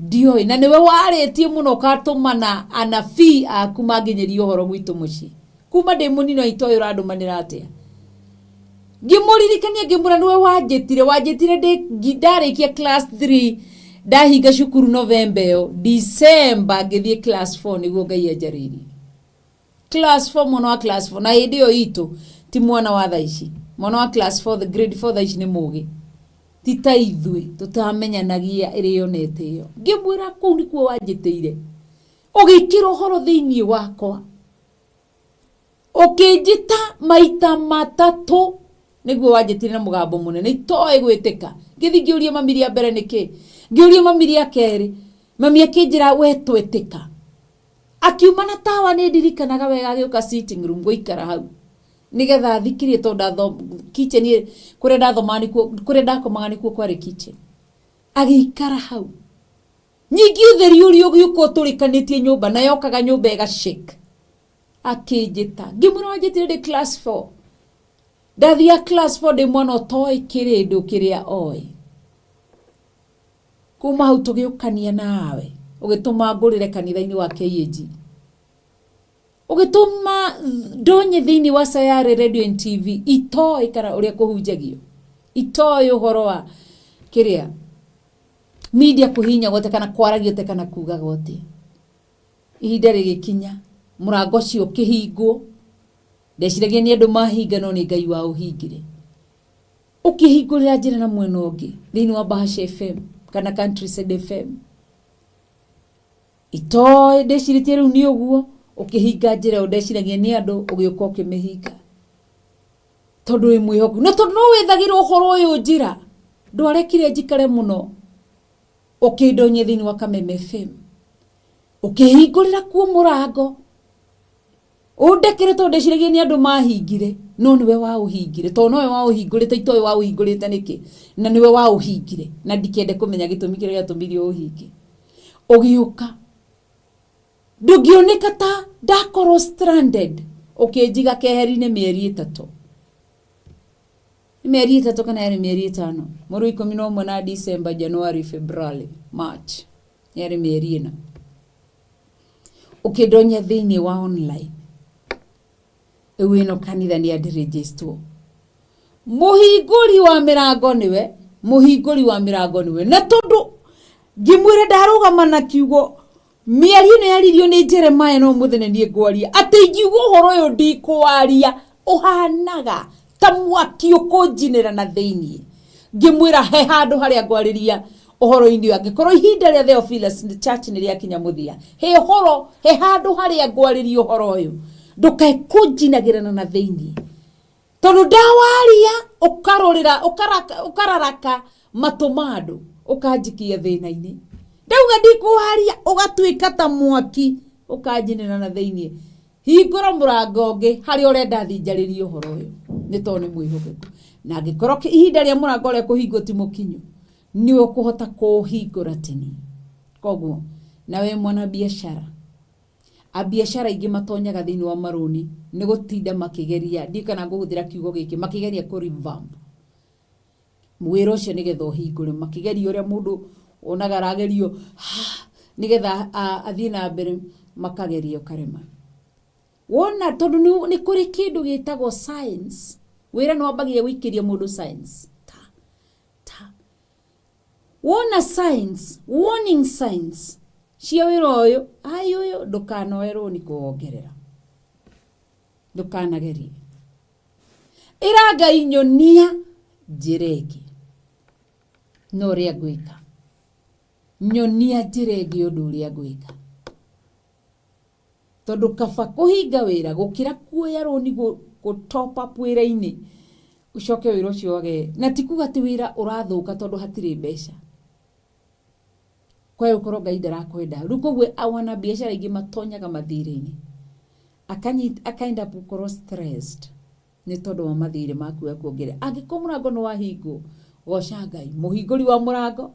Ndioĩ. Na nĩwe warĩtie mũno ũkatũmana anabii aku manginyĩrie ũhoro gwitũ mũciĩ. Kuma ndĩ mũnini ona itoĩ ũrandũmanĩra atĩa. Ngĩmũririkania ngĩmwĩra nĩwe wanjĩtire. Wanjĩtire ndarĩkia class 3 ndahinga cukuru November ĩyo. December ngĩthiĩ class 4 nĩguo Ngai anjarĩirie. Class 4 mwana wa class 4 na hĩndĩ ĩyo itũ ti mwana wa thaa ici. Mwana wa class 4 the grade 4 thaa ici nĩ mũgĩ. Ti ta ithuĩ tũtamenyanagia ĩrĩo na ĩtĩo. Ngĩmwĩra kũu nĩkuo wanjĩtĩire. Ũgĩkĩra ũhoro thĩinĩ wakwa. Ũkĩnjĩta maita matatũ nĩguo wanjĩtire na mũgambo mũnene itoĩ gwĩtĩka. Ngĩthiĩ ngĩũria mami rĩa mbere nĩkĩ. Ngĩũria mami rĩa kerĩ. Mami akĩnjĩra we twetĩka. Akiuma na tawa nĩ ndirikanaga wega agĩũka sitting room gũikara hau. Nĩgetha athikĩrie tondũ kitchen kũrĩa ndathomaga nĩkuo kũrĩa ndakomaga nĩkuo kwarĩ kitchen. Agĩikara hau. Nyingĩ ũtheri ũrĩa ũgĩũka ũtũrĩkanĩtie nyũmba na yokaga nyũmba ĩga shake. Akĩnjĩta. Ngĩmwĩra wanjĩtire ndĩ class 4. Ndathiaga class 4 ndĩ mwana ũtoĩ kĩrĩndũ kĩrĩa oĩ. Kuma hau tũgĩũkania nawe. Ũgĩtũma ngũrĩre kanitha-inĩ wa KAG. Ũgĩtũma ndonye thĩinĩ wa Sayari Radio and TV itoĩ kana ũrĩa kũhunjagio. Itoĩ ũhoro wa kĩrĩa media kũhihinyagwo atĩa kana kwaragio atĩa kana kugagwo atĩa. Ihinda rĩgĩkinya mũrango ũcio ũkĩhingwo. Ndeciragia nĩ andũ mahinga no nĩ Ngai waũhingire. Ũkĩhingũrĩra njĩra na mwena ũngĩ thĩinĩ wa Bahasha FM kana Countryside FM. Itoĩ ndecirĩtie rĩu nĩ ũguo, ũkĩhinga njĩra ĩyo ndeciragia nĩ andũ ũgĩũka ũkĩmĩhinga. Tondũ wĩ mwĩhokeku. Na tondũ no wethagĩra ũhoro ũyũ njĩra, ndwarekire njikare mũno ũkĩndonyia thĩinĩ wa Kameme FM. Ũkĩhingũrĩra kuo mũrango. Ũndekere tondũ ndeciragia nĩ andũ mahingire, no nĩwe waũhingire. Tondũ nowe waũhingũrĩte itoĩ waũhingũrĩte nĩkĩ. Na nĩwe waũhingire. Na ndikende kũmenya gĩtũmi kĩrĩa gĩatũmire ũũhinge. Ũgĩũka. Ndũngĩoneka ta ndakorwo stranded. Ũkĩnjiga keheri-inĩ mĩeri ĩtatũ. Nĩ mĩeri ĩtatũ kana yarĩ mĩeri ĩtano? Mweri wa 11 na December, January, February, March. Yarĩ mĩeri ĩna. Ũkĩndonya thĩinĩ wa online. Rĩu ĩno kanitha nĩ andĩrĩnjĩstwo. Mũhingũri wa mĩrango nĩwe, mũhingũri wa mĩrango nĩwe. Na tondũ ngĩmwĩra ndarũgama na kiugo mĩario ĩno yaririo nĩ Jeremiah no ũmũthĩ nĩ niĩ ngwaria atĩ ingiuga ũhoro ũyũ ndikwaria ũhanaga ta mwaki ũkũnjinĩra na thĩinĩ. Ngĩmwĩra he handũ harĩa ngwarĩria ũhoro-inĩ ũyũ angĩkorwo ihinda rĩa Theophilus Church nĩ rĩakinya mũthia, he ũhoro, he handũ harĩa ngwarĩria ũhoro ũyũ ndũkae kũnjinagĩrana na thĩinĩ. Tondũ ndawaria ũkarũrĩra ũkararaka matũ ma andũ ũkanjikia thĩna-inĩ. Ndauga ndikwaria ũgatuĩka ta mwaki ũkanjinĩra na thĩinĩ. Hingũra mũrango ũngĩ harĩa ũrenda thiĩ njarĩrie ũhoro ũyũ nĩ tondũ nĩ mwĩhokeku. Na angĩkorwo ihinda rĩa mũrango ũrĩa kũhingwo ti mũkinyu, nĩwe ũkũhota kũũhingũra tene. Koguo nawe mwana biacara, Abiacara aingĩ matonyaga thĩinĩ wa marũni nĩ gũtinda makĩgeria, ndiũĩ kana ngũhũthĩra kiugo gĩkĩ, makĩgeria kũ revamp wĩra ũcio nĩgetha ũhingũre, makĩgeria ũrĩa mũndũ wonaga aragerio nĩgetha athiĩ na mbere, makageria ũkarema. Wona tondũ nĩ kũrĩ kĩndũ gĩtagwo science, wĩra nĩ wambagia gũikĩria mũndũ science ta ta Wona signs, warning signs cia wĩra ũyũ, ai ũyũ ndũkanoe rũni kũwongerera. Ndũkanagerie. Ĩra Ngai nyonia njĩra ĩngĩ. Na ũrĩa ngwĩka. Nyonia njĩra ĩngĩ ũndũ ũrĩa ngwĩka. Tondũ kaba kũhinga wĩra gũkĩra kuoya rũni gũ top up wĩra-inĩ ũcoke wĩra ũcio wage. Na ti kuga atĩ wĩra ũrathũka tondũ hatirĩ mbeca. Kwaya gũkorwo Ngai ndarakwenda. Rĩu koguo wana biacara aingĩ matonyaga mathirĩ-inĩ. Aka end up gũkorwo stressed nĩ tondũ wa mathirĩ maku ya kuongerera. Angĩkorwo mũrango nĩ wahingwo, goca Ngai. Mũhingũri wa mũrango.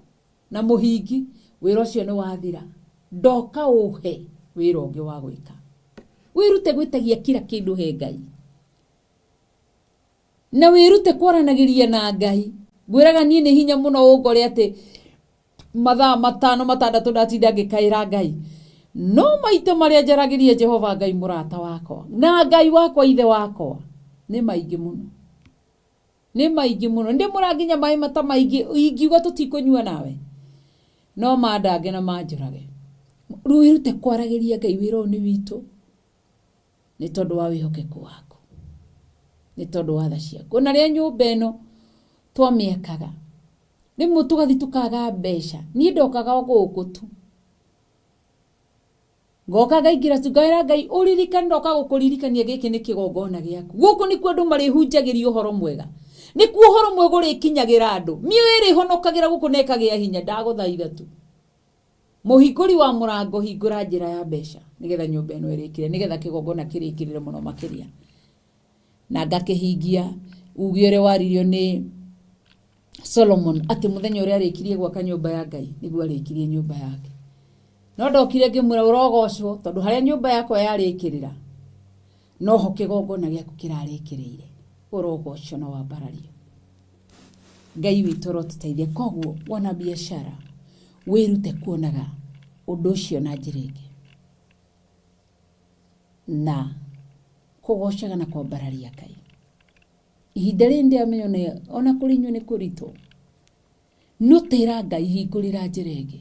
Na mũhingi wĩra ũcio nĩ wathira ndoka ũhe wĩra ũngĩ wa gwĩka. Wĩrute gwĩtagia kila kĩndũ he Ngai na wĩrute kwaranagĩria na Ngai. Ngwĩraga niĩ nĩ hinya mũno ũngore atĩ mathaa 5 6 ndatinda ngĩkaĩra Ngai, no maita marĩa njaragĩria Jehova Ngai mũrata wakwa na Ngai wakwa ithe wakwa nĩ maingĩ mũno, nĩ maingĩ mũno. Ndĩmũra nginya maĩ mata maingĩ ingiuga tũtikũnyua nawe no mandange na manjũrage. Rĩu wĩrute kwaragĩria Ngai, wĩra ũyũ nĩ witũ nĩ tondũ wa wĩhokeku waku, nĩ tondũ wa tha ciaku. Ona rĩrĩa nyũmba ĩno twamĩakaga rĩmwe tũgathiĩ tũkaga mbeca, niĩ ndokaga o gũkũ tu ngoka ngaingĩra tu ngaĩra Ngai ũririkane, ndoka gũkũririkania gĩkĩ nĩ kĩgongona gĩaku. Gũkũ nĩkuo andũ marĩhunjagĩria ũhoro mwega, nĩkuo ũhoro mwega ũrĩkinyagĩra andũ, mĩoyo ĩrĩhonokagĩra gũkũ na ĩkagĩa hinya. Ndagũthaitha tu mũhingũri wa mũrango, hingũra njĩra ya mbeca nĩgetha nyũmba ĩno ĩrĩkĩre, nĩgetha kĩgongona kĩrĩkĩrĩre mũno makĩria. Na ngakĩhingia uge ũrĩa waririo nĩ Solomon atĩ mũthenya ũrĩa arĩkirie gwaka nyũmba ya Ngai nĩguo arĩkirie nyũmba yake. No ndokire ngĩmwĩra ũrogocwo tondũ harĩa nyũmba yakwa yarĩkĩrĩra noho kĩgongona gĩaku kĩrarĩkĩrĩire, ũrogocwo na wambarario. Ngai witũ ũrotũteithia. Koguo wona biacara wĩrute kuonaga ũndũ ũcio na njĩra ĩngĩ na kũgocaga na kwambararia Ngai. Ihinda rĩrĩ ndĩramenya ona kũrĩ inyuĩ nĩ kũritũ, no tĩra Ngai hingũrĩra njĩra ĩngĩ,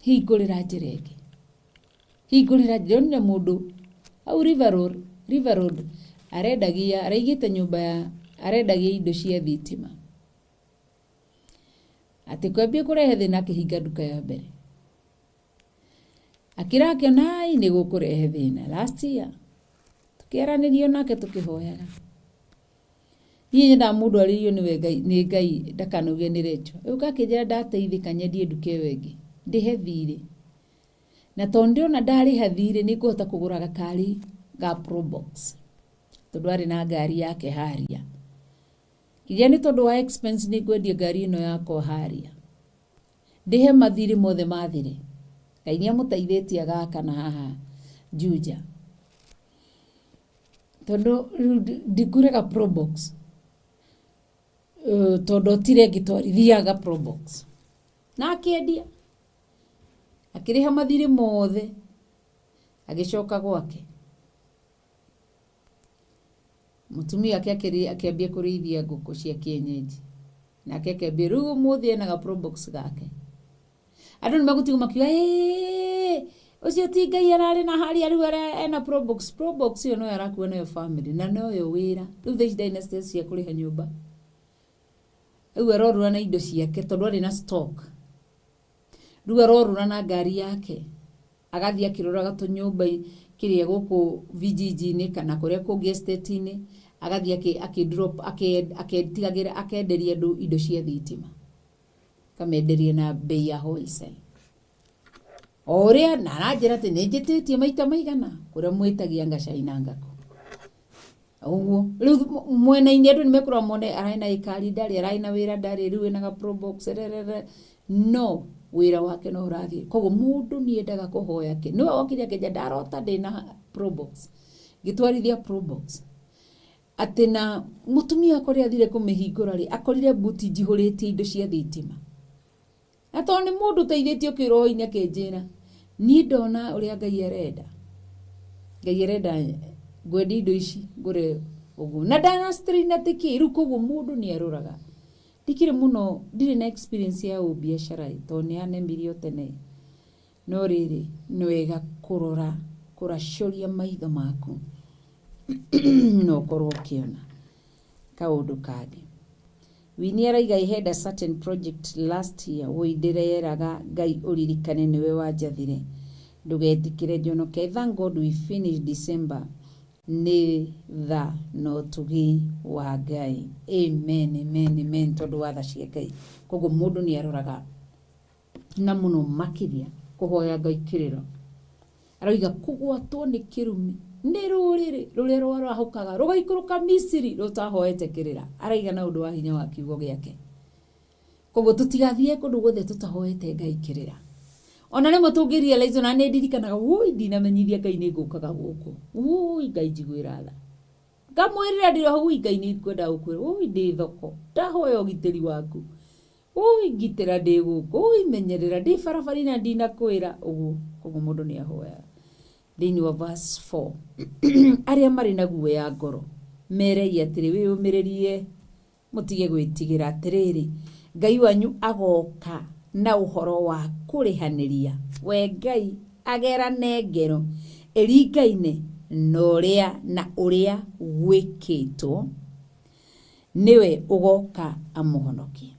hingũrĩra njĩra ĩngĩ, hingũrĩra njĩra. Ndĩronire mũndũ hau River Road, River Road arendagia, araigĩte nyũmba ya arendagia indo cia thitima, atĩ kwambia kũrehe thĩna akĩhinga nduka ya mbere, akĩra akĩona ai nĩ gũkũrehe thĩna. Last year tũkĩaranĩria nake tũkĩhoyaga. Niĩ nyendaga mũndũ arĩrio nĩwe Ngai, nĩ Ngai ndakanauge nĩ Rachel. Rĩu gakĩnjĩra ndateithĩka nyendie nduka ĩyo ĩngĩ ndĩhe thirĩ, na tondũ ndĩrona ndarĩha thirĩ nĩ ngũhota kũgũra gakari ga Probox tondũ arĩ na ngari yake haria. Kĩgĩa nĩ tondũ wa expense nĩ ngwendia ngari ĩno yakwa haria ndĩhe mathirĩ mothe mathire. Ngai nĩ amũteithĩtie agaka na haha Juja, tondũ rĩu ndikũrega Probox tondũ tire ngĩtwarithiaga Probox, na akĩendia akĩrĩha mathirĩ mothe agĩcoka gwake. Mũtumia wake akĩambia kũrĩithia ngũkũ cia kienyeji, nake akĩambia rĩu ũmũthĩ ena ga Probox gake. Andũ nĩ megũtigwo makiuga ĩĩ ũcio ti Ngai ararĩ na harĩa rĩu ena Probox. Probox ĩyo noyo arakua nayo family na noyo wĩra. Rĩu thaa ici ndarĩ na stress cia kũrĩha nyũmba, rĩu arorũra na indo ciake tondũ arĩ na stock. Rĩu arorũra na ngari yake agathiĩ akĩroraga tũnyũmba kĩrĩa gũkũ vijiji-inĩ kana kũrĩa kũngĩ estate-inĩ, agathiĩ akĩ drop aketigagĩra akenderia andũ indo cia thitima, akamenderia na bei ya wholesale. O ũrĩa na aranjĩra atĩ nĩ njĩtĩtie maita maigana kũrĩa mwĩtagia ngacai na ngakũ. Ũguo rĩu mwena-inĩ andũ nĩ mekũrora mone ararĩ na ĩkari ndarĩ, ararĩ na wĩra ndarĩ, rĩu ena ga Probox rerere, no wĩra wake no ũrathiĩ. Koguo mũndũ nĩ endaga kũhoya kĩ, nĩwe wokire akĩnjĩra ndarota ndĩna Probox, ngĩtwarithia Probox, atĩ na mũtumia wakwa rĩrĩa athire kũmĩhingũra rĩ, akorire mbuti njihũrĩtie indo cia thitima. Na tondũ nĩ mũndũ ũteithĩtio kĩroho-inĩ akĩnjĩra, niĩ ndona ũrĩa Ngai arenda, Ngai arenda ngwendia indo ici ngũre ũguo. Na ndana strain atĩ kĩ, rĩu koguo mũndũ nĩ aroraga. Ndikĩrĩ mũno, ndirĩ na experience ya ũbiacara ĩ, tondũ nĩ yanemirie o tene. No rĩrĩ, nĩ wega kũrora, kũracũria maitho maku na ũkorwo ũkĩona kaũndũ kangĩ. Winnie araiga I had a certain project last year, woi ndĩreraga Ngai ũririkane nĩwe wanjathire ndũgetĩkĩre njonoke. I thank God we finished December nĩ tha na ũtugi wa Ngai. Amen, amen, amen, tondũ wa tha cia Ngai. Koguo mũndũ nĩ aroraga na mũno makĩria kũhoya Ngai kĩrĩra. Aroiga kũgwatwo nĩ kĩrumi nĩ rũrĩrĩ rũrĩa rwarahũkaga rũgaikũrũka Misiri rũtahoete kĩrĩra. Araiga na ũndũ wa hinya wa kiugo gĩake. Koguo tũtigathiĩ kũndũ guothe tũtahoete Ngai kĩrĩra. Ona rĩmwe tũngĩ realize ona nĩ ndirikanaga wũi ndinamenyithia Ngai nĩ ngũkaga gũkũ. Wũi Ngai njiguĩra tha. Ngamwĩrĩra ndĩ ho wũi Ngai nĩ ngwenda gũkwĩra wũi ndĩ thoko ndahoya ũgitĩri waku. Wũi ngitĩra ndĩ gũkũ wũi menyerera ndĩ barabara-inĩ na ndinakwĩra ũguo. Koguo mũndũ nĩ ahoyaga. Thĩinĩ wa verse 4 arĩa marĩ na guoya ngoro merei atĩrĩ wĩyũmĩrĩrie mũtige gwĩtigĩra atĩrĩrĩ Ngai wanyu agoka na ũhoro wa kũrĩhanĩria we Ngai agerane ngero ĩringaine na ũrĩa na ũrĩa gwĩkĩtwo nĩwe ũgoka amũhonokie.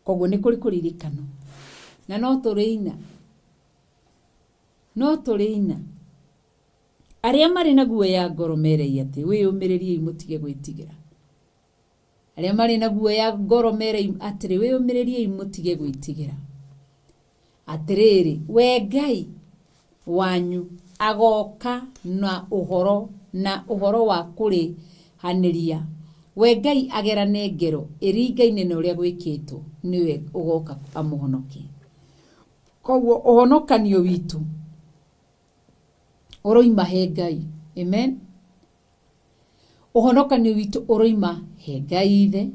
Koguo nĩ kũrĩ kũririkano na no tũrĩina no tũrĩina arĩa marĩ na guoya ngoro merei atĩ wĩyũmĩrĩriei mũtige gwĩtigĩra. Arĩa marĩ na guoya ngoro merei atĩrĩ wĩyũmĩrĩriei mũtige gwĩtigĩra. Atĩrĩrĩ we Ngai wanyu agoka na ũhoro na ũhoro wa kũrĩhanĩria we Ngai agerane ngero ĩringaine na ũrĩa gwĩkĩtwo nĩwe ũgoka amũhonokie. Koguo ũhonokanio witũ ũroima he Ngai. Amen. Ũhonokanio witũ ũroima he Ngai Ithe,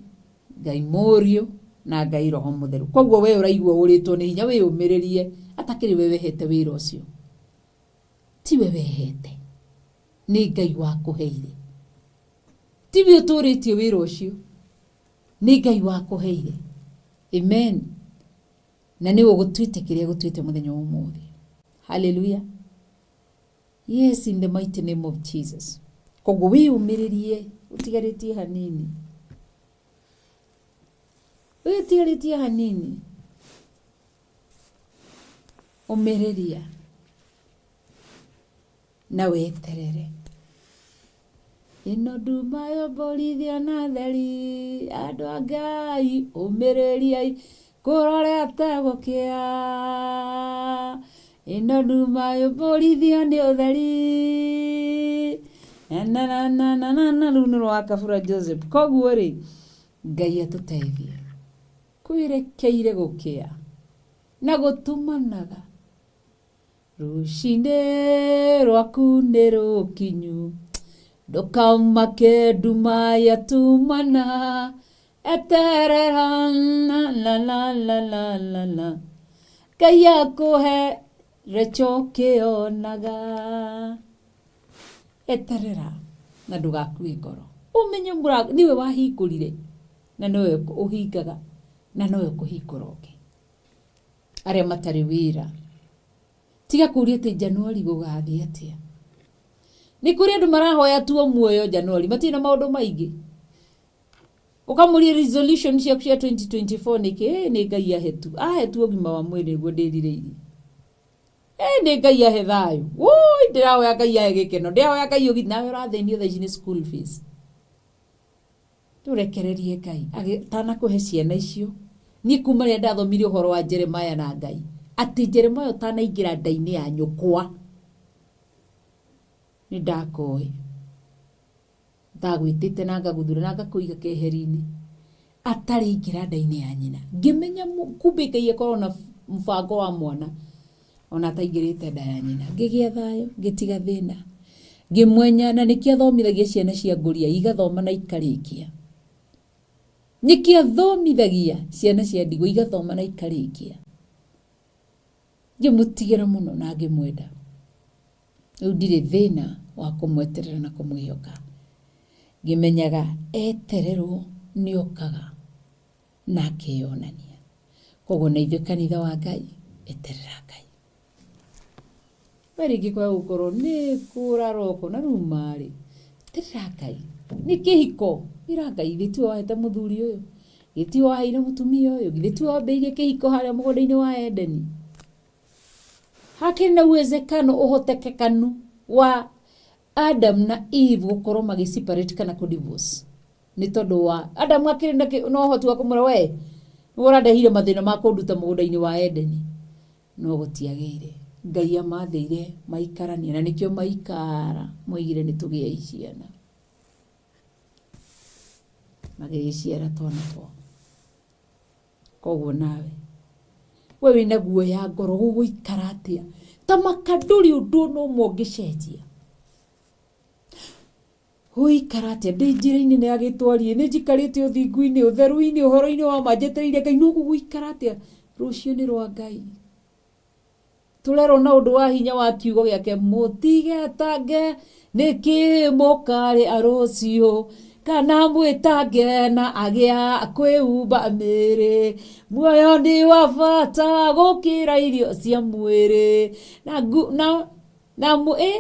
Ngai Mũriũ na Ngai Roho Mũtheru. Koguo we ũraigua ũrĩtwo nĩ hinya wĩyũmĩrĩrie atakĩrĩ we wehete wĩra ũcio. Tiwe wehete. Nĩ Ngai wakũheire. Tiwe ũtũrĩtie wĩra ũcio. Nĩ Ngai wakũheire. Amen. Na nĩwe ũgũtuĩte kĩrĩa gũtuĩte mũthenya wa ũmũthĩ. Hallelujah. Yes, in the mighty name of Jesus. Koguo wĩyũmĩrĩrie ũtigarĩtie hanini. Wĩtigarĩtie hanini. Ũmĩrĩria na weterere. Ĩno nduma yomborithio na theri andũ a Ngai ũmĩrĩriai kũrorete gũkĩa. Ĩno nduma yomborithio nĩ ũtheri. Na na na na na na rũu nĩ rwa Kabura Joseph. Koguo rĩ Ngai atũteithie kwĩrekeire gũkĩa na gũtumanaga rũcinĩ rwaku nĩ rũkinyu ndũkaumake nduma yatumana eterera na na na na na na na Ngai akũhe recho kĩonaga eterera na ndũgakue ngoro ũmenye nĩwe wahingũrire na nĩwe ũhingaga na nowe ũkũhingũra ũngĩ. Arĩa matarĩ wĩra tiga kũria atĩ Januari gũgathiĩ atĩa. Nĩ kũrĩ andũ marahoya tu o muoyo Januari matirĩ na maũndũ maingĩ. Ũkamũria resolution ciaku cia 2024 nĩkĩ? Ĩ nĩ Ngai ahe tu. Ahe tu ũgima wa mwĩrĩ nĩguo ndĩrirĩirie. Ĩ nĩ Ngai ahe thayũ. Wũi ndĩrahoya Ngai ahe gĩkeno. Ndĩrahoya Ngai ũgitĩri. Nawe ũrathĩnio thaa ici nĩ school fees. Rĩu rekererie Ngai atanakũhe ciana icio. Niĩ kuma rĩrĩa ndathomire ũhoro wa Jeremiah na Ngai atĩ Jeremiah ũtanaingĩra nda-inĩ ya nyũkwa nĩ ndakoĩ. Ndagwĩtĩte na ngagũthura na ngakũiga keheri-inĩ atarĩ ingĩra nda-inĩ ya nyina. Ngĩmenya kumbe Ngai akoragwo na mũbango wa mwana ona ataingĩrĩte nda ya nyina. Ngĩgĩa thayũ, ngĩtiga thĩna. Ngĩmwenya na nĩkĩo athomithagia ciana cia ngũria igathoma na ikarĩkia. Nĩkĩo athomithagia ciana cia ndigwa igathoma na ikarĩkia. Ngĩmũtigĩra mũno na ngĩmwenda. Rĩu ndirĩ thĩna wa kũmweterera na kũmwĩhoka. Ngĩmenyaga etererwo nĩokaga na akeyonania. Koguo na ithuĩ kanitha wa Ngai, eterera Ngai. We rĩngĩ kwaga gũkorwo nĩ kũraroko na rĩu marĩ, eterera Ngai. Nĩ kĩhiko, ĩra Ngai githĩ tiwe wahete mũthuri ũyũ? Githĩ tiwe waheire mũtumia ũyũ? Githĩ tiwe wambĩrĩirie kĩhiko harĩa mũgũnda-inĩ wa Edeni? Hakĩrĩ na uwezekano ũhotekekanu wa Adam na Eve gũkorwo magĩ separate kana kũ divorce nĩ tondũ wa Adam akĩrĩ na na ũhoti wa kũmwĩra we nĩwe ũrandehire mathĩna ma kũnduta mũgũnda-inĩ wa Edeni no gũtiagĩire. Ngai amathĩire maikaranie na nĩkĩo maikara moigire nĩ tũgĩei ciana magĩgĩciara twana twao. Koguo nawe we wĩna guoya ngoro gũgũikara atĩa ta maka ndũrĩ ũndũ ona ũmwe ũngĩcenjia gũikara atĩa ndĩ njĩra-inĩ nĩ agĩtwarie nĩ njikarĩte ũthingu-inĩ ũtheru-inĩ ũhoro-inĩ wa ma njetereire Ngai no gũgũikara atĩa rũciũ nĩ rwa Ngai tũrerwo na ũndũ wa hinya wa kiugo gĩake mũtigetange nĩkĩ mũkarĩ rũciũ kana mwĩtange na agĩa kwĩhumba mĩĩrĩ muoyo nĩ wa bata gũkĩra irio cia mwĩrĩ na ngu, na, na mũ, ĩ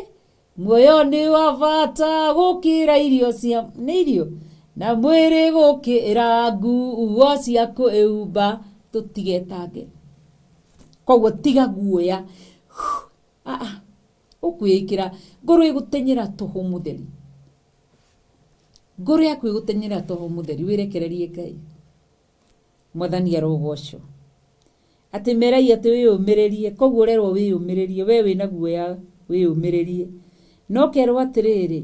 muoyo nĩ wa bata gũkĩra irio cia nĩ irio na mwĩrĩ gũkĩra nguo cia kwĩhumba tũtigetange koguo tiga guoya ũkwĩĩkĩra ngoro ĩgũtenyera tũhũ mũtheri ngoro yaku ĩgũtenyera tũhũ mũtheri wĩrekererie Ngai mwathani arogocwo atĩ merai atĩ wĩyũmĩrĩrie koguo ũrerwo wĩyũmĩrĩrie we wĩna guoya wĩyũmĩrĩrie no kerwo atĩrĩrĩ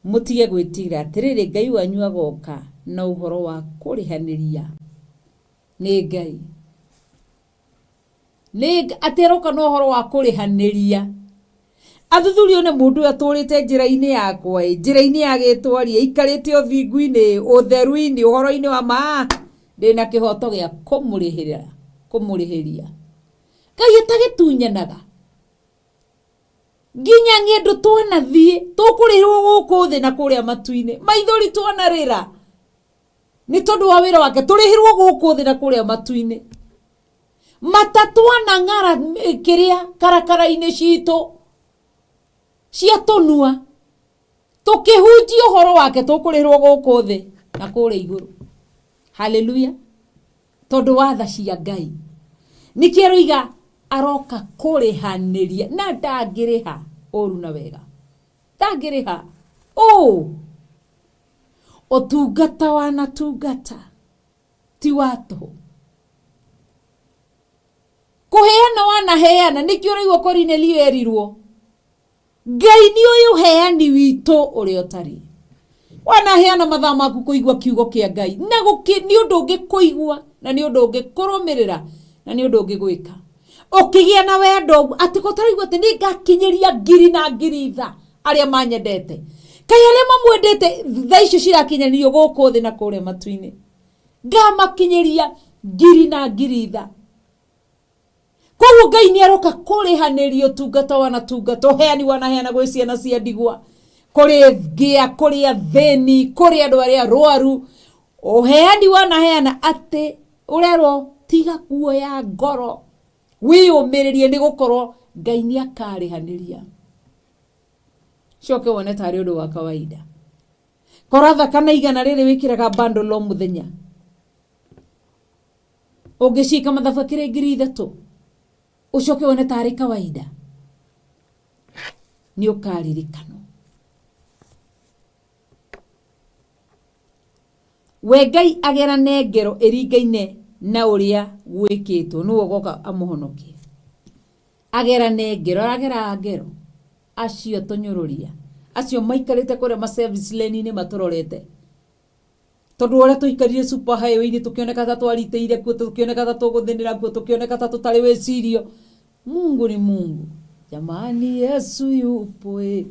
mũtige gwĩtigĩra atĩrĩrĩ Ngai wanyu agoka na ũhoro wa kũrĩhanĩria nĩ Ngai nĩ atĩ aroka na ũhoro wa kũrĩhanĩria athuthuria one mũndũ ũyũ atũrĩte njĩra-inĩ yakwa ĩ njĩra-inĩ ya gĩtwaria aikarĩte ũthingu-inĩ ũtheru-inĩ ũhoro-inĩ wa ma ndĩna kĩhoto gĩa kũmũrĩhĩra kũmũrĩhĩria Ngai atagĩtunyanaga nginya ng'endo twanathiĩ tũkũrĩhĩrwo gũkũ thĩ na kũrĩa matu-inĩ maithori twanarĩra nĩ tondũ wa wĩra wake tũrĩhĩrwo gũkũ thĩ na kũrĩa matu-inĩ mata twanang'ara kĩrĩa karakara-inĩ citũ cia tũnua tũkĩhunjia ũhoro wake tũkũrĩhĩrwo gũkũ thĩ na kũrĩa igũrũ haleluya tondũ wa tha cia Ngai nĩkĩo aroiga aroka kũrĩhanĩria na ndangĩrĩha ũru na wega ndangĩrĩha ũ ũtungata wanatungata ti wa tũhũ kũheana wanaheana nĩkĩo ũraigua Korinelio erirwo Ngai nĩ ũyũ ũheani witũ ũrĩa ũtarĩ wanaheana mathaa maku kũigua kiugo kĩa Ngai na nĩ ũndũ ũngĩ kũigua na nĩ ũndũ ũngĩ kũrũmĩrĩra na nĩ ũndũ ũngĩ gwĩka ũkĩgĩa na wendo ũguo atĩ ko tũraigua atĩ nĩ ngakinyĩria ngiri na ngiri tha arĩa manyendete kaĩ arĩa mamwendete tha icio cirakinyanĩrio gũkũ thĩ na kũrĩa matu-inĩ ngamakinyĩria ngiri na ngiri tha koguo Ngai nĩ aroka kũrĩhanĩria ũtungata wanatungata ũheani wanaheana gwĩ ciana cia ndigwa kũrĩ ngĩa kũrĩ athĩni kũrĩ andũ arĩa arwaru ũheani wanaheana atĩ ũrerwo tiga kuoya ngoro wĩyũmĩrĩrie nĩ gũkorwo Ngai nĩ akarĩhanĩria coke wone tarĩ ũndũ wa kawaida koratha kana igana rĩrĩ wĩkĩraga bundle o mũthenya ũngĩcika mathabu akĩrĩ 3,000 ũcoke wone tarĩ kawaida nĩ ũkaririkanwo we Ngai agerane ngero ĩringaine na ũrĩa gwĩkĩtwo nĩwe ũgoka amũhonokie agerane ngero aragera ngero acio tũnyũrũria acio maikarĩte kũrĩa ma service lane-inĩ matũrorete tondũ ũrĩa tũikarire super highway-inĩ tũkĩoneka ta twaritĩire kuo tũkĩoneka ta tũgũthĩnĩra kuo tũkĩoneka ta tũtarĩ wĩcirio Mungu ni Mungu jamani Yesu yupo eh.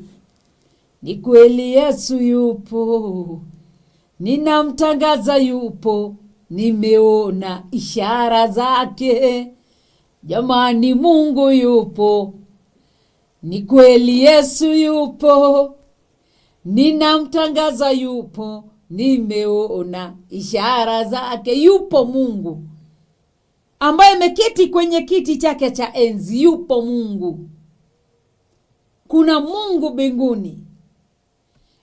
Ni kweli Yesu yupo ninamtangaza yupo nimeona ishara zake jamani Mungu yupo ni kweli Yesu yupo ninamtangaza yupo nimeona ishara zake yupo Mungu ambaye ameketi kwenye kiti chake cha enzi yupo Mungu kuna Mungu mbinguni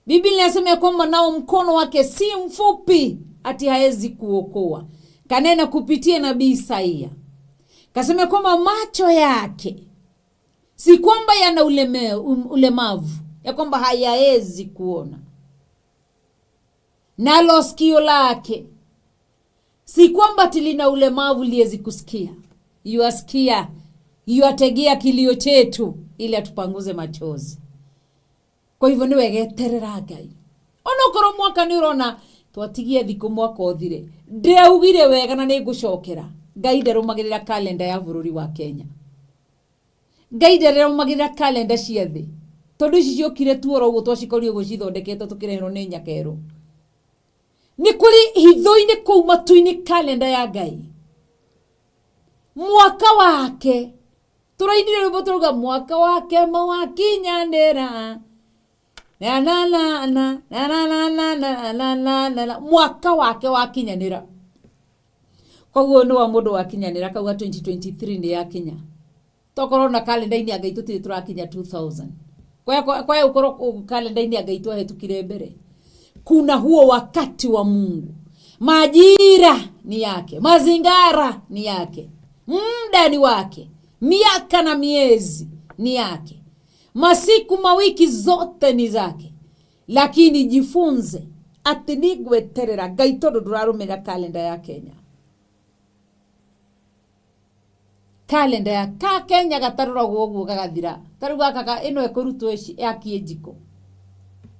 Biblia inasema ya kwamba nao mkono wake si mfupi ati haezi kuokoa kanena kupitia nabii Isaia kasema kwamba macho yake si kwamba yana ulemavu ya kwamba hayaezi kuona nalo sikio lake si kwamba ati lina ulemavu liezi kusikia yuasikia yuategea kilio chetu ili atupanguze machozi kwa hivyo nĩ wegeterera Ngai onokorwo mwaka nĩ ũrona Twatigie thikũ mwaka ũthire. Ndĩraugire wega na nĩ ngũcokera. Ngai ndarũmagĩrĩra kalenda ya bũrũri wa Kenya. Ngai ndarũmagĩrĩra kalenda cia thĩ. Tondũ ici ciokire tu oro ũguo twacikorire ũguo cithondeketwo tũkĩreherwo nĩ nyakerũ. Nĩ kũrĩ hitho-inĩ kũu matu-inĩ kalenda ya Ngai. Mwaka wake tũrainire rwĩmbo tũrauga mwaka wake mawakinyanĩra na na na na na na na na na na na na na mwaka wake wakinyanĩra. Koguo nĩ wa mũndũ wakinyanĩra akauga 2023 nĩ yakinya. Tokorwo na kalenda-inĩ ya Ngai tũtirĩ tũrakinya 2000. Kwaya ũkorwo kalenda-inĩ ya Ngai twahĩtũkire mbere. Kuna huo wakati wa Mungu. Majira ni yake, mazingara ni yake, muda ni wake, miaka na miezi ni yake, masiku mawiki zote ni zake. Lakini jifunze atĩ nĩ ngweterera Ngai tondũ ndũrarũmĩrĩra kalenda ya Kenya. Kalenda ya ka Kenya gataroragwo ũguo gagathira. Ta rĩu gaka ĩno ĩkũrutwo yakie njiko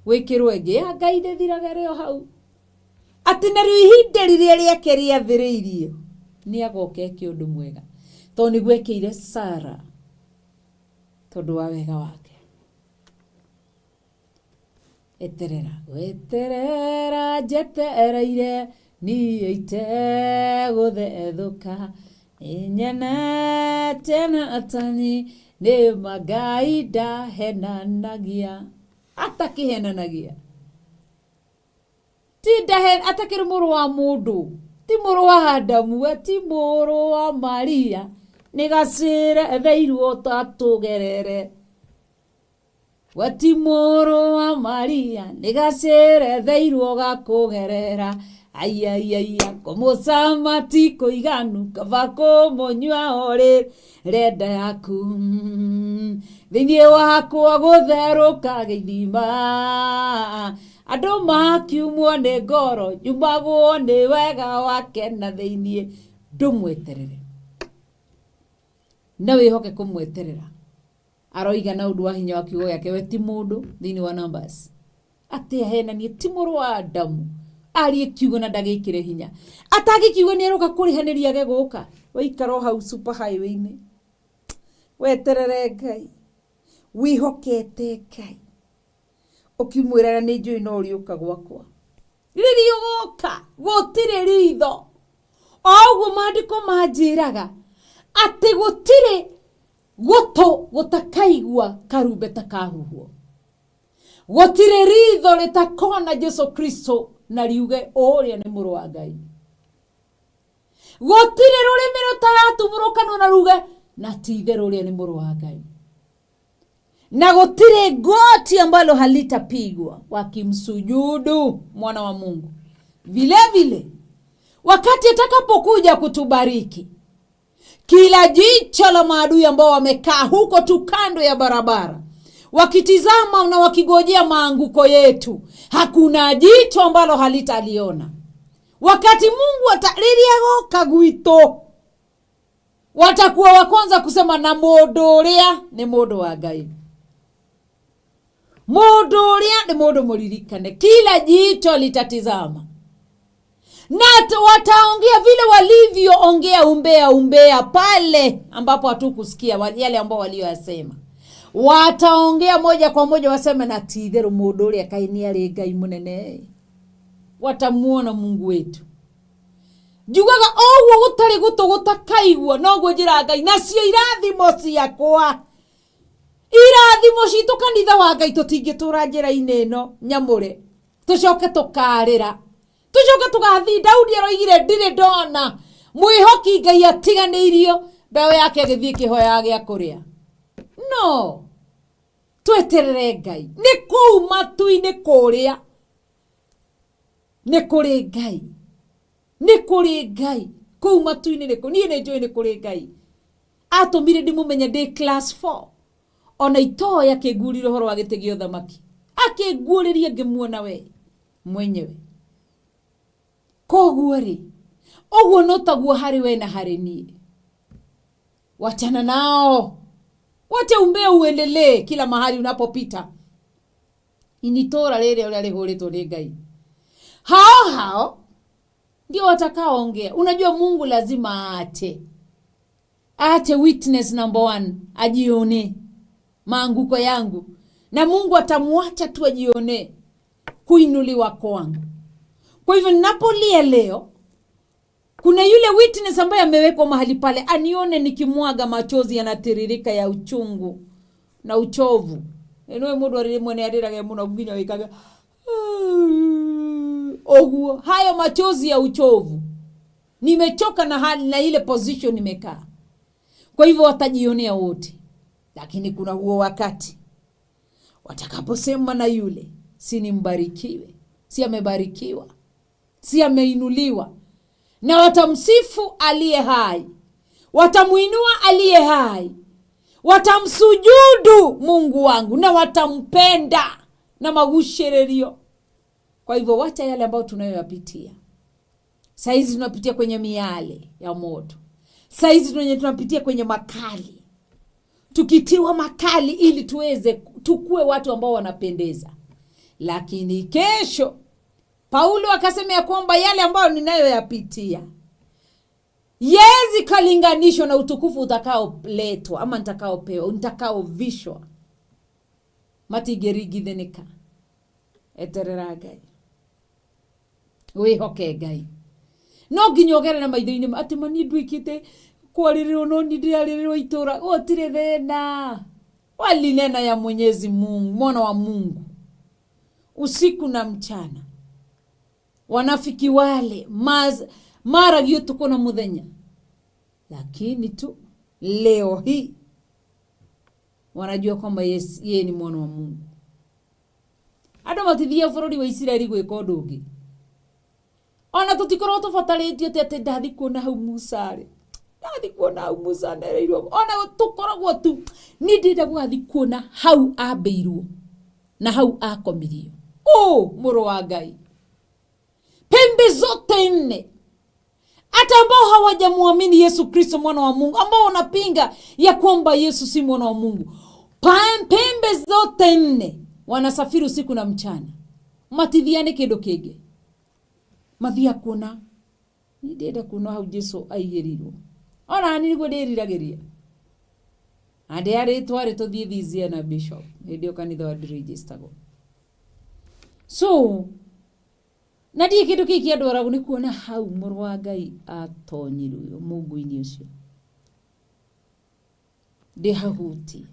gwĩkĩrwo ĩngĩ ya Ngai ndĩthiraga ĩrĩ o hau. Atĩ narĩo ihinda rĩrĩa rĩake rĩathĩrĩirio nĩ agoka eke ũndũ mwega tondũ nĩguo ekĩire Sara tondũ wa wega wake. Eterera gweterera njetereire niĩ itegũthethũka nĩnyenete Nathani nĩ ma Ngai ndahenanagia atakĩhenanagia ti ndahe atakĩrĩ mũrũ wa mũndũ ti mũrũ wa Adamu we ti mũrũ wa Maria nĩ gacĩre theirwo tatũgerere we ti mũrũ wa Maria nĩ gacĩre theirwo gakũgerera aiaiaia kũmũcama ti kũiganu kaba kũmũnyua o renda yaku thĩinĩ wakwa gũtherũka gĩthima andũ makiumwo nĩ ngoro nyumagwo nĩ wega wake na thĩinĩ ndũmweterere na wĩhoke kũmweterera aroiga na ũndũ wa hinya wa kiugo gĩake we ti mũndũ thĩinĩ wa Numbers atĩ ahenanie ti mũrũ wa Adamu arie kiugo na ndagĩkĩre hinya atangĩkiuga nĩ aroka kũrĩhanĩria age gũka waikara o hau super highway-inĩ weterere Ngai wĩhokete Ngai ũkimwĩraga nĩ njũĩ no ũrĩũka gwakwa rĩrĩa ũgoka gũtirĩ ritho o ũguo maandĩko manjĩraga atĩ gũtirĩ gũtũ gũtakaigua karumbeta kahuhwo gũtirĩ ritho rĩtakona Jesu Kristo na riuge ũrĩa nĩ mũrũ wa Ngai gũtirĩ rũrĩmĩ rũtaratumũrũkanwo na ruge na ti itherũ ũrĩa nĩ mũrũ wa Ngai na gũtirĩ goti ambalo halitapigwa wakimsujudu mwana wa Mungu. Vile vile wakati atakapokuja kutubariki, kila jicho la maadui ambao wamekaa huko tu kando ya barabara wakitizama na wakigojea maanguko yetu, hakuna jicho ambalo halitaliona. Wakati Mungu rĩrĩa agoka gwitũ, watakuwa wa kwanza kusema na mũndũ ũrĩa nĩ mũndũ wa Ngai, mũndũ ũrĩa nĩ mũndũ mũririkane. Kila jicho litatizama na wataongea vile walivyoongea umbea umbea pale ambapo hatukusikia yale ambao walioyasema. Wataongea moja kwa moja waseme na ti itherũ mũndũ ũrĩa kaĩ nĩ arĩ Ngai mũnene. Watamuona Mungu wetu. Njugaga ũguo gũtarĩ gũtũ gũtakaigua noguo njĩra Ngai nacio irathimo ciakwa irathimo citũ kanitha wa Ngai tũtingĩtũra njĩra-inĩ ĩno nyamũre tũcoke tũkarĩra tũcoke tũgathiĩ. Daudi aroigire ndirĩ ndona mwĩhoki Ngai atiganĩirio mbeũ yake ĩgĩthiĩ ĩkĩhoyaga gĩa kũrĩa. No tweterere Ngai nĩ kũu matu-inĩ kũrĩa nĩ kũrĩ Ngai nĩ kũrĩ Ngai kũu matu-inĩ nĩ niĩ nĩ njũĩ nĩ kũrĩ Ngai atũmire ndĩmũmenye ndĩ class 4 ona itoĩ akĩngurire ũhoro wa gĩtĩ gĩa ũthamaki akĩnguũrĩria ngĩmuona we mwenyewe. Koguo rĩ ũguo no taguo harĩ we na harĩ niĩ. Wachana nao, wacha umbea uendelee kila mahali unapopita. Ini itũra rĩrĩa ũrĩa rĩhũrĩtwo nĩ Ngai. Hao hao ndio watakaoongea. Unajua Mungu lazima aate witness number one, ajione maanguko yangu, na Mungu atamwacha tu ajione kuinuliwa kwangu. Kwa hivyo ninapolia leo, kuna yule witness ambaye amewekwa mahali pale anione nikimwaga machozi yanatiririka ya uchungu na uchovu. Ĩno mũndũ arĩ rĩmwe nĩ arĩraga mũno nginya wĩkaga ũguo, hayo machozi ya uchovu, nimechoka na hali na ile position nimekaa. Kwa hivyo watajionea wote, lakini kuna huo wakati watakaposema na yule, si ni mbarikiwe, si amebarikiwa, si ameinuliwa, na watamsifu aliye hai, watamuinua aliye hai, watamsujudu Mungu wangu na watampenda na magushĩrĩrio. Kwa hivyo wacha yale ambayo tunayoyapitia saizi, tunapitia kwenye miale ya moto, saizi tunapitia kwenye makali, tukitiwa makali ili tuweze tukue watu ambao wanapendeza. Lakini kesho Paulo akasema ya kwamba yale ambayo ninayoyapitia yezi kalinganishwa na utukufu utakaoletwa ama nitakaopewa, nitakaovishwa. Matigĩringithanĩka. Eterera Ngai, wĩhoke Ngai. No nginya ũgerere maitho-inĩ atĩ mani nduĩkĩte kwarĩrĩrwo no ni ndĩrarĩrĩrwo itũra, gũtirĩ thĩna. Walinena ya Mwenyezi Mungu, mwana wa Mungu, usiku na mchana. Wanafiki wale maragia ũtukũ na mũthenya, lakini tu leo hii wanajua kwamba yeye ni mwana wa Mungu. Andũ matithia bũrũri wa Isiraeli gwĩka ũndũ ũngĩ, ona tũtikorwo tũbatarĩtio atĩ atĩ ndathi kuona hau Musa rĩ, ndathi kuona hau Musa nereirwo, ona tũkoragwo tu niĩ ndĩrenda gũgathiĩ kuona hau ambĩirwo na hau akomirio. Ũ mũrũ wa Ngai, pembe zote nne, hata ambao hawajamwamini Yesu Kristo mwana wa Mungu, ambao wanapinga ya kwamba Yesu si mwana wa Mungu, pembe zote nne wanasafiri usiku na mchana, matithiane kĩndũ kĩngĩ, mathia kuona ni ndĩrenda kuona hau Jesu aigĩrĩirwo. Ona ni nĩguo ndĩriragĩria andĩ arĩ twarĩ tũthiĩ thizia na bishop hĩndĩ ĩyo kanitha wa ndĩrĩgistagwo. So na ndiĩ kĩndũ kĩu kĩandwaragwo nĩ kuona hau mũrũ wa Ngai atonyirwo mungu-inĩ ũcio, ndĩhahutie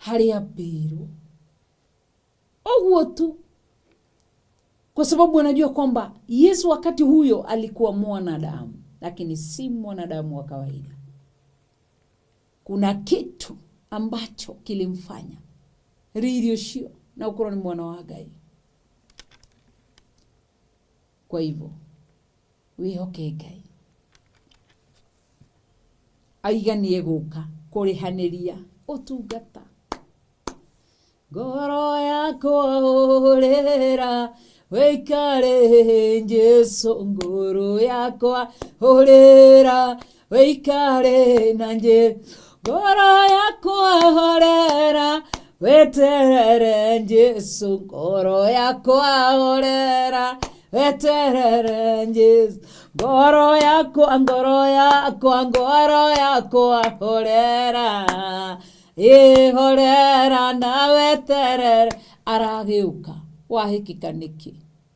harĩa ambĩirwo ũguo tu, kwa sababu anajua kwamba Yesu wakati huyo alikuwa mwanadamu, lakini si mwanadamu wa kawaida. Kuna kitu ambacho kilimfanya riri ũcio na ũkorwo ni mwana wa Ngai. Kwa hivyo wĩhoke Ngai aiganie gũka kũrĩhanĩria ũtungata. Ngoro yakwa hũrĩra wĩikare Jesu, ngoro yakwa hũrĩra wĩikare na Jesu, ngoro yakwa horera weterere Jesu, ngoro yakwa horera weterere Jesu, ngoro yakwa, ngoro yakwa, ngoro yakwa horera ĩ horera na weterere. Aragĩũka, wahĩkĩka nĩkĩ,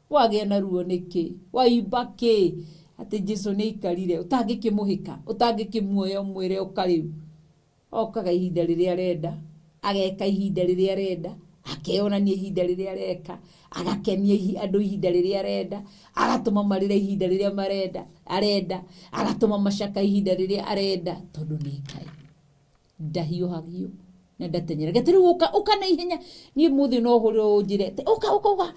wagĩa na ruo nĩkĩ, waimba kĩ, atĩ Jesu nĩ aikarire ũtangĩkĩmũhĩka, ũtangĩkĩmuoya ũmwĩre ũka rĩu. Okaga ihinda rĩrĩa arenda, ageka ihinda rĩrĩa arenda, akeyonania ihinda rĩrĩa areka, agakenia andũ ihinda rĩrĩa arenda, agatũma marĩre ihinda rĩrĩa marenda arenda, agatũma macaka ihinda rĩrĩa arenda, tondũ nĩ Ngai ndahiũhagio na ndatenyeragia. Atĩ rĩu ũka, ũka na ihenya, niĩ mũthĩ no hũrĩrwo ũnjĩre atĩ ũka, ũka, ũka.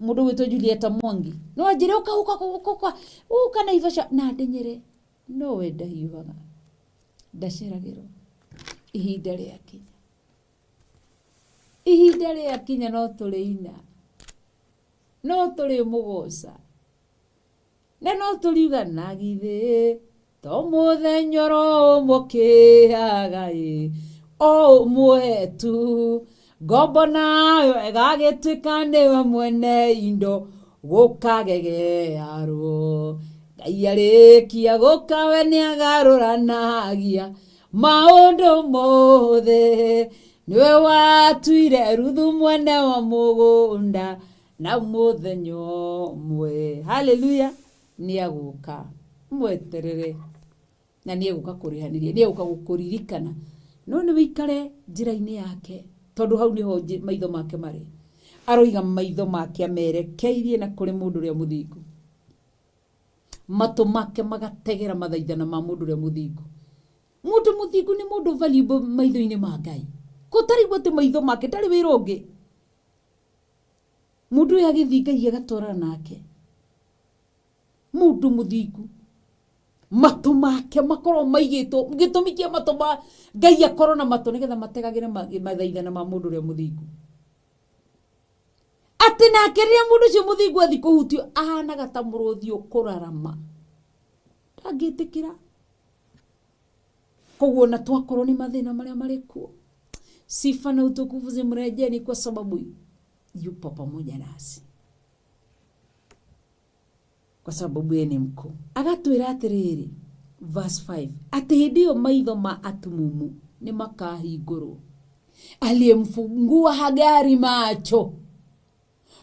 Mũndũ gwĩtwo Julieta Mwangi no anjĩre ũka, ũka, ũka, ũka, ũka na Naivasha na ndenyere, no we ndahiũhaga, ndaceragĩrwo. Ihinda rĩakinya, ihinda rĩakinya, no tũrĩina, no tũrĩmũgoca, na no tũriuga na githĩ to mũthenya oro ũmwe ũkĩaga ĩ, o ũmwe tu. Ngombo nayo ĩgagĩtuĩka nĩwe mwene indo gũkagegearwo. Ngai arĩkia gũka we nĩagarũranagia maũndũ mothe. Nĩwe watuire Ruthu mwene wa mũgũnda na mũthenya ũmwe. Haleluya! Nĩagũka, mweterere na nĩ egũka kũrĩhanĩria, nĩ egũka gũkũririkana. No nĩ wĩikare njĩra-inĩ yake, tondũ hau nĩho maitho make marĩ. Aroiga maitho make amerekeirie na kũrĩ mũndũ ũrĩa mũthingu. Matũ make magategera mathaithana ma mũndũ ũrĩa mũthingu. Mũndũ mũthingu nĩ mũndũ valuable maitho-inĩ ma Ngai. Gũtarĩ atĩ maitho make ndarĩ wĩra ũngĩ. Mũndũ ũyũ agĩthiĩ Ngai agatwarana nake. Mũndũ mũthingu matũ make makorwo maigĩtwo gĩtũmi kĩa matũ ma Ngai akorwo na matũ nĩgetha mategagĩre mathaithana ma mũndũ ũrĩa mũthingu. Atĩ nake rĩrĩa mũndũ ũcio mũthingu athiĩ kũhutio ahanaga ta mũrũthi ũkũrarama, ndangĩtĩkĩra. Koguo na twakorwo nĩ mathĩna marĩa marĩ kuo, sifa na utukufu zimrejeni kwa sababu yupo pamoja nasi, kwa sababu yeye ni mkuu. Agatwĩra atĩrĩrĩ, verse 5, atĩ hĩndĩ ĩyo maitho ma atumumu nĩ makahingũrwo, aliyemfungua Hagari macho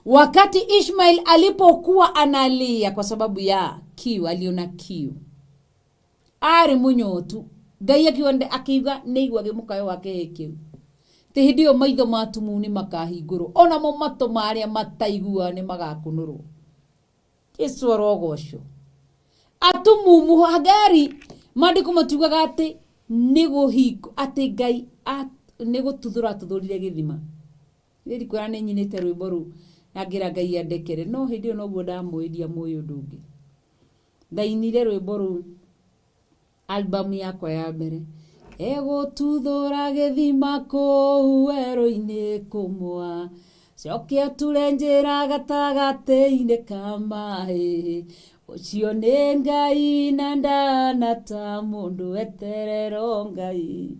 wakati Ishmael alipokuwa analia kwa sababu ya kiu, aliona kiu, arĩ mũnyotu. Ngai akiuga akiuga nĩ igua mũkayo wa kĩhĩ kĩu. Atĩ hĩndĩ ĩyo maitho ma atumumu nĩ makahingũrwo, onamo matũ ma arĩa mataiguaga nĩ magakunũrwo. Jesu arogocwo. Atumumu Hagari, maandĩko matiugaga atĩ nĩ kũhingo, atĩ Ngai nĩ gũtuthũra atuthũrire gĩthima. Niĩ ndikwĩra nĩ nyinĩte rwĩmbo rũu na ngĩra Ngai andekere, no hĩndĩ ĩyo noguo ndamũĩ ndiamũĩ ũndũ ũngĩ. Ndainire rwĩmbo rũu albamu yakwa ya mbere. Egũtuthũra gĩthima kũu werũ-inĩ kũmwa, coke ature njĩra gatagatĩ-inĩ ka maĩ. Ũcio nĩ Ngai na ndanata mũndũ eterero Ngai.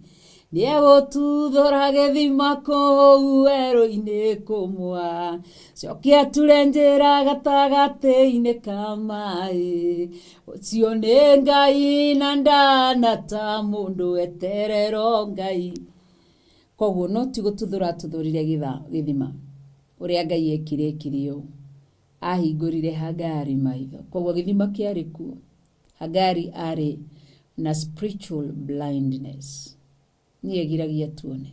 Nĩegũtuthũra gĩthima kũu werũ-inĩ kũmwa, coke ature njĩra gatagatĩ-inĩ ka maĩ. Ũcio nĩ Ngai na ndanata mũndũ eterero Ngai. Koguo no ti gũtuthũra atuthũrire gĩthima. Ũrĩa Ngai ekire ekire ũũ, ahingũrire Hagari maitho. Koguo gĩthima kĩarĩ kuo. Hagari arĩ na spiritual blindness. Nĩ egiragia tuone.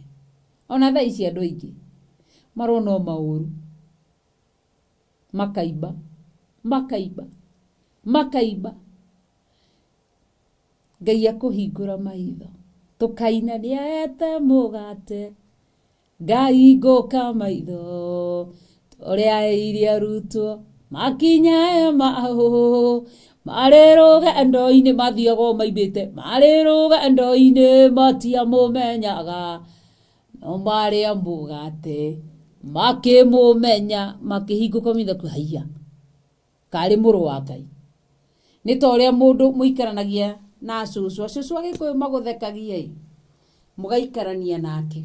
Ona thaa ici andũ aingĩ marona o maũru, makaimba, makaimba, makaimba. Ngai akũhingũra maitho, tũkaina nĩaete mũgate, Ngai ngũka maitho, ũrĩa aheire arutwo makinyae maũ, marĩ rũgendo-inĩ mathiaga o maimbĩte, marĩ rũgendo-inĩ matiamũmenyaga, no marĩa mũgate makĩmũmenya, makĩhingũka maitho, haiya, karĩ mũrũ wa Ngai. Nĩ ta ũrĩa mũndũ mũikaranagia na cũcũ, acũcũ a Gĩkũyũ magũthekagia ĩ, mũgaikarania nake,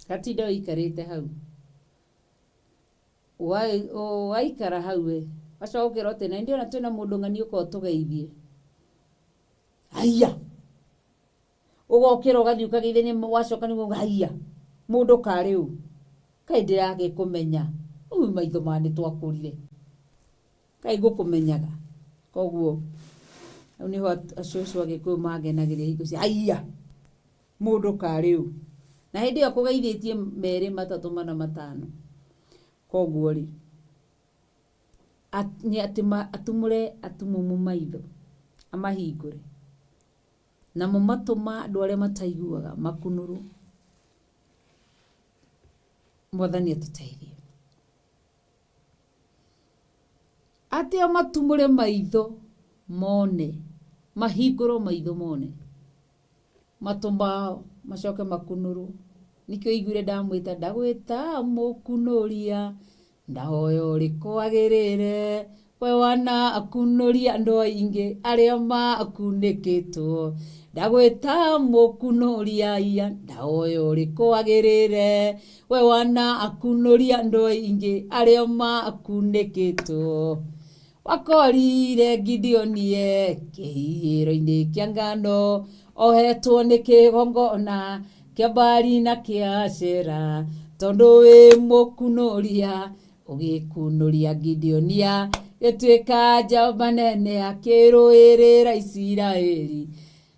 gatinda ũikarĩte hau. Waikara hau ĩ, wacoka ũkerwo atĩ na ndĩrona twĩna mũndũ ng'ani ũka ũtũgeithie. Haiya! Ũgokĩra ũgathiĩ ũkageithania wacoka nĩguo haiya, mũndũ karĩ ũ? Kaĩ ndĩragĩkũmenya, rĩu maitho maya nĩ twakũrire. Kaĩ ngũkũmenyaga. Koguo hau nĩho acũcũ a Gĩkũyũ mangenagĩria hingo cia haiya, mũndũ karĩ ũ? Na hĩndĩ ĩyo akũgeithĩtie merĩ matatũ mana matano. Koguo rĩ, nĩ atĩ atumũre atumumu maitho, amahingũre. Namo matũ ma andũ arĩa mataiguaga makunũrwo. Mwathani atũteithie. Atĩ amatumũre maitho mone, mahingũrwo maitho mone, matũ mao macoke makunũrwo. Nĩkĩo iguire ndamwĩta, ndagwĩta mũkunũria, ndahoya ũrĩ kwagĩrĩre, We wanakunũria andũ aingĩ arĩa makunĩkĩtwo. Ndagwĩta mũkunũria ia ndahoya ũrĩkũ wagĩrĩre. We wanakunũria andũ aingĩ arĩa makunĩkĩtwo. Wakorire Gideoni e kĩhihĩro-inĩ kĩa ngano ohetwo nĩ kĩgongona kĩa Baali na kĩa Ashera tondũ wĩ mũkunũria ũgĩkunũria Gideoni gĩtuĩka njamba nene akĩrũĩrĩra Isiraeli.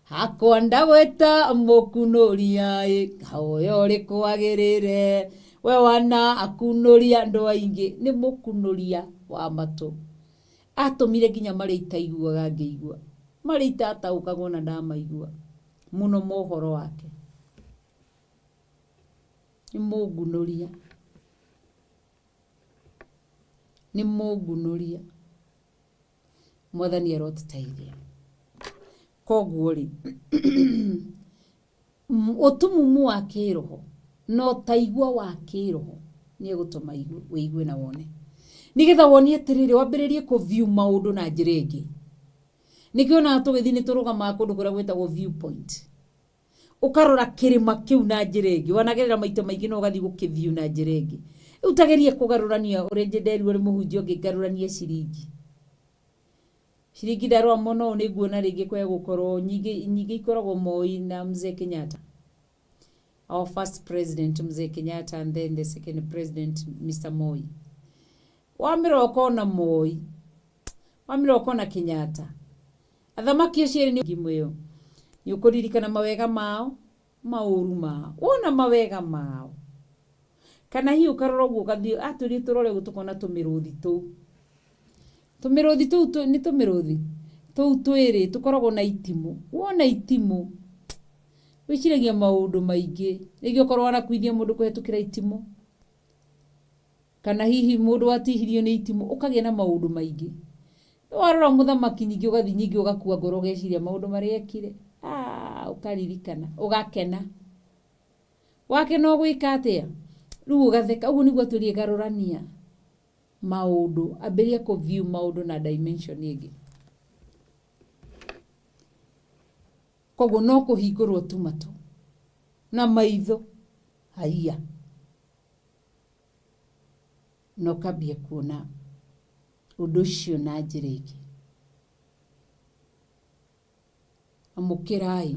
Hakwa ndagwĩta mũkunũria ĩ kahoya ũrĩkũ wagĩrĩre. We wanakunũria andũ aingĩ nĩ mũkunũria wa matũ. Atũmire nginya marĩa itaiguaga ngĩigua, marĩa itataũkagwo na ndamaigua mũno mohoro wake. Nĩ mũngunũria, nĩ mũngunũria. Mwathani arotũteithia. Koguo rĩ, ũtumumu wa kĩroho na ũtaigua wa kĩroho nĩ egũtũma wĩigue na wone. Nĩgetha wone atĩrĩrĩ, wambĩrĩrie kũ view maũndũ na njĩra ĩngĩ. Nĩkĩo onaga tũgĩthiĩ nĩ tũrũgamaga kũndũ kũrĩa gwĩtagwo view point. Ũkarora kĩrĩma kĩu na njĩra ĩngĩ. Wanagerera maita maingĩ no ũgathiĩ gũkĩ view na njĩra ĩngĩ. Rĩu tageria kũgarũrania ũrĩa nderirwo nĩ mũhunjia ũngĩ ngarũranie ciringi. Ciringi ndarora mwena ũyũ nĩ nguona rĩngĩ kwaya gũkorwo nyingĩ nyingĩ ikoragwo Moi na Mzee Kenyatta. Our first president Mzee Kenyatta and then the second president Mr. Moi. Wamĩrora ũkona Moi, wamĩrora ũkona Kenyatta. Athamaki acio erĩ nĩ ngimo ĩyo. Nĩ ũkũririkana mawega mao, maũru mao. Wona mawega mao. Kana hihi ũkarora ũguo ũgathiĩ, atwĩrire tũrore ũguo tũkona tũmĩrũthi tũu. Tũmĩrũthi tũu nĩ tũmĩrũthi? Tũu twĩrĩ tũkoragwo na itimũ. Wona itimũ, wĩciragia maũndũ maingĩ. Rĩngĩ okorwo wanakuithia mũndũ kũhetũkĩra itimũ, kana hihi mũndũ watihirio nĩ itimũ, ũkagĩa na maũndũ maingĩ. No warora mũthamaki ningĩ ũgathiĩ ningĩ ũgakua ngoro ũgeciria maũndũ marĩa ekire, aah ũkaririkana, ũgakena. Wakena ũgwĩka atĩa? Rĩu ũgatheka. Ũguo nĩguo atwĩrire garũrania maũndũ, ambĩrĩria kũ view maũndũ na dimension ĩngĩ. Koguo no kũhingũrwo tu matũ na maitho, haiya, na ũkambia kuona ũndũ ũcio na njĩra ĩngĩ. Amũkĩrai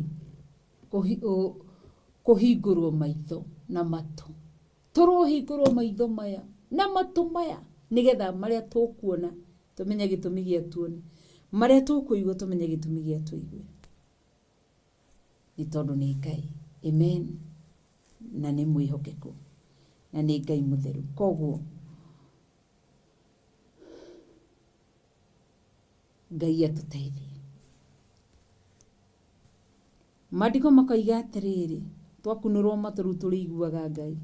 kũhingũrwo maitho na matũ. Tũrohingũrwo maitho maya na matũ maya nĩgetha marĩa tũkuona tũmenye gĩtũmi gĩa tuone, marĩa tũkũigua tũmenye gĩtũmi gĩa tũigue. Nĩ tondũ nĩ Ngai. Amen. Na nĩ mwĩhokeku. Na nĩ Ngai mũtheru. Koguo Ngai atũteithie. Maandĩko makoiga atĩrĩrĩ, twakunũrwo matũ rĩu tũrĩiguaga Ngai.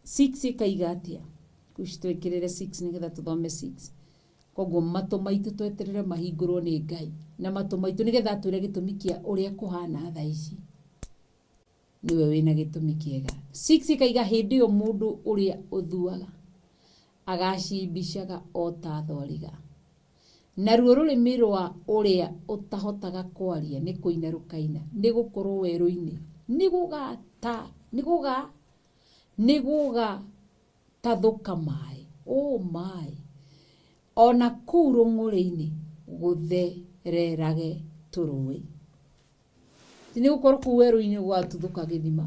6 ĩkaiga atĩa? Kush twĩkĩrĩre 6 nĩgetha tũthome 6. Koguo matũ maitũ tweterere mahingũrwo nĩ Ngai na matũ maitũ nĩgetha atwĩre gĩtũmi kĩa ũrĩa kũhana thaa ici. Nĩwe wĩna gĩtũmi kĩega. 6 ĩkaiga hĩndĩ ĩyo mũndũ ũrĩa ũthuaga agacimbicaga o ta thwariga. Naruo rũrĩmĩ rwa ũrĩa ũtahotaga kwaria nĩ kũina rũkaina, nĩ gũkorũo werũ-inĩ nĩ gũgatathũka maĩ, oh my, o na kũu rũng'ũrĩ-inĩ gũthererage tũrũũĩ. Nĩ gũkorũo kũu werũ-inĩ gũgatuthũka gĩthima,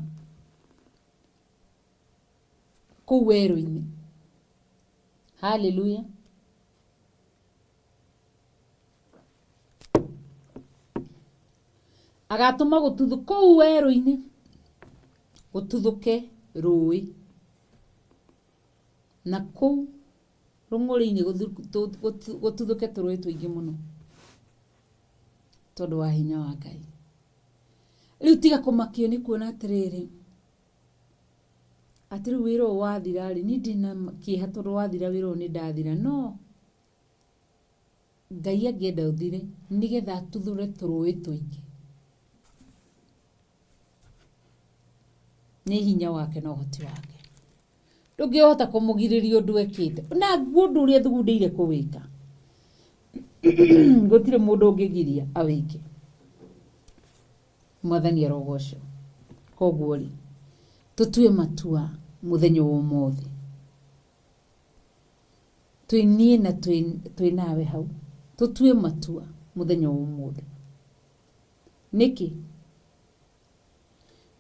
kũu werũ-inĩ. Hallelujah. Agatũma gũtuthu kũu werũ-inĩ gũtuthũke rũĩ, na kũu rũng'ũrĩ-inĩ gũtuthũke tũrũĩ tũingĩ mũno tondũ wa hinya wa Ngai. Rĩu tiga kũmakio nĩ kuona atĩrĩrĩ, atĩ rĩu wĩra ũyũ wathira rĩ, niĩ ndĩna kĩeha tondũ wathira wĩra ũyũ nĩ ndathira. No Ngai angĩenda ũthire nĩgetha atuthũre tũrũĩ tũingĩ. Nĩ hinya wake na ũhoti wake. Ndũngĩhota kũmũgirĩrĩria ũndũ ekĩte. Naguo ũndũ ũrĩa athugundĩire kũwĩka. Gũtirĩ mũndũ ũngĩgiria awĩke. Mwathani arogocwo. Koguo rĩ, tũtue matua mũthenya wa ũmũthĩ. Twĩ niĩ na twĩ nawe hau. Tũtue matua mũthenya wa ũmũthĩ. Nĩkĩ?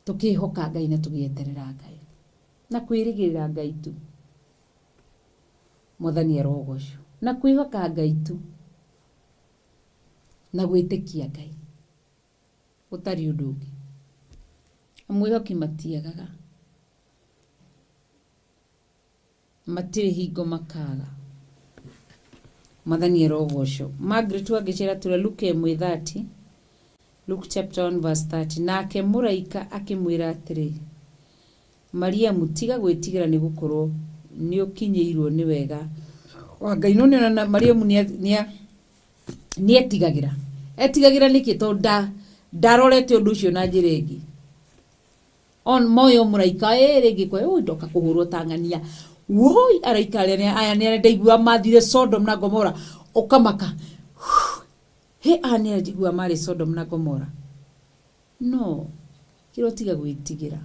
Tũkĩhoka Ngai na tũgĩeterera Ngai. Na kwĩrĩgĩrĩra Ngai tu. Mwathani arogocwo. Na kwĩhoka Ngai tu. Na gwĩtĩkia Ngai. Gũtarĩ ũndũ ũngĩ. Amwĩhoki matiagaga. Matirĩ hingo makaga. Mwathani arogocwo. Margaret Wangĩcera tura Luke 1:30. Luke chapter 1 verse 30. Nake mũraika akĩmwĩra atĩrĩ, Mariamu, tiga gwĩtigĩra nĩ gũkorwo nĩ ũkinyĩirwo nĩ wega wa Ngai. No nĩona Mariamu nĩ etigagĩra. Etigagĩra nĩkĩ? Tondũ ndarorete ũndũ ũcio na njĩra ĩngĩ. On moyo mũraika ĩ rĩngĩ kwa ũ ndoka kũhũrwo ta ng'ania. Woi araika arĩa aya nĩ arĩa ndaigua mathire Sodom na Gomora ũkamaka. He aya nĩ arĩa njiguaga marĩ Sodom na Gomora. No kĩrĩa tiga gwĩtigĩra.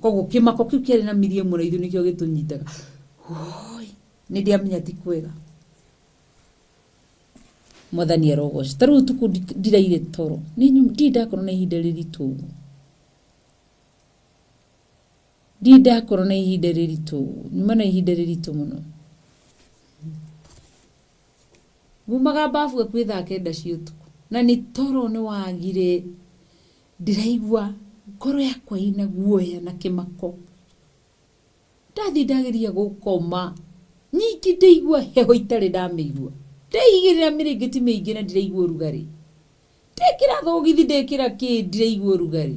Koguo kĩmako kĩu kĩarĩ na Miriamu na ithuĩ nĩkĩo gĩtũnyitaga. Woi nĩ ndĩamenya ti kwega. Mwathani arogocwo. Ta rĩu ũtukũ ndiraire toro. Ndirĩ ndakorwo na ihinda rĩritũ ũguo. Ndirĩ ndakorwo na ihinda rĩritũ ũguo. Nyuma na ihinda rĩritũ mũno. Ngumaga mbabu hakuhĩ thaa kenda cia ũtukũ. Na nĩ toro nĩ wagire. Ndĩraigua ngoro yakwa ĩna guoya na kĩmako. Ndathiĩ ndageria gũkoma. Ningĩ ndaigua heho itarĩ ndamĩigua. Ndeigĩrĩra mĩrĩngĩti mĩingĩ na ndiraigua ũrugarĩ. Ndekĩra thogithi ndekĩra kĩ ndiraigua ũrugarĩ.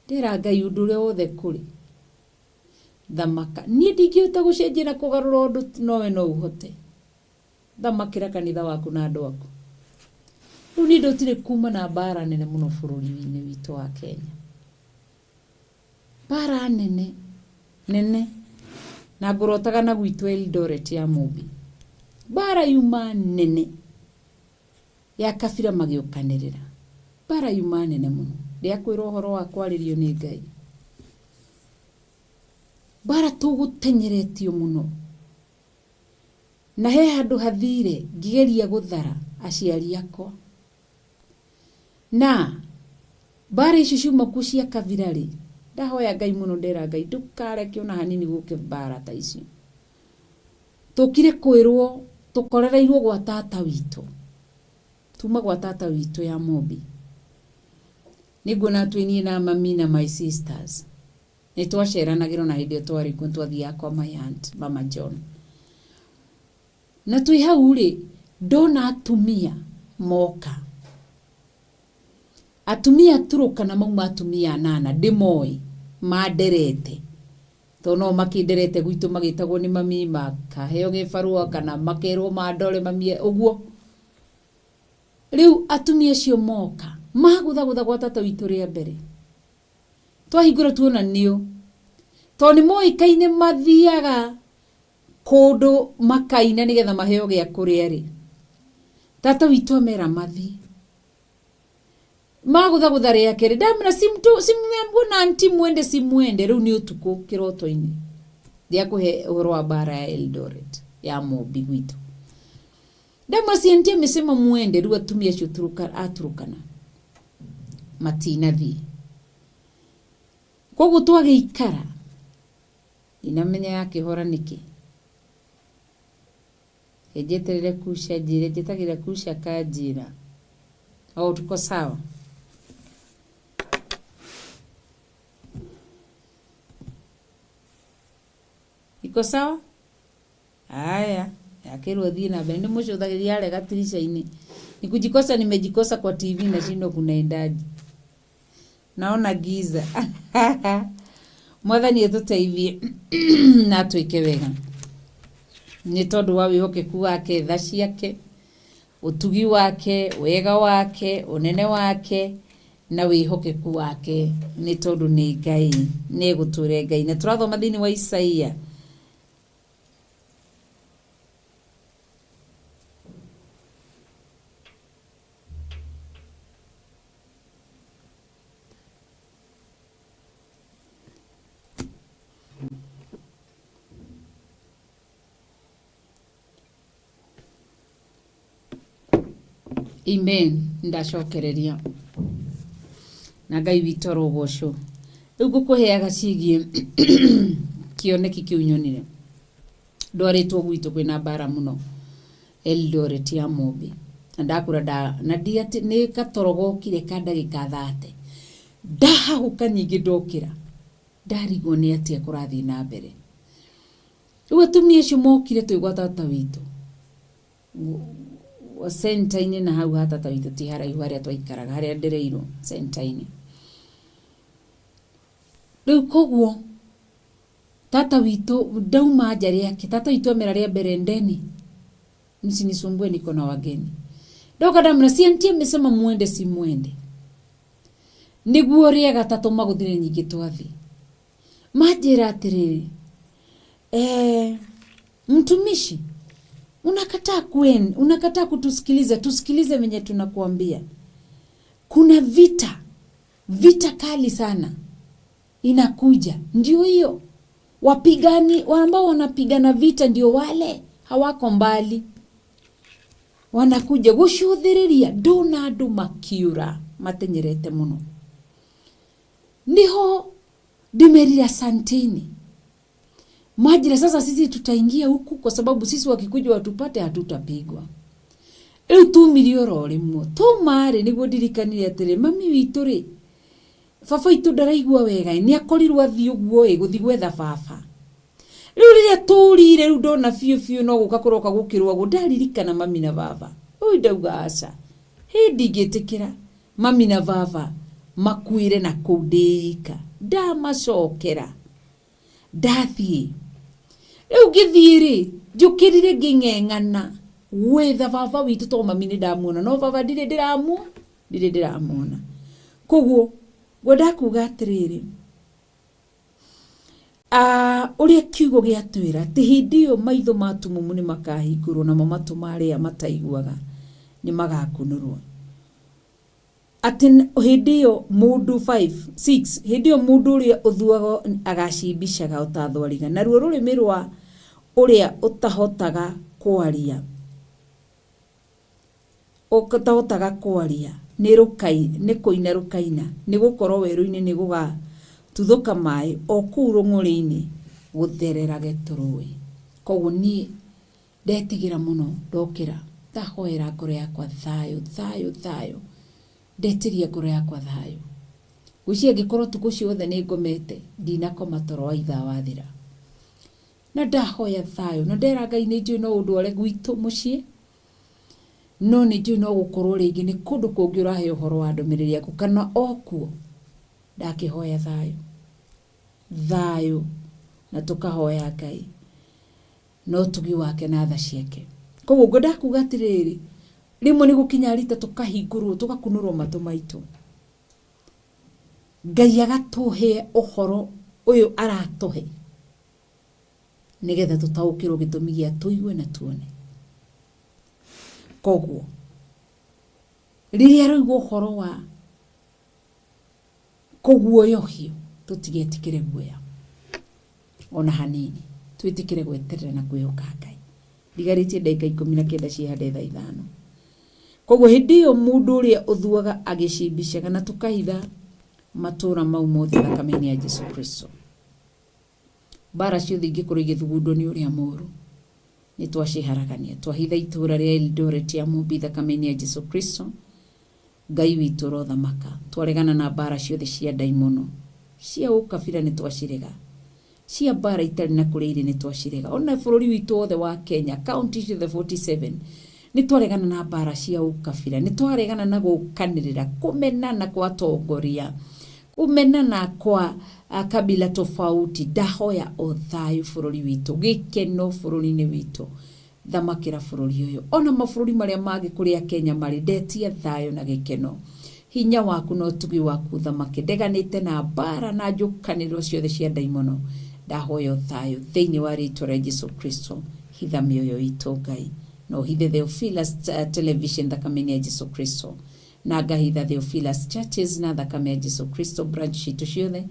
Ndera Ngai ũndũ ũrĩa wothe kũrĩ. Thamaka. Niĩ ndingĩhota gũcenjia na kũgarũra ũndũ nowe no ũhote. Thamakĩra kanitha waku na andũ aku. Rĩu niĩ ndotire kuma na mbara nene mũno bũrũri-inĩ witũ wa Kenya. Mbara nene nene. Na ngũrotaga na gwitũ Eldoret ya Mũmbi. Mbara yuma nene ya kabira magĩũkanĩrĩra. Mbara yuma nene mũno. Ndĩakwĩra ũhoro wa kwarĩrio nĩ Ngai. Mbara tũgũtenyeretio mũno. Na he handũ hathire ngĩgeria gũthara aciari akwa. Na mbara icio ciuma kuo cia kabira rĩ, ndahoya Ngai mũno ndera Ngai ndũkareke ona hanini gũke mbara ta icio. Tũkire kwĩrwo tũkorereirwo gwa tata witũ. Tuma gwa tata witũ ya Mũmbi. Nĩnguona twĩ niĩ na mami na my sisters. Nĩ twaceranagĩra ona hĩndĩ ĩyo twarĩ kuo twathiaga kwa my aunt Mama John. Na twĩ hau rĩ, ndona atumia moka. Atumia Turukana mauma atumia anana ndĩmoĩ manderete. Tondũ no makĩnderete gwitũ magĩtagwo nĩ mami makaheo gĩbarũa kana makerwo mandore mami ũguo. Rĩu atumia acio moka magũthagũtha gwa tata witũ rĩa mbere. Twahingũra tuona nĩo. Tondũ nĩ moĩkaine mathiaga kũndũ makaina nĩgetha maheo gĩa kũrĩa rĩ. Tata witũ amera mathiĩ. Magũthagũtha rĩa kerĩ ndamera simmeambiwa na anti mwende si mwende rĩu nĩ ũtukũ kĩroto-inĩ. Ndiakũhe ũhoro wa mbara ya Eldoret ya Mũmbi gwitũ. Ndamwĩra si anti amesema mwende rĩu atumia acio a Turukana matinathiĩ. Koguo twagĩikara ndinamenya yakĩhora nĩkĩ. Njeterere kusha njĩre njetagĩrĩra kusha kanjĩra. Oh, tuko sawa. Iko sawa? Haya, yakĩrwo thiĩ na mbere. Ndĩmũcũthagĩria harĩa gatirisha-inĩ. Ni kujikosa nimejikosa kwa TV nashindwa kunaendaje. Naona giza. Mwathani atũteithie na atwĩke wega. Nĩ tondũ wa wĩhokeku wake, tha ciake, ũtugi wake, wega wake, ũnene wake na wĩhokeku wake nĩ tondũ nĩ Ngai, nĩ egũtũũra Ngai. Na tũrathoma thĩinĩ wa Isaia. Amen. Ndacokereria na Ngai witũ arogocwo. Rĩu ngũkũheaga ciĩgiĩ kĩoneki kĩu nyonire. Ndwarĩtwo gwitũ kwĩna mbara mũno Eldoret ya Mũmbi. Na ndakũra nda na ndi atĩ nĩ gatoro gokire ka ndagĩka 30. Ndahahũka nyingĩ ndokĩra ndarigwo nĩ atĩa kũrathiĩ na mbere. Rĩu atumia acio mokire twĩ gwa tata witũ center-inĩ na hau ha tata witũ ti haraihu harĩa twaikaraga harĩa ndereirwo center-inĩ. Rĩu koguo tata witũ ndauma nja rĩake, tata witũ amera rĩa mbere ndeni msinisumbue niko na wageni. Ndoka ndamwĩra si auntie amesema muende si muende. Nĩguo rĩa gatatũ magũthire nyingĩ twathiĩ. Manjĩra atĩrĩrĩ, mtumishi unakataa kuen, unakataa kutusikiliza, tusikilize venye tunakuambia. Kuna vita, vita kali sana inakuja. Ndio hiyo wapigani ambao wanapigana vita ndio wale hawako mbali, wanakuja gucuthiriria ndona andu makiura matenyerete muno. Niho ndimerire asanteni Majira sasa sisi tutaingia huku kwa sababu sisi wakikuja watupate hatutapigwa. Rĩu tumire oro rĩmwe tuma-rĩ nĩguo ndirikanire atĩrĩ mami witũ rĩ baba witũ ndaraigua wega nĩ akorirwo athiĩ ũguo ĩ gũthiĩ gwetha baba. Rĩu rĩrĩa tũrire rĩu ndona biũ biũ no gũka kũroka gũkĩrwagwo ndaririkana mami na baba. Ũi ndauga aca hĩ ndingĩtĩkĩra mami na baba makuĩre na kũu ndĩ ika. Ndamacokera ndathiĩ rĩu ngĩthiĩ rĩ njũkĩrire ngĩng'eng'ana gwetha baba witũ to mami nĩ ndamuona no baba ndirĩ ndĩramuona ndirĩ ndĩramuona. Koguo ngwenda kuga atĩrĩrĩ ũrĩa kiugo gĩatwĩra atĩ hĩndĩ ĩyo maitho ma atumumu nĩ makahingũrwo namo matũ ma arĩa mataiguaga nĩ magakunũrwo. Atĩ hĩndĩ ĩyo mũndũ 5 6 hĩndĩ ĩyo mũndũ ũrĩa ũthuaga agacimbicaga o ta thwariga naruo rũrĩmĩ rwa ũrĩa ũtahotaga kwaria ũtahotaga kwaria nĩ rũkai nĩ kũina rũkaina nĩ gũkorwo werũ-inĩ nĩ gũgatuthũka maĩ o kũu rũng'ũrĩ-inĩ gũthererage tũrũĩ. Koguo niĩ ndetigĩra mũno ndokĩra ndahoera ngoro yakwa thayũ thayũ thayũ ndetĩria ngoro yakwa thayũ. Ngwĩciria angĩkorwo ũtukũ ũcio wothe nĩ ngomete ndinakoma toro wa ithaa wathira. Na ndahoya thayũ na ndera Ngai nĩ njũĩ no ũndware gwitũ mũciĩ no nĩ njũĩ no gũkorwo rĩngĩ nĩ kũndũ kũngĩ ũrahe ũhoro wa ndũmĩrĩri yaku kana o kuo ndakĩhoya thayũ thayũ na tũkahoya Ngai na ũtugi wake na tha ciake. Koguo ngwenda kuga atĩrĩrĩ rĩmwe nĩ gũkinya rita tũkahingũrwo tũgakunũrwo matũ maitũ Ngai agatũhe ũhoro ũyũ aratũhe nĩgetha tũtaũkĩrwo gĩtũmi gĩa tũigue na tuone. Koguo rĩrĩa roigwo ũhoro wa kũguoyohio tũtigetikĩre guoya ona hanini twĩtĩkĩre gweterera na kwĩhoka Ngai. Ndigarĩtie ndagĩka 19 ciĩhande thaa 5. Koguo hĩndĩ ĩyo mũndũ ũrĩa ũthuaga agĩcimbicaga na tũkahitha matũra mau mothe thakame-inĩ ya Jesu Kristo. Mbara ciothe ingĩkorwo igĩthugundwo nĩ ũrĩa mũũru nĩ twaciharagania twahitha itũra rĩa Eldoret ya Mũmbi thakame-inĩ ya Jesu Kristo. Ngai witũ ũrothamaka twaregana na mbara ciothe cia ndaimono cia ũkabira nĩ twacirega cia mbara itarĩ na kũrĩa irĩ nĩ twacirega ona bũrũri witũ wothe wa Kenya kaunti ciothe 47 nĩ twaregana na mbara cia ũkabira nĩ twaregana na gũkanĩrĩra kũmenana kwa atongoria kũmenana kwa kabila tofauti. Ndahoya o thayũ bũrũri witũ gĩkeno bũrũri-inĩ witũ thamakĩra bũrũri ũyũ ona mabũrũri marĩa mangĩ kũrĩa Kenya marĩ ndetia thayũ na gĩkeno hinya waku na ũtugi waku thamake ndeganĩte na mbara na njũkanĩrĩro ciothe cia ndaimono ndahoya thayũ thĩinĩ wa rĩtwa rĩa Jesu Kristo. Hitha mĩoyo itũ Ngai na ũhithe Theophilus Television thakame-inĩ ya Jesu Kristo na ngahitha Theophilus Churches na thakame ya Jesu Kristo branch citũ ciothe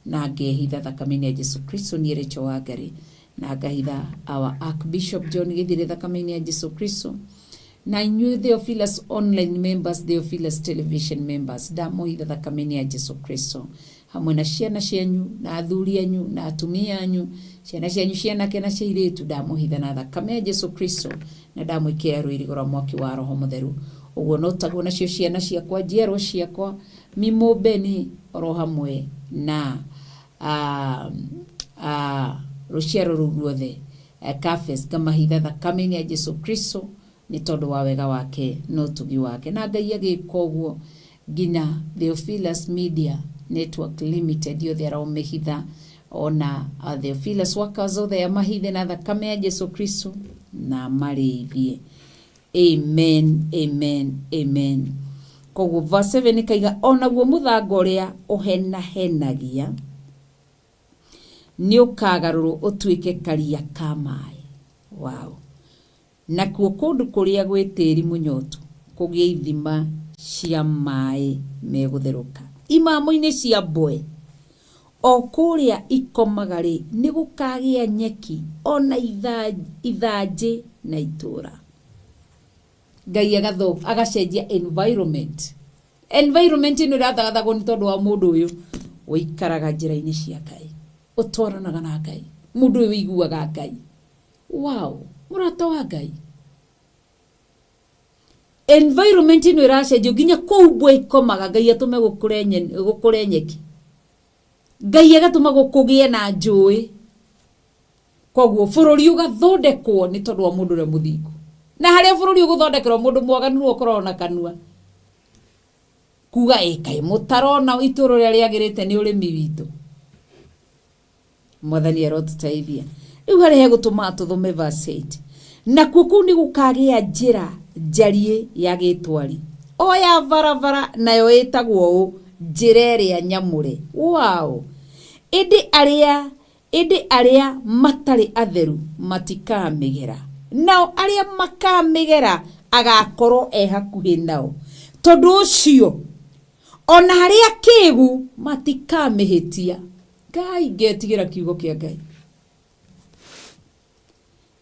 na ngehitha thakame-inĩ ya Jesu Kristo niĩ Rachel Wangari na ngahitha our Archbishop John Githire thakame-inĩ ya Jesu Kristo. Na inyuĩ Theophilus online members, Theophilus television members, ndamũhitha thakame-inĩ ya Jesu Kristo hamwe na ciana cianyu na athuri anyu na atumia anyu, ciana cianyu cianake na cia airĩtu, ndamũhitha na thakame ya Jesu Kristo na ndamwĩkĩra rũirigo rwa mwaki wa Roho Mũtheru. Ũguo no taguo nacio ciana ciakwa, njiarwa ciakwa, mimũmbeni oro hamwe na rũciaro rũu ruothe kafes, ngamahitha thakame-inĩ ya Jesu Kristo nĩ tondũ wa wega wake na ũtugi wake. Na Ngai agĩka ũguo nginya Theophilus Media Network Limited yothe aromĩhitha, ona Theophilus workers othe amahithe na thakame ya Jesu Kristo na amarĩithie. Amen, amen, amen. Koguo verse 7 ĩkaiga onaguo mũthanga ũrĩa ũhenahenagia nĩ ũkagarũrwo ũtuĩke karia ka maĩ. Wow. Nakuo kũndũ kũrĩa gwĩ tĩri mũnyotu kũgĩe ithima cia maĩ megũtherũka. Imamo-inĩ cia mbwe o kũrĩa ikomaga rĩ, nĩ gũkagĩa nyeki ona ithanjĩ na itũra. Ngai agacenjia environment. Environment ĩno ĩrathagathagwo nĩ tondũ wa mũndũ ũyũ ũikaraga njĩra-inĩ cia Ngai, ũtwaranaga na Ngai, mũndũ ũyũ ũiguaga Ngai. Wow, mũrata wa Ngai. Environment ĩno ĩracenjio nginya kũu mbwe ikomaga, Ngai atũme gũkũre nyeki, Ngai agatũma gũkũgĩe na njũĩ. Koguo bũrũri ũgathondekwo nĩ tondũ wa mũndũ ũrĩa mũthingu. Na harĩa bũrũri ũgũthondekerwo mũndũ mwaganu nĩwe ũkoragwo na kanua kuga ĩ kaĩ mũtarona itũra ũrĩa rĩagĩrĩte nĩ ũrĩmi witũ. Mwathani arotũteithia. Rĩu harĩa hegũtũma tũthome verse 8. Nakuo kũu nĩ gũkagĩa njĩra njariĩ ya gĩtwari o ya barabara, nayo ĩtagwo ũũ, njĩra ĩrĩa nyamũre. Wow. Ĩndĩ arĩa matarĩ atheru matikamĩgera, nao arĩa makamĩgera agakorwo e hakuhĩ nao. Tondũ ũcio ona arĩa kĩgu matikamĩhĩtia. Ngai, ngetigĩra kiugo kĩa Ngai,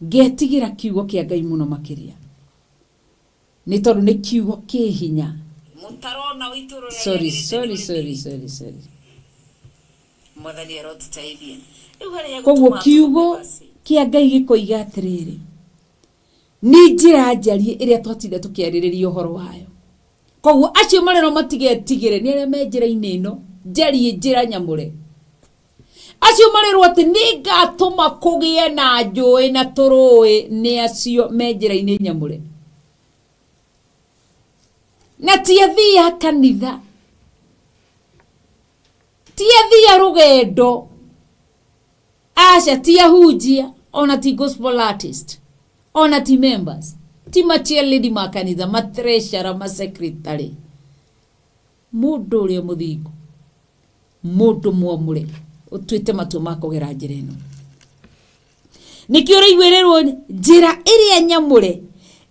ngetigĩra kiugo kĩa Ngai mũno makĩria, nĩ tondũ nĩ kiugo kĩ hinya. Sorry, sorry, sorry, sorry, sorry. Koguo kiugo kĩa Ngai gĩkoiga atĩrĩrĩ, nĩ njĩra njariĩ ĩrĩa twatinda tũkĩarĩrĩria ũhoro wayo. Koguo acio marerwo matigetigĩre nĩ arĩa me njĩra-inĩ ĩno njariĩ, njĩra nyamũre. Acio marerwo atĩ nĩ ngatũma kũgĩe na njũĩ na tũrũĩ nĩ acio me njĩra-inĩ nyamũre. Na ti athii a kanitha, ti athii a rũgendo, aca, ti ahunjia, ona ti gospel artist, ona ti members, ti ma chairlady ma kanitha, ma treasurer, ma secretary. Mũndũ ũrĩa mũthingu, mũndũ mwamũre, ũtuĩte matua ma kũgera njĩra ĩno. Nĩkĩo ũraiguĩrĩrwo njĩra ĩrĩa nyamũre,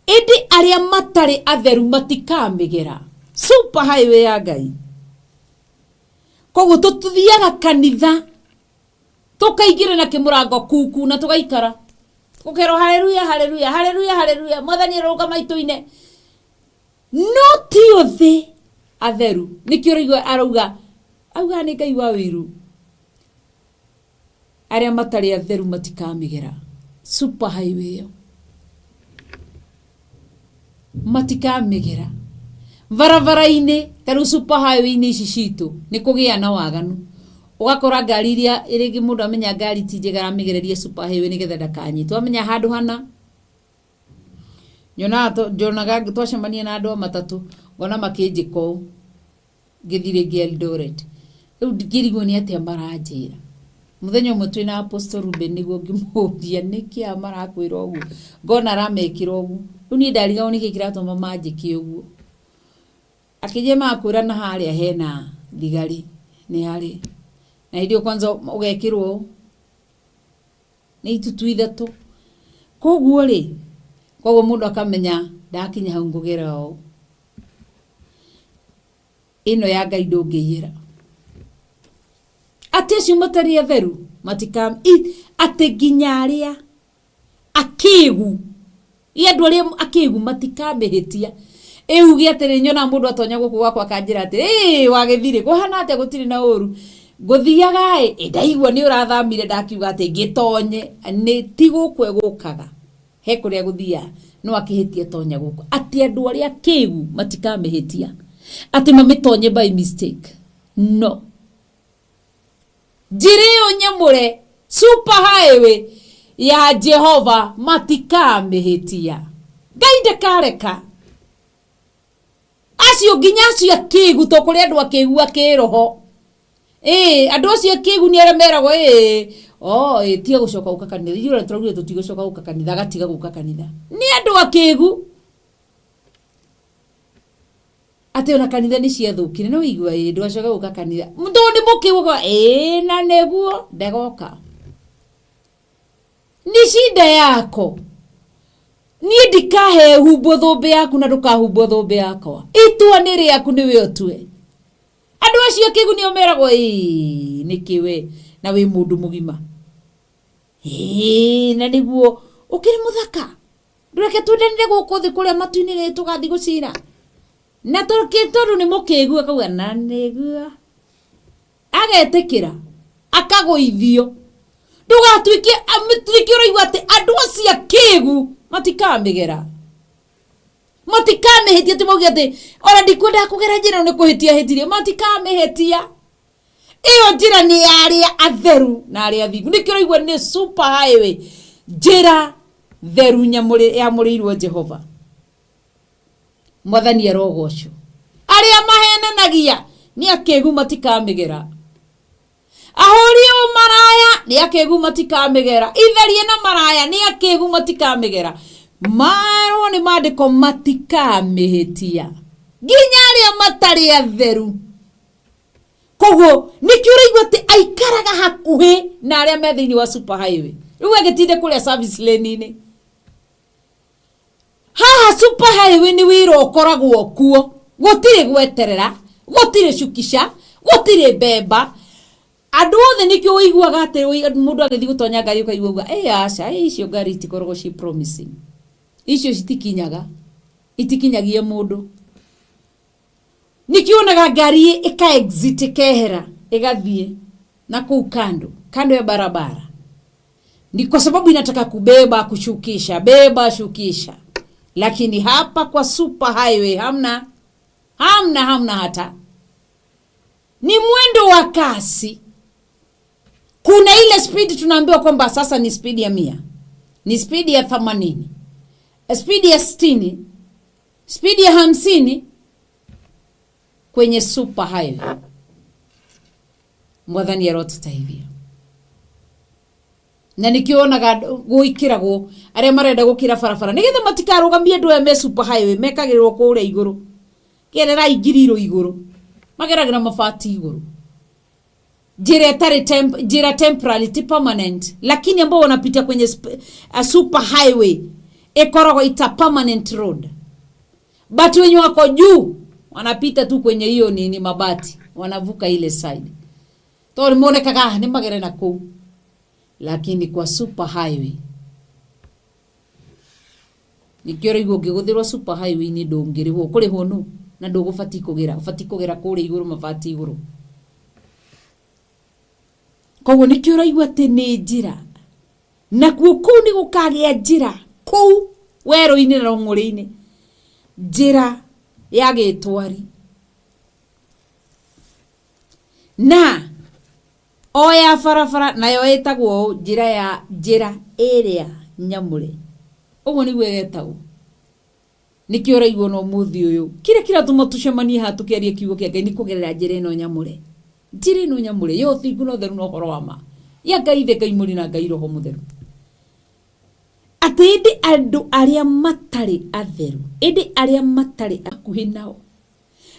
ĩndĩ arĩa matarĩ atheru matikamĩgera. Super highway ya Ngai. Koguo tũthiaga kanitha tũkaingĩra na kĩmũrango kuku na tũgaikara tũkerwo haleluya, haleluya, haleluya, haleluya, Mwathani arũgama itũ-inĩ. No ti othe atheru. Nĩkĩo ũraigua arauga, auga nĩ Ngai wa ũiru. Arĩa matarĩ atheru matikamĩgera super highway ĩyo, matikamĩgera barabara-inĩ. Ta rĩu super highway-inĩ ici citũ nĩ kũgĩa na waganu, ũgakora ngari iria rĩngĩ mũndũ amenya ngari ti njega aramĩgereria super highway nĩgetha ndakanyitwo, amenya handũ hana. Nyonaga njonaga twacemania na andũ a matatũ, ngona makĩnjĩka ũũ ngĩthiĩ rĩngĩ Eldoret, rĩu ngĩrigwo nĩ atĩa maranjĩra. Mũthenya ũmwe twĩna Apostle Ruben nĩguo ngĩmũria nĩkĩ aya marakwĩra ũguo, ngona aramekĩra ũguo. Rĩu niĩ ndarigagwo nĩkĩ kĩratũma manjĩke ũguo. Akĩnjĩra magakwĩra na harĩa hena thigari nĩ harĩ na hĩndĩ ĩyo kwanza ũgekĩrwo ũũ nĩ itutu ithatũ. Koguo rĩ, koguo mũndũ akamenya ndakinya hau ngũgera ũũ. Ĩno ya Ngai ndũngĩiyĩra. Atĩ acio matarĩ atheru matika, atĩ nginya arĩa akĩgu. I andũ arĩa akĩgu matikamĩhĩtia. Ĩuge atĩrĩ, nyonaga mũndũ atonya gũkũ gwakwa akanjĩra atĩrĩ, ĩĩ wagĩthirĩ, kũhana atĩa gũtirĩ na ũru. Ngũthiaga ĩ, ndaigua nĩ ũrathamire ndakiuga atĩ ngĩtonye, nĩ ti gũkũ egũkaga. He kũrĩa gũthiaga, no akĩhĩtia tonya gũkũ. Atĩ andũ arĩa akĩgu matikamĩhĩtia. Atĩ mamĩtonye by mistake. No. Njĩra ĩyo nyamũre, super highway ya Jehova matikamĩhĩtia. Ngai ndakareka. Acio nginya acio akĩgu, to kũrĩ andũ akĩgu akĩroho. Ĩĩ, andũ acio akĩgu nĩ arĩa meragwo ĩĩ, oh, ĩĩ, tiga gũcoka gũka kanitha. Ithuĩ ona tũraugire tũtigũcoka gũka kanitha, agatiga gũka kanitha. Nĩ andũ akĩgu. Atĩ ona kanitha nĩ ciathũkire, no igua ĩĩ, ndũgacoke gũka kanitha. Tondũ nĩ mũkĩgu ũkauga ĩĩ, na nĩguo, ndegoka. Ni shida yako. Niĩ ndikahe humbwo thũmbĩ yaku na ndũkahumbwo thũmbĩ yakwa. Itua nĩ rĩaku nĩwe ũtue. Andũ acio akĩgu nĩo meragwo ĩĩ nĩkĩ we na wĩ mũndũ mũgima. Ĩĩ na nĩguo ũkĩrĩ mũthaka. Ndũreke twendanire gũkũ thĩ kũrĩa matu-inĩ nĩ tũgathiĩ gũcira. Na tondũ nĩ mũkĩgu akauga na nĩguo. Agetĩkĩra akagũithio. Ndũgatuĩke nĩkĩo ũraigua atĩ andũ acio akĩgu matikamĩgera. Matikamĩhĩtia atĩ mauge atĩ ona ndikwendaga kũgera njĩra ĩno nĩ kũhĩtia hĩtirie. Matikamĩhĩtia. Ĩyo njĩra nĩ ya arĩa atheru na arĩa athingu. Nĩkĩo ũraigua nĩ super highway. Njĩra theru yamũrĩirwo Jehova. Mwathani arogocwo. Arĩa mahenanagia nĩ akĩgu matikamĩgera. Ahũri ũmaraya nĩ akĩgu matikamĩgera. Itherie na maraya nĩ akĩgu matikamĩgera. Marwo nĩ maandĩko matikamĩhĩtia. Nginya arĩa matarĩ atheru. Koguo nĩkĩo ũraigua atĩ aikaraga hakuhĩ na arĩa me thĩinĩ wa super highway. Rĩu agĩtinde kũrĩa service lane-inĩ. Haha super highway nĩ wĩra ũkoragwo kuo. Gũtirĩ gweterera, gũtirĩ cukisha, gũtirĩ mbemba. Andũ othe nĩkĩo ũiguaga atĩ mũndũ agĩthiĩ gũtonya ngari ũkaigua auga, ĩ aca, ĩ icio ngari itikoragwo ciĩ promising. Icio citikinyaga, itikinyagia mũndũ. Nĩkĩo wonaga ngari ĩka exit ĩkehera, ĩgathiĩ na kũu kando, kando ya barabara. Ni kwa sababu inataka kubeba kushukisha, beba shukisha. Lakini hapa kwa super highway hamna, hamna, hamna hata. Ni mwendo wa kasi. Kuna ile speed tunaambiwa kwamba sasa ni speed ya 100, ni speed ya 80, speed ya 60, speed ya 50 kwenye super highway. Mwathani arotũteithia. Na nĩkĩo wonaga gwĩkĩragwo arĩa marenda gũkĩra barabara nĩgetha matikarũgamie andũ aya me super highway, mekagĩrĩrwo kũrĩa igũrũ. Gererai ngiriro igũrũ. Mageragĩra mabati igũrũ. Njĩra ĩtarĩ njĩra temporary, ti permanent, lakini ambao wanapita kwenye super highway ĩkoragwo ita permanent road. But wenye wako juu wanapita tu kwenye hiyo nini mabati, wanavuka ile side. Tondũ nĩmonekaga nĩ magere na kũu. Lakini kwa super highway nĩkĩo ũraigua ũngĩgũthĩrwo super highway-inĩ ndũngĩrĩhwo, ũkũrĩhwo nũ? Na ndũgũbatiĩ kũgĩra, ũbatiĩ kũgera kũrĩa igũrũ mabati igũrũ. Koguo nĩkĩo ũraigua atĩ nĩ njĩra. Nakuo kũu nĩ gũkagĩa njĩra, kũu werũ-inĩ na rũng'ũrĩ-inĩ, njĩra ya gĩtwari. Na o ya barabara nayo ĩtagwo ũũ, njĩra ya njĩra ĩrĩa nyamũre. Ũguo nĩguo ĩgetagwo. Nĩkĩo ũraigua ona ũmũthĩ ũyũ kĩrĩa kĩratũma tũcemanie haha tũkĩaria kiugo kĩa Ngai nĩ kũgerera njĩra ĩno nyamũre. Njĩra ĩno nyamũre ya ũthingu na ũtheru na ũhoro wa ma ya Ngai Ithe, Ngai Mũriũ na Ngai Roho Mũtheru. Atĩ ĩndĩ andũ arĩa matarĩ atheru, ĩndĩ arĩa matarĩ hakuhĩ nao.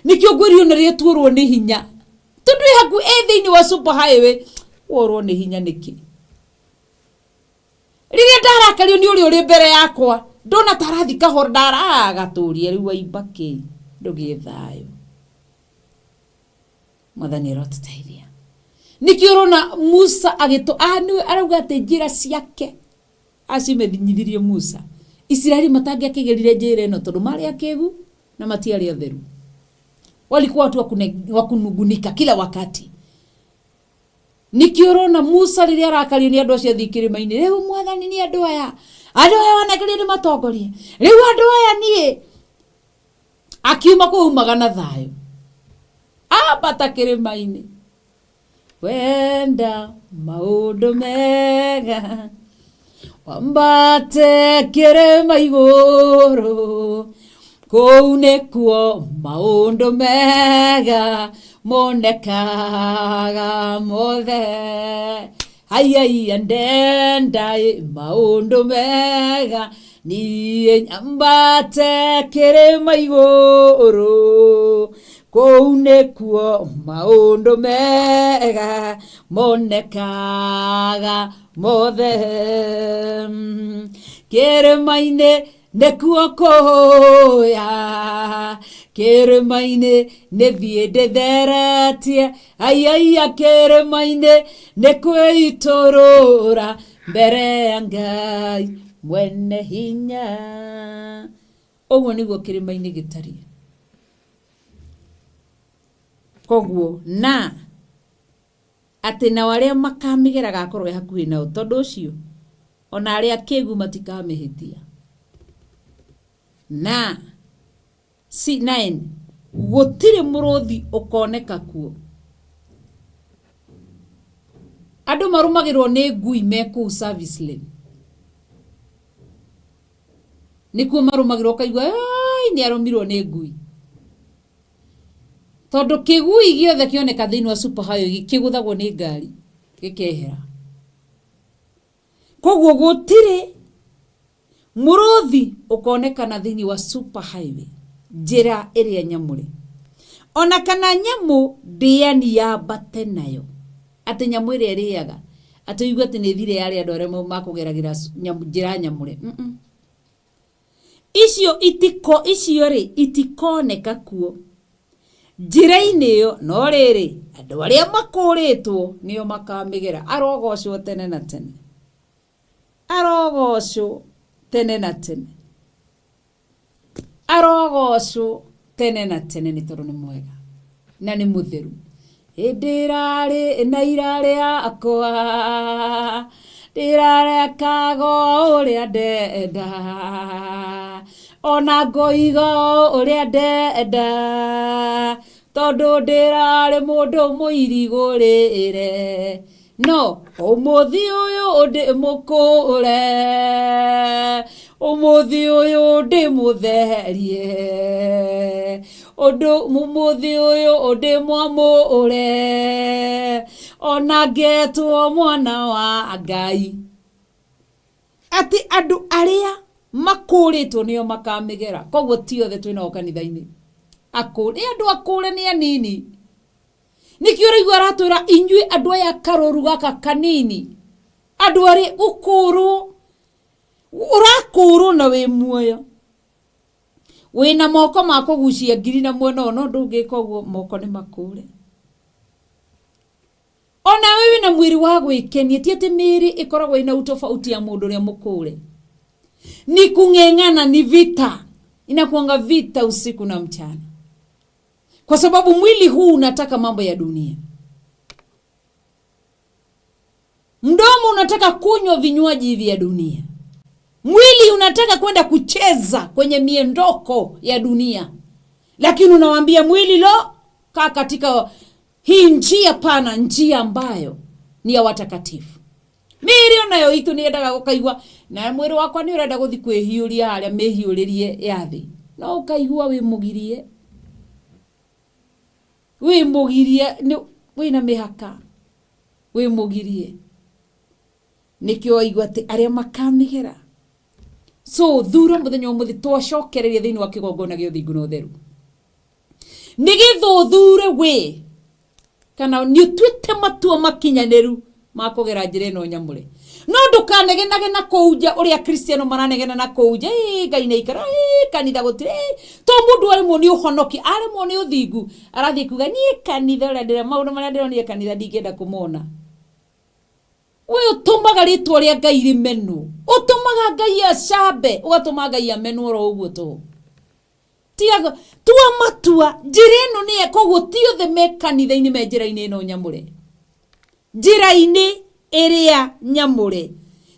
Nĩkĩo ngwĩrio na rĩrĩa tuorwo nĩ hinya, tondũ ĩ hakuhĩ, ĩ thĩinĩ wa super highway, worwo nĩ hinya nĩkĩ? Rĩrĩa ndarakario nĩ ũrĩa ũrĩ mbere yakwa, ndona ta arathiĩ kahora, ndaragatũria rĩu waimba kĩ, ndũgĩe thayũ. Mwathani arotũteithia. Nĩkĩo ũrona Musa agĩtũ, nĩwe arauga atĩ njĩra ciake acimenyithirie Musa. Isiraeli matangĩakĩgerire njĩra ĩno tondũ marĩ akĩgu na matiarĩ atheru. Walikuwa watu wa kunungunika kila wakati. Nĩkĩo ũrona Musa rĩrĩa arakario nĩ andũ acio athiĩ kĩrĩma-inĩ, rĩu mwathani nĩ andũ aya, andũ aya wanengerio nĩ matongorie, rĩu andũ aya niĩ, akiuma kũu aumaga na thayũ, ambata kĩrĩma-inĩ, wenda maũndũ mega, wambate kĩrĩma igũrũ, kũu nĩkuo maũndũ mega monekaga mothe. Haiya ndenda maũndũ mega, niĩ nyambate kĩrĩma igũrũ, kũu nĩkuo maũndũ mega monekaga mothe. Kĩrĩma-inĩ nĩkuo kũya, kĩrĩma-inĩ nĩthiĩ ndĩtheretie, aiaiya kĩrĩma-inĩ nĩkwĩitũrũra mbere ya Ngai mwene hinya. Ũguo nĩguo kĩrĩma-inĩ gĩtariĩ. Koguo na atĩ nao arĩa makamĩgera gakorwo e hakuhĩ nao, tondũ ũcio ona arĩa akĩgu matikamĩhĩtia. Na C9 gũtirĩ mũrũthi ũkoneka kuo. Andũ marũmagĩrwo nĩ ngui me kũu service lane, nĩkuo marũmagĩrwo, ũkaigua "Ai, nĩ arũmirwo nĩ ngui," tondũ kĩgui gĩothe kĩoneka thĩinĩ wa super highway kĩgũthagwo nĩ ngari gĩkehera. Koguo gũtirĩ mũrũthi ũkonekana thĩinĩ wa super highway, njĩra ĩrĩa nyamũre, ona kana nyamũ ndĩani yambate nayo, atĩ nyamũ ĩrĩa ĩrĩaga atĩ ũigue atĩ nĩ thire yarĩa andũ arĩa makũgeragĩra njĩra nyamũre. Icio itiko, icio rĩ itikoneka kuo njĩra-inĩ ĩyo, no rĩrĩ andũ arĩa makũrĩtwo nĩo makamĩgera. Arogocwo tene na tene, arogocwo tene na tene, arogocwo tene na tene, nĩ tondũ nĩ mwega na nĩ mũtheru. Hĩndĩ ĩrarĩ na irarĩ yakwa ndĩrarekaga ũrĩa ndenda, ona ngoiga ũrĩa ndenda, tondũ ndĩrarĩ mũndũ mũirigũrĩre, no ũmũthĩ ũyũ ndĩ mũkũre, ũmũthĩ ũyũ ndĩ mũtherie, ũndũ ũmũthĩ ũyũ ndĩ mwamũre, ona ngetwo mwana wa Ngai. Atĩ andũ arĩa makũrĩtwo nĩo makamĩgera. Koguo ti othe twĩnao kanitha-inĩ akũre, nĩ andũ akũre nĩ anini. Nĩkĩo ũraigua aratwĩra inyuĩ andũ aya karũru gaka kanini, andũ arĩ gũkũrwo, ũrakũrwo na wĩ muoyo, wĩna moko ma kũgucia ngiri na mwena ũyũ, no ndũngĩka ũguo, moko nĩ makũre. Ona we wĩna mwĩrĩ wa gwĩkenia, ti atĩ mĩĩrĩ ĩkoragwo ĩna utofauti ya mũndũ ũrĩa mũkũre. Ni kung'eng'ana, ni vita, inakuanga vita usiku na mchana, kwa sababu mwili huu unataka mambo ya dunia. Mdomo unataka kunywa vinywaji vya dunia. Mwili unataka kwenda kucheza kwenye miendoko ya dunia, lakini unawaambia mwili, lo, kaa katika hii njia pana, njia ambayo ni ya watakatifu. Mĩĩrĩ onayo itũ nĩ yendaga gũkaigua, na mwĩrĩ wakwa nĩ ũrenda gũthiĩ kwĩhiũria harĩa mĩhiũrĩrie ya thĩ, no ũkaigua wĩ mũgirie, wĩ mũgirie, wĩna mĩhaka, wĩ mũgirie. Nĩkĩo waigua atĩ arĩa makamĩgera. So thura mũthenya ũmũthĩ twacokereria thĩinĩ wa kĩgongona gĩa ũthingu na ũtheru, nĩgetha ũthure wĩ kana nĩ ũtuĩte matua makinyanĩru ma kũgera njĩra ĩno nyamũre. No ndũkanegenage na kũu nja ũrĩa Kristiano maranegena na kũu nja, ĩĩ Ngai nĩ aikara, ĩĩ kanitha gũtirĩ, ĩĩ. To mũndũ aremwo nĩ ũhonoki, aremwo nĩ ũthingu, arathiĩ kuga niĩ kanitha ũrĩa ndĩra, maũndũ marĩa ndĩronire kanitha ndingĩenda kũmona. We ũtũmaga rĩtwa rĩa Ngai rĩmenwo, ũtũmaga Ngai acambe, ũgatũma Ngai amenwo oro ũguo tũhũ. Tiga tua matua, njĩra ĩno nĩ koguo ti othe me kanitha-inĩ me njĩra-inĩ ĩno nyamũre, njĩra-inĩ ĩrĩa nyamũre,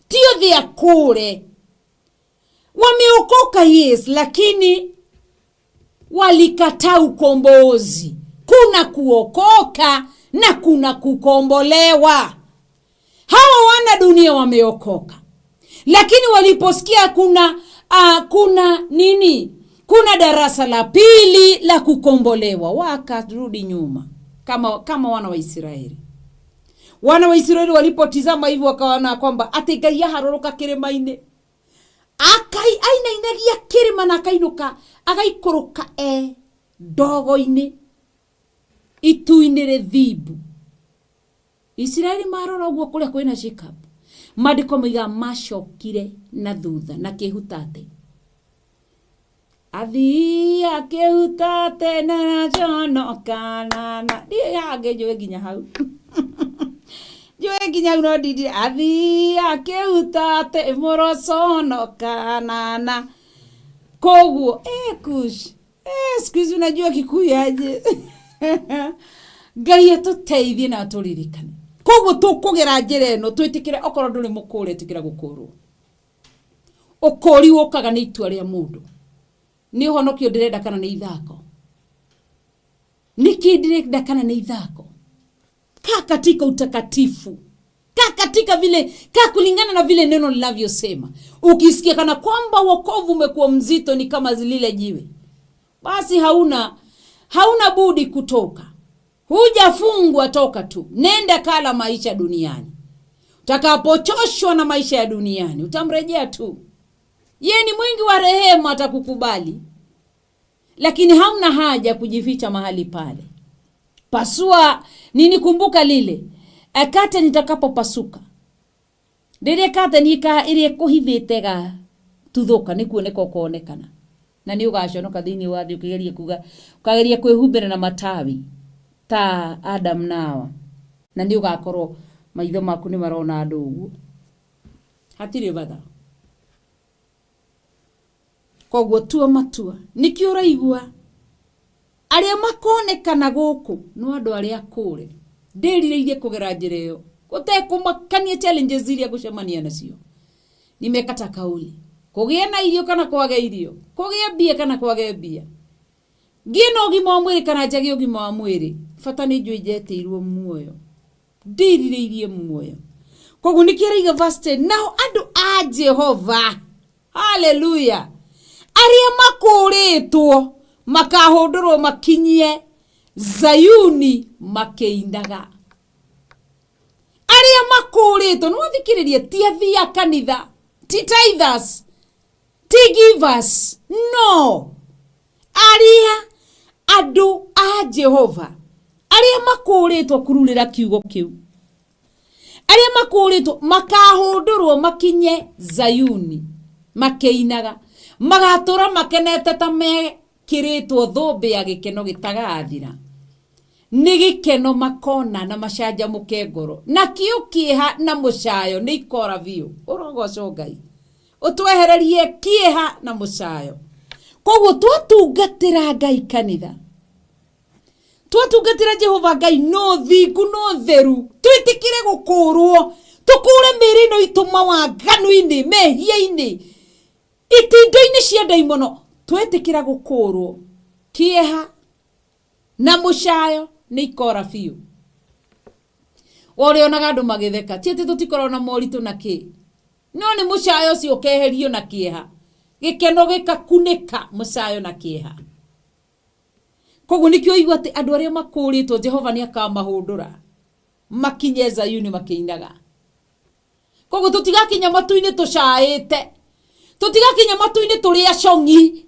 ti othe akũre. Wameokoka yes, lakini walikataa ukombozi. Kuna kuokoka na kuna kukombolewa. Hawa wana dunia wameokoka, lakini waliposikia kuna nini, kuna darasa la pili la kukombolewa, wakarudi nyuma kama wana wa Israeli. Wana wa Israeli walipotizama hivyo wakaona kwamba ati Ngai aharũrũka kĩrĩma-inĩ, akai ainainagia kĩrĩma na akainũka agaikũrũka e ndogo-inĩ itu-inĩ rĩthimbu. Isiraeli marora ũguo kũrĩa kwĩna Jacob, maandĩko moigaga macokire na thutha na kĩhutate. Athii akĩhutate na naconoka na ndiũĩ hangĩ njũĩ nginya hau. Njũĩ nginya hau no ndindire. Athii akĩhutate mũroconoka na koguo kush siku hizi unajua Kikuyu aje. Ngai atũteithie na atũririkane. Koguo tũkũgera njĩra ĩno twĩtĩkĩre, okorwo ndũrĩ mũkũre ĩtĩkĩra gũkũrwo. Ũkũri ũkaga nĩ itua rĩa mũndũ. Nĩ ũhonokio ndĩrenda kana nĩ ithako? Nĩkĩ ndĩrenda kana nĩ ithako? Kaa katika utakatifu, kaa katika vile, kaa kulingana na vile neno linavyosema. Ukisikia kana kwamba wokovu umekuwa mzito ni kama lile jiwe, basi hauna budi kutoka. Hujafungwa, toka tu, nenda kala maisha duniani. Utakapochoshwa na maisha ya duniani utamrejea tu. Ye ni mwingi wa rehema, atakukubali. Lakini hamna haja kujificha mahali pale. Pasua nini, kumbuka lile akate nitakapopasuka riria kateni ka iria kuhithite ga tuthuka ni kuoneka ukonekana na ni ugaconoka thiini wa thi ukigeria kuga ukageria kwihumbira na matawi ta Adam na Hawa, na ni ugakorwo maitho maku ni marona andu uguo, hatirĩ batha. Koguo tua matua, nikio ũraigua arĩa makonekana gũkũ no andũ arĩa akũre. Ndĩrirĩirie kũgera njĩra ĩyo gũtekũmakania challenges iria ngũcemania nacio. Nimekata kauli, kũgĩe na irio kana kwage irio, kũgĩe mbia kana kwage mbia, ngĩe na ũgima wa mwĩrĩ kana njage ũgima wa mwĩrĩ, bata nĩ njũĩ njetĩirwo muoyo, ndĩrirĩirie muoyo. Koguo nĩkĩo ĩraiga verse 10, nao andũ a Jehova, haleluya, arĩa makũrĩtwo makahũndũrwo makinyie Zayuni makĩinaga. Arĩa makũrĩtwo, nĩ wathikĩrĩria, ti athii a kanitha, ti tithers, ti givers, no arĩa andũ a Jehova, arĩa makũrĩtwo kururĩra kiugo kĩu, arĩa makũrĩtwo makahũndũrwo makinye Zayuni makĩinaga, magatũra makenete ta mekĩrĩtwo thũmbĩ ya gĩkeno gĩtagathira. Nĩ gĩkeno makona na macanjamũke ngoro, na kĩo kĩeha na mũcayo nĩ ikora biũ. Ũrogocwo Ngai, ũtwehererie kĩeha na mũcayo. Koguo twatungatĩra Ngai kanitha, twatungatĩra Jehova Ngai no thingu no theru, twĩtĩkĩre gũkũrwo, tũkũre mĩĩrĩ ĩno itũ mawaganu-inĩ, mehia-inĩ, itindo-inĩ cia ndaimono. Twetĩkĩra gũkũrwo, kĩeha na mũcayo nĩ ikora biũ. Ũrĩonaga andũ magĩtheka, ti atĩ tũtikoragwo na moritũ na kĩ, no nĩ mũcayo ũcio ũkeherio na kĩeha, gĩkeno gĩkakunĩka mũcayo na kĩeha. Koguo nĩkĩo ũigua atĩ andũ arĩa makũrĩtwo Jehova nĩ akamahũndũra makinye Zayuni makĩinaga. Koguo tũtigakinya matu-inĩ tũcaĩte, tũtigakinya matu-inĩ tũrĩ acong'i,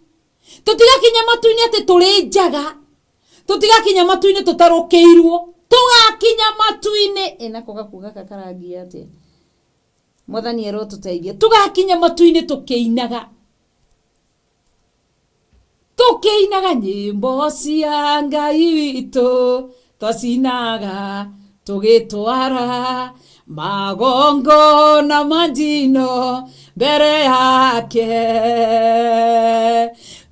tũtigakinya matu-inĩ atĩ tũrĩ njaga, tũtigakinya matu-inĩ tũtarũkĩirwo, tũgakinya matu-inĩ. Ĩnako gaku gaka karangia atĩa? Mwathani arotũteithia, tũgakinya matu-inĩ tũkĩinaga, tũkĩinaga nyĩmbo cia Ngai witũ, twacinaga tũgĩtwara Magongona ma njino mbere yake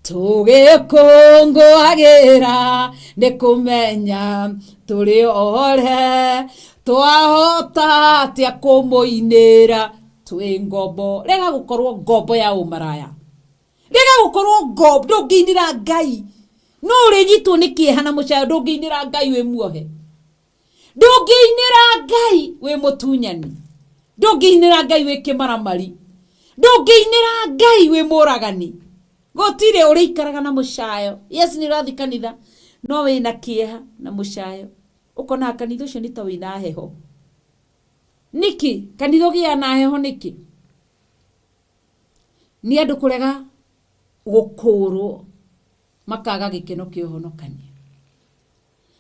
tũgĩkũngũagĩra nĩ kũmenya tũrĩ ore twahota atĩa kũmũinĩra twĩ ngombo. Rega gũkorwo ngombo ya ũmaraya, rega gũkorwo ngombo. Ndũngĩinĩra Ngai no ũrĩnyitwo nĩ kĩeha na mũcayo. Ndũngĩinĩra Ngai wĩ muohe, ndũngĩinĩra Ngai wĩ mũtunyani, ndũngĩinĩra Ngai wĩ kĩmaramari, ndũngĩinĩra Ngai wĩ mũragani. Gũtirĩ ũrĩikaraga na mũcayo. Yes, nĩ ũrathiĩ kanitha no wĩna kĩeha na mũcayo, ũkonaga kanitha ũcio nĩ ta wĩna heho. Nĩkĩ kanitha ũgĩaga na heho? Nĩkĩ? Nĩ andũ kũrega gũkũrwo, makaga gĩkeno kĩa ũhonokania.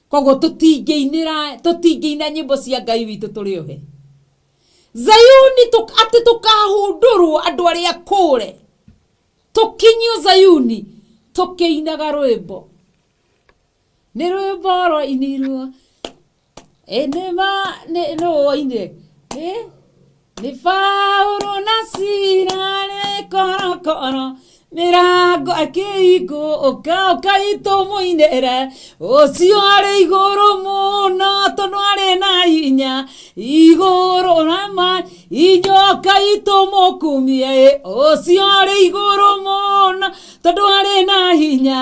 Koguo tũtingĩinĩra, tũtingĩina nyĩmbo cia Ngai witũ tũrĩ ohe. Zayuni atĩ tũkahũndũrwo andũ arĩa kũre, tũkinyio Zayuni tũkĩinaga rwĩmbo. Nĩ rwĩmbo rwainirwo ĩ nĩ ma nĩ nũ wainire? Nĩ Paulo na Sila nĩ korokoro mĩrango ĩkĩhingũka, ũkai tũmũinĩre ũcio arĩ igũrũ mũno, tondũ arĩ na hinya igũrũ rama inyokai tũmũkumie ũcio arĩ igũrũ mũno, tondũ arĩ na hinya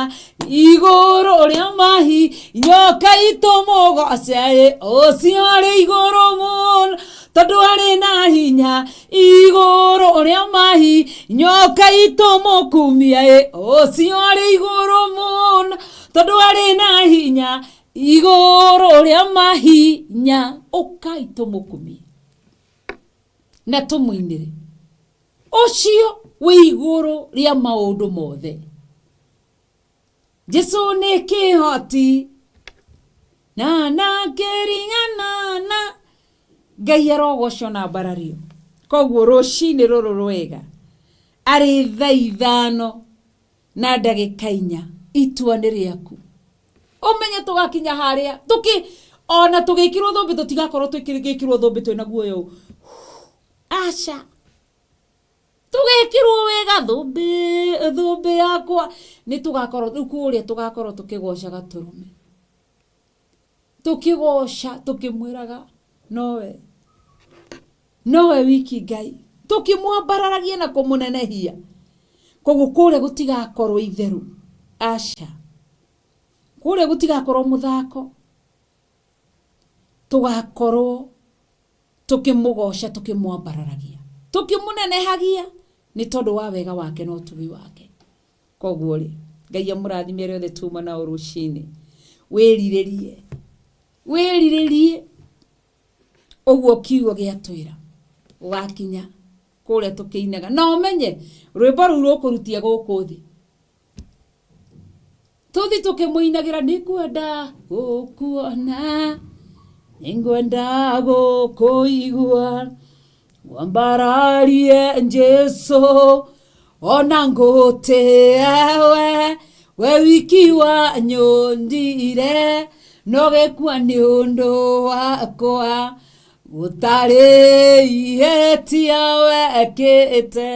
igũrũ rĩa mahi nyokai tũmũgoce ũcio arĩ igũrũ mũno, tondũ arĩ na hinya igũrũ rĩa mahi nyokai tũmũkumie ũcio arĩ igũrũ mũno, tondũ arĩ na hinya igũrũ rĩa mahinya. Ũkai tũmũkumie na tũmũinĩre ũcio wĩ igũrũ rĩa maũndũ mothe. Jesu nĩ kĩhoti na na kĩringana na Ngai arogocwo na mbarario. Koguo rũcinĩ rũrũ rwega arĩ thaa 5:04, itua nĩ rĩaku. Ũmenye tũgakinya harĩa tũkĩ ona tũgĩkĩrwo thũmbĩ, tũtigakorwo twĩkĩrwo thũmbĩ twĩna guoya ũũ, aca. Tũgekĩrwo wega thũmbĩ, thũmbĩ yakwa nĩ tũgakorwo rĩu kũrĩa, tũgakorwo tũkĩgoca Gatũrũme, tũkĩgoca tũkĩmwĩraga nowe nowe wiki Ngai, tũkĩmwambararagia na kũmũnenehia. Koguo kũrĩa gũtigakorwo itherũ, aca. Kũrĩa gũtigakorwo mũthako, tũgakorwo tũkĩmũgoca, tũkĩmwambararagia, tũkĩmũnenehagia nĩ tondũ wa wega wake na ũtugi wake. Koguo rĩ, Ngai amũrathime arĩa othe tuma nao rũcinĩ. Wĩrirĩrie, wĩrirĩrie ũguo kiugo gĩatwĩra ũgakinya kũrĩa tũkĩinaga, na ũmenye rwĩmbo rũu rũkũrutia gũkũ thĩ tũthi tũkĩmũinagĩra. Nĩngwenda gũkuona, nĩngwenda gũkũigua, wambararie Jesu ona ngũtĩe we wiki wa nyũndire no gĩkua nĩ ũndũ wakwa gũtarĩ ihĩtia wekĩte.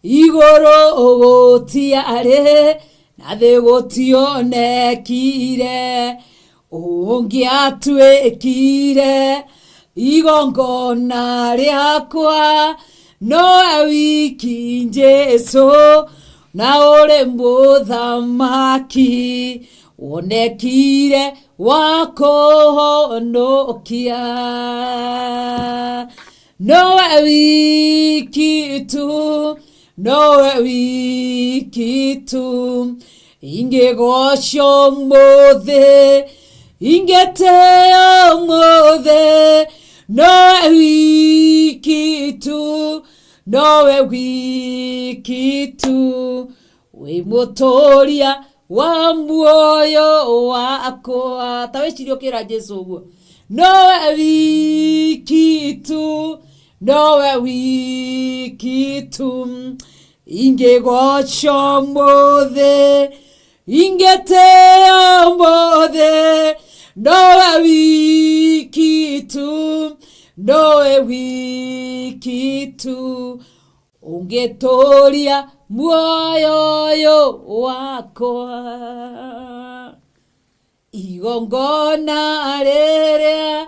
Igũrũ gũtiarĩ na thĩ gũtionekire ũngĩatuĩkire igongona rĩakwa, nowe wiki Jesu na ũrĩ mũthamaki wonekire wa kũhonokia, nowe wiki tu, nowe wiki tu ingĩgoco mũthĩ, ingĩtĩo mũthĩ, nowe wiki tu, nowe wiki tu wĩ mũtũria wa muoyo wakwa. Ta wĩcirie ũkĩra Jesu ũguo, nowe wiki tu, nowe wiki tu ingĩgoco mũthĩ, ingĩtĩo mũthĩ, Nowe wiki tu, nowe wiki tu ũngĩtũria muoyo ũyũ wakwa. Igongona rĩrĩa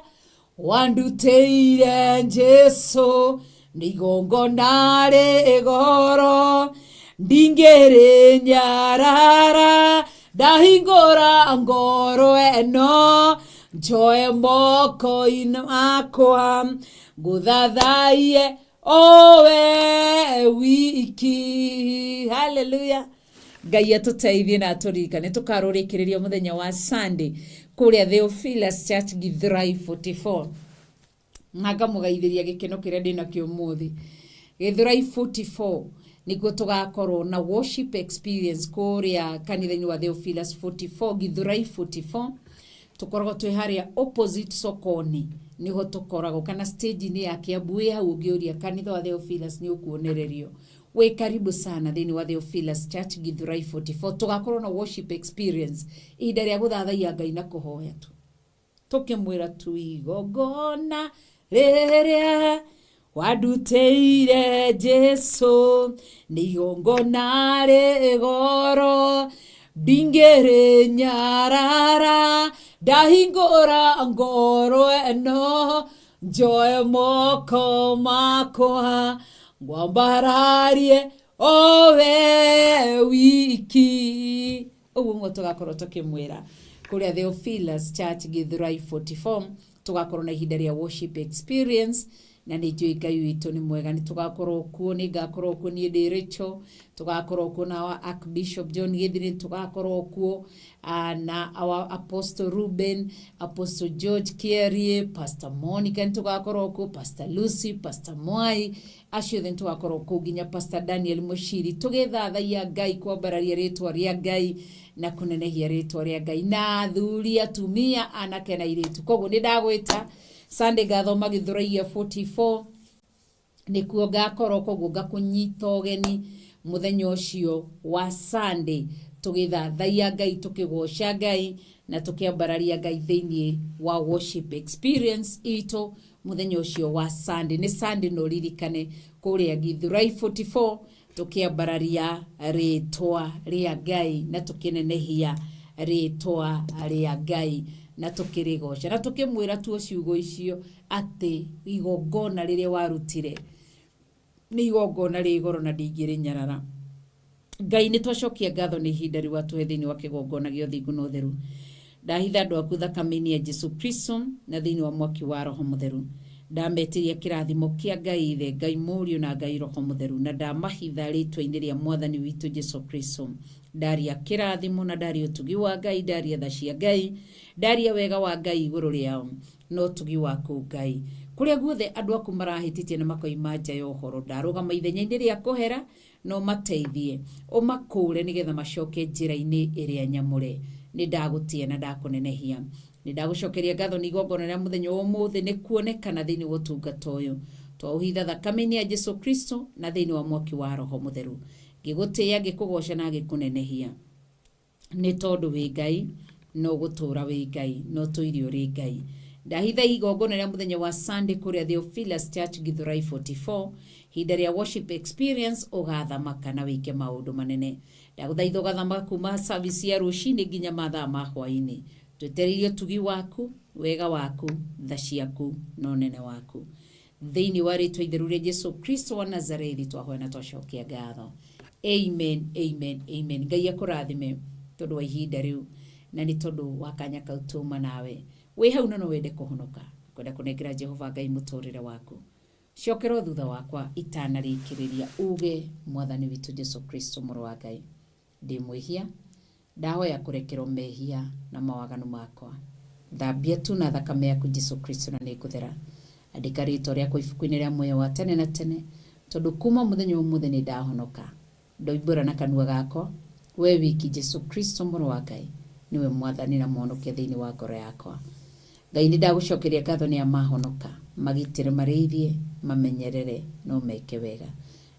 wandutĩire Jesũ nĩ igongona rĩ goro, ndingĩrĩnyarara, ndahingũra ngoro ĩno njoe moko-inĩ makwa ngũthathaiye owe wiki. Haleluya. Ngai atũteithie na atũririkane tũkarũrĩkĩrĩria mũthenya wa Sunday kũrĩa Theophilus Church Githurai 44, na ngamũgeithĩria gĩkeno kĩrĩa ndĩnakĩo ũmũthĩ. Githurai 44 nĩkuo tũgakorwo na worship experience kũrĩa kanitha-inĩ wa Theophilus 44 Githurai 44. Tũkoragwo twĩ harĩa opposite sokoni nĩho tũkoragwo, kana stage-inĩ ya Kiambu wĩ hau ũngĩũria kanitha wa Theophilus nĩ ũkuonererio. Wĩ karibu sana thĩinĩ wa Theophilus Church Githurai 44. Tũgakorwo na worship experience, ihinda rĩa gũthathaiya Ngai na kũhoya tu, tũkĩmwĩra tu igongona rĩrĩa wandutĩire Jesũ nĩ igongona rĩ goro, ndingĩrĩnyarara, ndahingũra ngoro ĩno njoe moko makwa ngwambararie owe wiki. Ũguo nĩguo tũgakorwo tũkĩmwĩra kũrĩa Theophilus Church Githurai 44. Tũgakorwo na ihinda rĩa worship experience, na nĩ njũĩ Ngai witũ nĩ mwega. Nĩ tũgakorwo kuo, nĩ ngakorwo kuo niĩ ndĩ Rachel, tũgakorwo kuo na our Archbishop John Githiri, tũgakorwo kuo na our Apostle Ruben, Apostle George Kierie, Pastor Monica nĩ tũgakorwo kuo, Pastor Lucy, Pastor Mwai, acio othe nĩ tũgakorwo kũu, nginya Pastor Daniel Mũciri, tũgĩthathaiya Ngai, kwambararia rĩtwa rĩa Ngai na kũnenehia rĩtwa rĩa Ngai, na athuri, atumia, anake na airĩtu. Koguo nĩ ndagwĩta Sunday ngathoma Githurai 44 nĩkuo ngakorwo, koguo ngakũnyita ũgeni mũthenya ũcio wa Sunday tũgĩthathaiya Ngai, tũkĩgoca Ngai na tũkĩambararia Ngai thĩinĩ wa worship experience itũ mũthenya ũcio wa Sunday. Nĩ Sunday no ririkane kũrĩa Githurai 44 tũkĩambararia rĩtwa rĩa Ngai na tũkĩnenehia rĩtwa rĩa Ngai na tũkĩrĩgoca na tũkĩmwĩra tuo ciugo icio atĩ igongona rĩrĩa warutire nĩ igongona rĩ igoro na ndingĩrĩnyarara. Ngai nĩ twacokia ngatho nĩ ihinda rĩu watũhe thĩinĩ wa kĩgongona gĩa ũthingu na ũtheru. Ndahitha andũ aku thakame-inĩ ya Jesu Kristo na thĩinĩ wa mwaki wa Roho Mũtheru. Ndametĩria kĩrathimo kĩa Ngai Ithe, Ngai Mũriũ na Ngai Roho Mũtheru, na ndamahitha rĩtwa-inĩ rĩa Mwathani witũ Jesu Kristo. Ndaria kĩrathimo na ndaria ũtugi wa Ngai, ndaria tha cia Ngai, ndaria wega wa Ngai igũrũ rĩao na ũtugi waku Ngai. Kũrĩa guothe andũ aku marahĩtĩtie na makoima nja ya ũhoro, ndarũgama ithenya-inĩ rĩa kũhera na ũmateithie, ũmakũũre nĩgetha macoke njĩra-inĩ ĩrĩa nyamũre. Nĩ ndagũtĩa na ndakũnenehia. Nĩ ndagũcokeria ngatho nĩ igongona rĩa mũthenya wa ũmũthĩ nĩ kuonekana thĩinĩ wa ũtungata ũyũ. Twaũhitha thakame-inĩ ya Jesu Kristo na thĩinĩ wa mwaki wa Roho Mũtheru. Ngĩgũtĩa, ngĩkũgoca na ngĩkũnenehia. Nĩ tondũ wĩ Ngai, no ũgũtũũra wĩ Ngai, no ũtũire ũrĩ Ngai. Ndahitha igongona rĩa mũthenya wa Sunday kũrĩa Theophilus Church Githurai 44, ihinda rĩa worship experience, ũgathamaka na wĩke maũndũ manene. Ndagũthaitha ũgathamaka kuma service ya rũcinĩ nginya mathaa ma hwaĩ-inĩ. Twetereire ũtugi waku, wega waku, tha ciaku na ũnene waku. Thĩinĩ wa rĩtwa itheru rĩa Jesu Kristo wa Nazarethi twahoya na twacokia ngatho. Amen, amen, amen. Ngai akũrathime tondũ wa ihinda rĩu na nĩ tondũ wa kanya kau tuma nawe. Wĩ hau na no wende kũhonoka, kwenda kũnengera Jehova Ngai mũtũrĩre waku. Cokerwo thutha wakwa itanarĩkĩrĩria uge, Mwathani witũ Jesu Kristo mũrũ wa Ngai, ndĩ mwĩhia, ndahoya kũrekerwo mehia na mawaganu makwa. Thambia tu na thakame yaku Jesu Kristo na nĩngũthera. Andĩka rĩtwa rĩakwa ibuku-inĩ rĩa muoyo wa tene na tene, tondũ kuma mũthenya wa ũmũthĩ nĩ ndahonoka. Ndoimbũra na kanua gakwa, we wiki Jesu Kristo mũrũ wa Ngai nĩwe Mwathani na Mũhonokia thĩinĩ wa ngoro yakwa. Ngai nĩ ndagũcokeria ngatho nĩ amahonoka, magitĩre, marĩithie, mamenyerere no meke wega.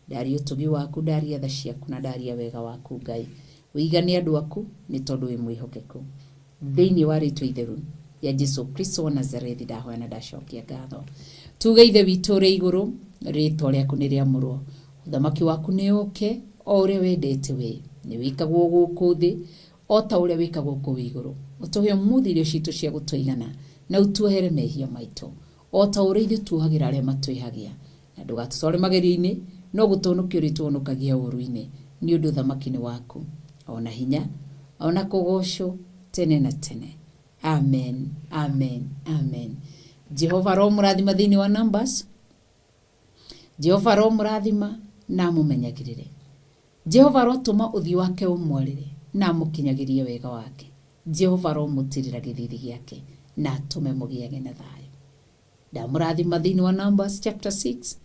Ndaria ũtugi waku, ndaria tha ciaku na ndaria wega waku Ngai. Wĩigane andũ aku nĩ tondũ wĩ mwĩhokeku. Thĩinĩ wa rĩtwa itheru Rĩa Jesu Kristo wa Nazarethi ndahoya na ndacokia ngatho. Tuge Ithe witũ ũrĩ igũrũ, rĩtwa rĩaku nĩ rĩamũrwo, ũthamaki waku nĩ ũke, o ũrĩa wendete we nĩ wĩkagwo gũkũ thĩ o ta ũrĩa wĩkagwo kũu igũrũ. Ũtũhe ũmũthĩ irio citũ cia gũtũigana, na ũtuohere mehia maitũ o ta ũrĩa ithuĩ tuohagĩra arĩa matwĩhagia, na ndũgatũtware magerio-inĩ, no gũtũhonokia ũrĩtũhonokagia ũũru-inĩ, nĩ ũndũ ũthamaki nĩ waku, o na hinya, o na kũgoocwo tene na tene. Amen, amen, amen. Jehova aromũrathima thĩinĩ wa Numbers. Jehova aromũrathima na amũmenyagĩrĩre. Jehova arotũma ũthiũ wake ũmwarĩre na amũkinyagĩrie wega wake. Jehova aromũtirĩra gĩthiithi gĩake na atũme mũgĩage na thayũ. Ndamũrathima thĩinĩ wa Numbers chapter 6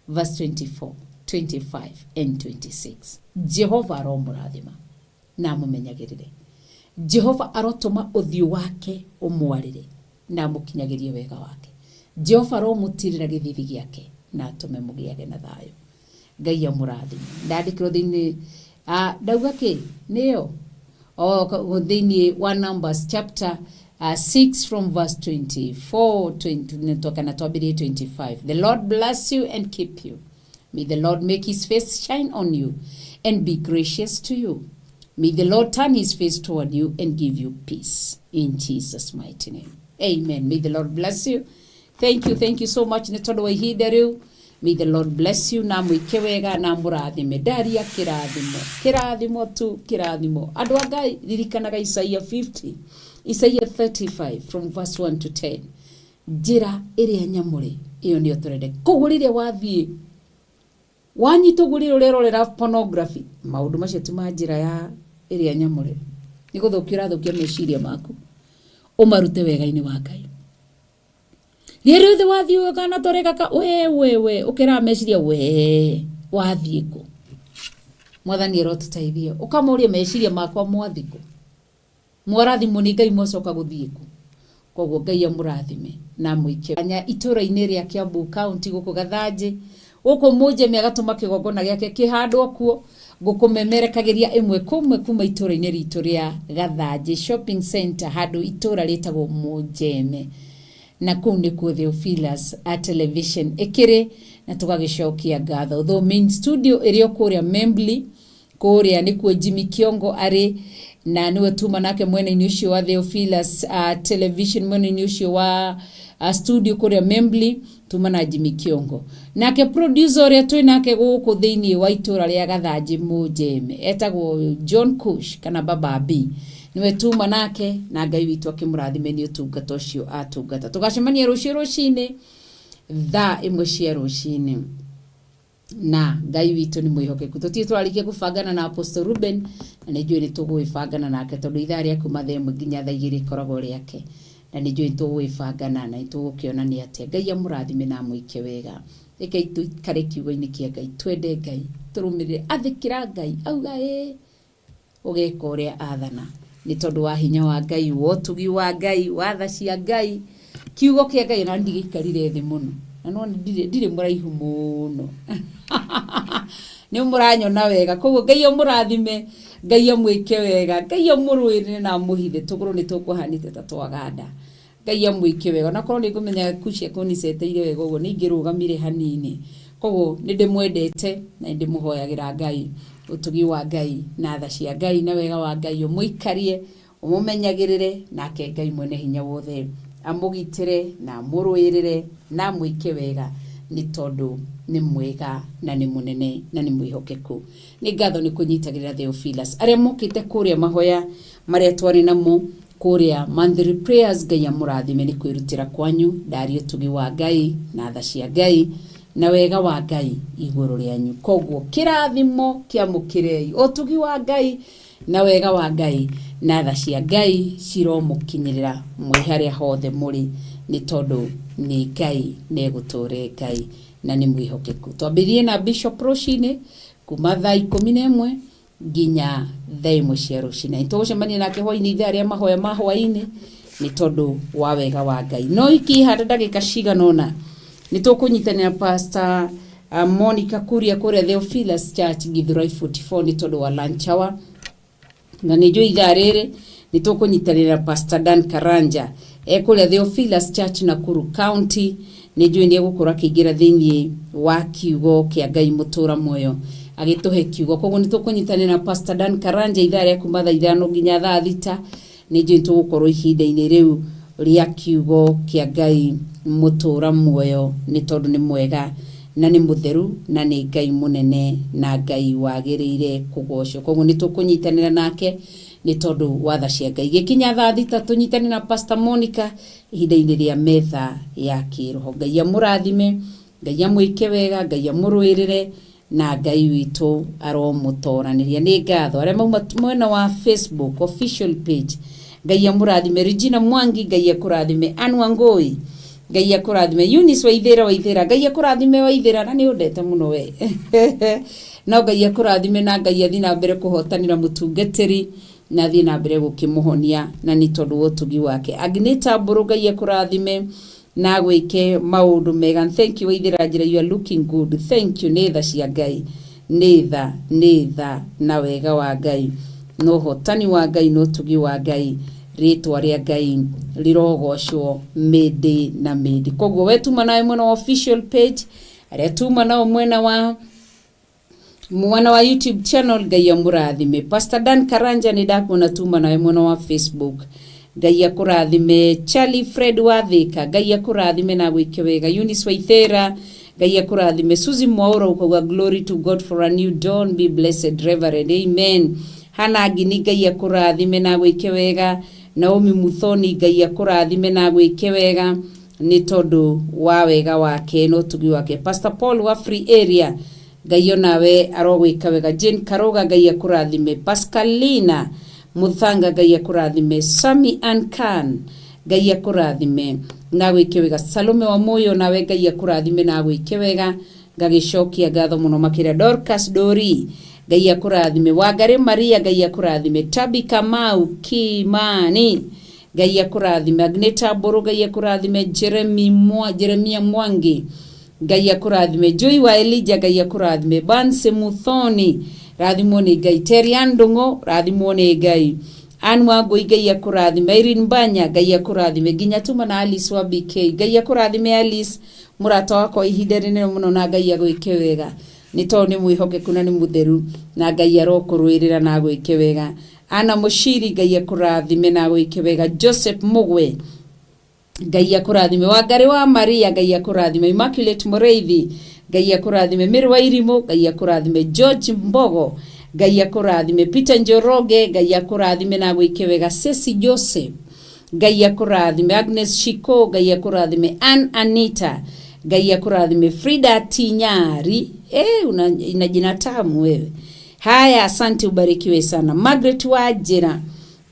verse 24, 25 and 26. Jehova aromũrathima na amũmenyagĩrĩre. Jehova arotũma ũthiũ wake ũmwarĩre na amũkinyagĩrie wega wake. Jehova aromũtirĩra gĩthiithi gĩake na atũme mũgĩage na thayũ. Ngai amũrathime. Ndandĩkĩrwo thĩinĩ ndauga kĩ nĩyo o thĩinĩ wa Numbers chapter 6 from verse 24 20, kana twambĩrĩrie 25. The Lord bless you and keep you. May the Lord make his face shine on you and be gracious to you. May the Lord turn his face toward you and give you peace. In Jesus' mighty name. Amen. May the Lord bless you. Thank you, thank you so much. Nĩ tondũ wa ihinda rĩu. May the Lord bless you na mwĩke wega na mũrathime. Ndaria kĩrathimo. Kĩrathimo tu, kĩrathimo. Andũ a Ngai, ririkanaga Isaiah 50, Isaiah 35 from verse 1 to 10. Njĩra ĩrĩa nyamũre, ĩyo nĩyo tũrenda. Koguo rĩrĩa wathiĩ wanyita ũguo rĩrĩa ũrerorera pornography, maũndũ macio ti ma njĩra ya ĩrĩa nyamũre. Nĩ gũthũkia ũrathũkia meciria maku. Ũmarute wega-inĩ wa Ngai. Rĩrĩa rĩothe wathiĩ kana tũreka ka we we we ũkĩraga meciria we wathiĩ kũ. Mwathani arotũteithia. Ũkamũria meciria makwa mwathiĩ kũ. Mwarathimwo nĩ Ngai mwacoka gũthiĩ kũ. Koguo Ngai amũrathime na amũike. Anya itũra-inĩ rĩa Kiambu County gũkũ Gathanjĩ, gũkũ Mũnjemi agatũma kĩgongona gĩake kĩhandwo kuo, ngũkũmemerekagĩria ĩmwe kwa ĩmwe kuma itũra-inĩ ritũ rĩa Gathanjĩ Shopping Center handũ itũra rĩtagwo Mũnjeme. Na kũu nĩkuo Theophilus a television ĩkĩrĩ na tũgagĩcokia ngatho. Though main studio ĩrĩ o kũrĩa Membley, kũrĩa nĩkuo Jimmy Kiongo arĩ na nĩwe tuma nake mwena-inĩ ũcio wa Theophilus television mwena-inĩ ũcio wa studio kũrĩa Membley tuma na Jimmy Kiongo. Nake producer ũrĩa twĩ nake gũkũ thĩinĩ wa itũra rĩa Gathanjĩ Mũnjeme etagwo John Kush kana Baba B, nĩwe tuma nake na Ngai witũ akĩmũrathime nĩ ũtungata ũcio atungata. Tũgacemania rũciũ rũcinĩ thaa 1 cia rũcinĩ na Ngai witũ nĩ mwĩhokeku. Tũtirĩ tũrarĩkia gũbangana na Apostle Ruben na nĩ njũĩ nĩ tũgũgĩbangana nake tondũ ithaa rĩa kuma thaa 1 nginya thaa 2 rĩkoragwo rĩake, na nĩ njũĩ nĩ tũgũgĩbangana na nĩ tũgũkĩona nĩ atĩa. Ngai amũrathime na amwĩke wega. Rekei tũikare kiugo-inĩ kĩa Ngai, twende Ngai, tũrũmĩrĩre, athĩkĩra Ngai, auga ĩĩ ũgeka ũrĩa athana nĩ tondũ wa hinya wa Ngai, wa ũtugi wa Ngai, wa tha cia Ngai, kiugo kĩa Ngai. Na ndigĩikarire thĩ mũno na no ndirĩ mũraihu mũno, nĩ mũranyona wega. Koguo Ngai amũrathime, Ngai amwĩke wega, Ngai amũrũĩrĩre na amũhithe. Tũgũrũ nĩ tũkũhanĩte ta twaganda. Ngai amwĩke wega. Onakorwo nĩ ngũmenya kucia kũniceteire wega ũguo nĩ ingĩrũgamire hanini. Koguo nĩ ndĩmwendete na nĩ ndĩmũhoyagĩra Ngai, ũtugi wa Ngai na tha cia Ngai na wega wa Ngai ũmũikarie, ũmũmenyagĩrĩre, nake Ngai mwene hinya wothe amũgitĩre na amũrũĩrĩre na amwĩke wega nĩ tondũ nĩ mwega na nĩ mũnene na nĩ mwĩhokeku. Nĩ ngatho nĩ kũnyitagĩrĩra Theophilus. Arĩa mokĩte kũrĩa mahoya marĩa twarĩ namo kũrĩa monthly prayers, Ngai amũrathime nĩ kwĩrutĩra kwanyu. Ndaria ũtugi wa Ngai na tha cia Ngai na wega wa Ngai igũrũ rĩanyu. Koguo kĩrathimo kĩamũkĩrei, ũtugi wa Ngai na wega wa Ngai na tha cia Ngai ciromũkinyĩrĩra mwĩ harĩa hothe mũrĩ, nĩ tondũ nĩ Ngai na egũtũre Ngai na nĩ mwĩhokeku. Twambĩrĩrie na Bishop rũcinĩ kuma thaa 11 nginya thaa 1 cia rũcinĩ. Nĩ tũgũcemania nake hwainĩ ithaa rĩa mahoya ma hwainĩ nĩ tondũ wa wega wa Ngai. No ikĩhanda ndagĩka cigana ũna nĩ tũkũnyitanĩra Pastor Monica Kuria kũrĩa Theophilus Church Githurai 44 nĩ tondũ wa lunch hour. Na nĩ njũĩ ithaa rĩrĩ nĩ tũkũnyitanĩra Pastor Dan Karanja Ekũrĩa Theophilus Church, Nakuru County. Nĩ njũĩ nĩ egũkorwo akĩingĩra thĩinĩ wa kiugo kĩa Ngai mũtũra muoyo agĩtũhe kiugo. Koguo nĩ tũkũnyitanĩra na Pastor Dan Karanja ithaa rĩa kuma thaa 5 nginya thaa 6. Nĩ njũĩ tũgũkorwo ihinda-inĩ rĩu rĩa kiugo kĩa Ngai mũtũra muoyo, nĩ tondũ nĩ mwega na nĩ mũtheru na nĩ Ngai mũnene na Ngai wagĩrĩire kũgocwo. Koguo nĩ tũkũnyitanĩra nake nĩ tondũ wa tha cia Ngai. Gĩkinya thaa 6 tũnyitane na Pastor Monica ihinda-inĩ rĩa metha ya kĩroho. Ngai amũrathime, Ngai amwĩke wega, Ngai amũrũĩrĩre na Ngai witũ aromũtoranĩria. Nĩ ngatho arĩa mauma mwena wa Facebook official page, Ngai amũrathime. Regina Mwangi, Ngai akũrathime. Ann Wangui, Ngai akũrathime. Eunice Waithĩra, Waithĩra, Ngai akũrathime. Waithĩra, na nĩ ũndete mũno we, no Ngai akũrathime na Ngai athiĩ na mbere kũhotanĩra mũtungatĩri na athiĩ na mbere gũkĩmũhonia na nĩ tondũ wa ũtugi wake. Agneta Mbũrũ, Ngai akũrathime na gwĩke maũndũ mega. Thank you Waithĩra njĩra, you are looking good, thank you. Nĩ tha cia Ngai, nĩ tha, nĩ tha na wega wa Ngai na ũhotani wa Ngai na ũtugi wa Ngai. Rĩtwa rĩa Ngai rĩrogocwo mĩndĩ na mĩndĩ. Koguo we tuma nawe mwena wa official page, arĩa tuma nao mwena wa YouTube channel, Ngai amũrathime. Pastor Dan Karanja, nĩ ndakuona tuma nawe mwena wa Facebook, Ngai akũrathime. Charlie Fred Wathika, Ngai akũrathime na gwĩke wega. Eunice Waithera, Ngai akũrathime. Suzy Mwaura ukauga, "Glory to God for a new dawn. Be blessed, Reverend." Amen. Hana Ngini, Ngai akũrathime na gwĩke wega. Naomi Muthoni, Ngai akũrathime na gwĩke wega nĩ tondũ wa wega wake na ũtugi wake. Pastor Paul wa Free Area, Ngai onawe arogwĩka wega. Jane Karuga, Ngai akũrathime. Pascalina Muthanga, Ngai akũrathime. Sami Ankan, Ngai akũrathime na gwĩke wega. Salome wa Moyo, nawe Ngai akũrathime na gwĩke wega. Ngagĩcokia ngatho mũno makĩria. Dorcas Dori, Ngai akũrathime. Wangari Maria, Ngai akũrathime. Tabi Kamau Kimani, Ngai akũrathime. Agneta Mbũrũ, Ngai akũrathime. Jeremy Mwa, Jeremia Mwangi, Ngai akũrathime. Joy wa Elijah, Ngai akũrathime. Banse Muthoni, rathimwo nĩ Ngai. Terry Ndung'u, rathimwo nĩ Ngai. Ann Wangui, Ngai akũrathime. Irene Mbanya, Ngai akũrathime. Nginya tuma na Alice wa BK, Ngai akũrathime. Alice, mũrata wakwa ihinda rĩnene mũno, na Ngai agwĩke wega nĩ tondũ nĩ mwĩhokeku na nĩ mũtheru, na Ngai arokũrũĩrĩra na agwĩke wega. Ana Mũciri, Ngai akũrathime na agwĩke wega. Joseph Mugwe, Ngai akũrathime. Wangari wa Maria, Ngai akũrathime. Immaculate Mũrĩithi, Ngai akũrathime. Mĩrĩ wa Irimũ, Ngai akũrathime. George Mbogo, Ngai akũrathime. Peter Njoroge, Ngai akũrathime na agwĩke wega. Ceci Joseph, Ngai akũrathime. Agnes Shiko, Ngai akũrathime. Ann Anita, Ngai akũrathime. Frida Tinyari, una, ina jina tamu wewe. Haya, asante, ubarikiwe sana. Margaret Wajira,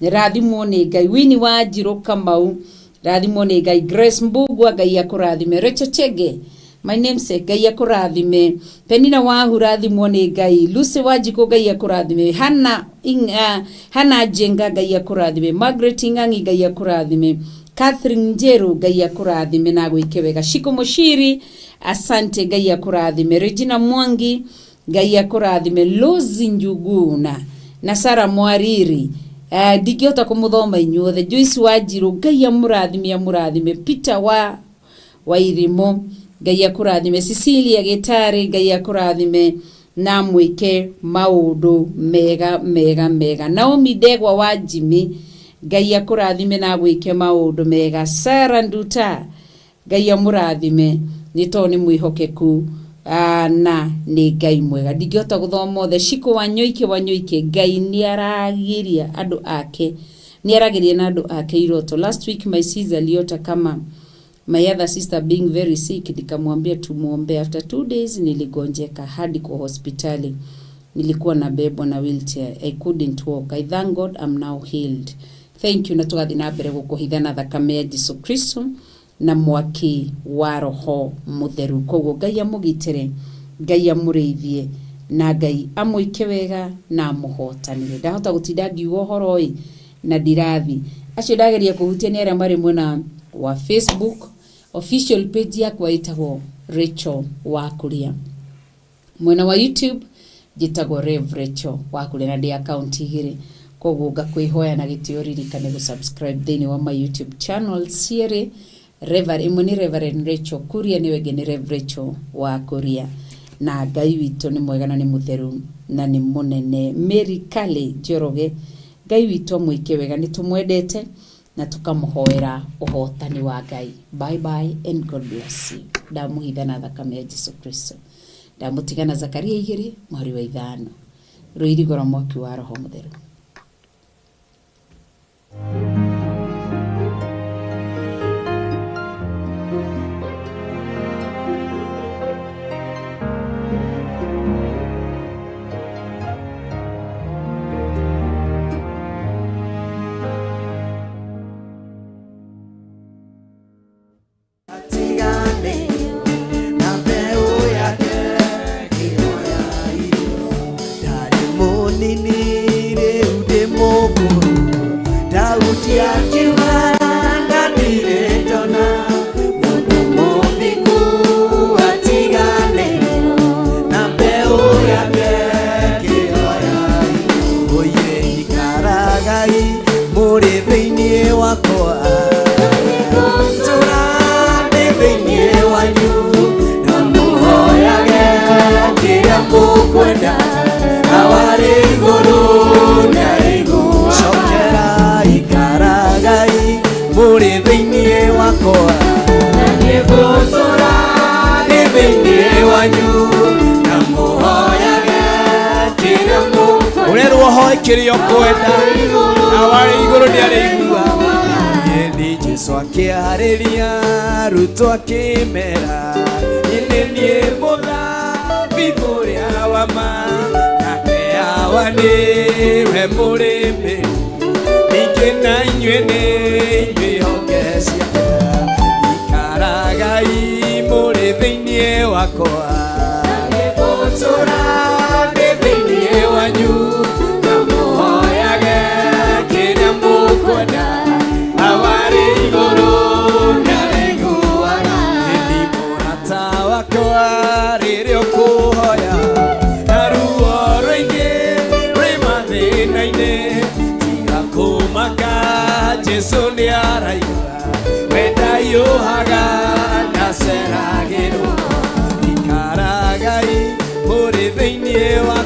rathimwo nĩ Ngai. Wini wa Njirũ Kamau, rathimwo nĩ Ngai. Grace Mbugua, Ngai akũrathime. Rachel Chege, my namesake, Ngai akũrathime. Penina Wahu, rathimwo nĩ Ngai. Lucy Wanjikũ, Ngai akũrathime. Hana Hana Njenga, Ngai akũrathime. Margaret Ng'ang'i, Ngai akũrathime. Catherine Njeru, Ngai akũrathime na gwĩke wega. Shiko Mushiri, asante, Ngai akũrathime. Regina Mwangi, Ngai akũrathime. Lozi Njuguna na Sara Mwariri, ndingĩhota kũmũthoma inyuothe. Joyce Wanjirũ, Ngai amũrathime, amũrathime. Peter wa Wairimũ, Ngai akũrathime. Cecilia Gĩtarĩ, Ngai akũrathime na mwĩke maũndũ mega mega mega. Naomi Ndegwa wa Jimmy, Ngai akũrathime na gwĩke maũndũ mega. Sara Nduta, Ngai amũrathime nĩ tondũ nĩ mwĩhokeku na nĩ Ngai mwega. Ndingĩhota gũthoma othe. Shiko Wanyoike, Wanyoike, Ngai nĩ aragiria andũ ake, nĩ aragiria na andũ ake iroto. Last week my sister aliota kama my other sister being very sick, nikamwambia tumuombe. After 2 days niligonjeka hadi kwa hospitali, nilikuwa nabebwa na wheelchair, I couldn't walk. I thank God I'm now healed. Thank you. Na tũgathiĩ na mbere gũkũhitha na thakame ya Jesu Kristo na mwaki wa Roho Mũtheru. Koguo Ngai amũgitĩre, Ngai amũrĩithie na Ngai amwĩke wega na amũhotanĩre. Ndahota gũtinda ngiuga ũhoro ĩ na ndirathi acio ndageria kũhutia nĩ arĩa marĩ mwena wa Facebook official page yakwa ĩtagwo Rachel Wakuria, mwena wa YouTube njĩtagwo Rev Rachel Wakuria, na ndĩ account igĩrĩ. Koguo ngakwĩhoya na gĩtĩo ririkane gũ subscribe thĩinĩ wa my YouTube channel cierĩ. Reverend ĩmwe nĩ Reverend Rachel Kuria, nĩwe ĩngĩ nĩ Rev Rachel wa Kuria. Na Ngai witũ nĩ mwega na nĩ mũtheru na nĩ mũnene. Mary Kale Njoroge, Ngai witũ amwĩke wega, nĩ tũmwendete na tukamũhoera ũhotani wa Ngai. Bye bye and God bless you. Ndamũhitha na thakame ya Jesu Kristo. Ndamũtiga na Zakaria 2:5. Rũirigo rwa mwaki wa Roho Mũtheru. Atigane na mbeũ yake ĩyo ya irio. Ndarĩ mũnini rĩu ndĩ mũkũrũ, Daudi akiuga na ndirĩ ndona mũndũ mũthingu atigane na mbeũ yake ĩyo ya irio. Oye ikaragai mũrĩ thĩinĩ wakwa, tũrane thĩinĩ wanyu, na mũhoyage kĩrĩa mũkwenda, awarĩ igũrũ nĩarĩiguaga. Cokera ikaragai mũrĩ thĩinĩ wakwa, na niĩ ngũtũũra ndĩ thĩinĩ wanyu, na mũhoyage kĩrĩa mũkwenda. Ũrerwo hoe kĩrĩa ũkwenda, na warĩ igũrũ nĩarĩiguaga. Ĩni Jesũ akĩarĩria arutwo akĩmera, niĩ nĩ niĩ mũthabibũ ũrĩa wa ma, nake Awa nĩwe mũrĩmi, ningĩ na inyuĩ nĩ inyuĩ honge ciake. Ikaragai mũrĩ thĩinĩ wakwa, niĩ ngũtũũra ndĩ thĩinĩ wanyu, na mũhoyage kĩrĩa mũkwenda, awarĩ igũrũ nĩarĩiguaga. Ĩni mũrata wakwa rĩrĩa ũkũhoya, na ruo rũingĩ rwĩ mathĩna-inĩ, tiga kũmaka Jesũ nĩaraigua, we ndahiũhaga ndaceragĩrwo. Ikaragai mũrĩ thĩinĩ wakwa.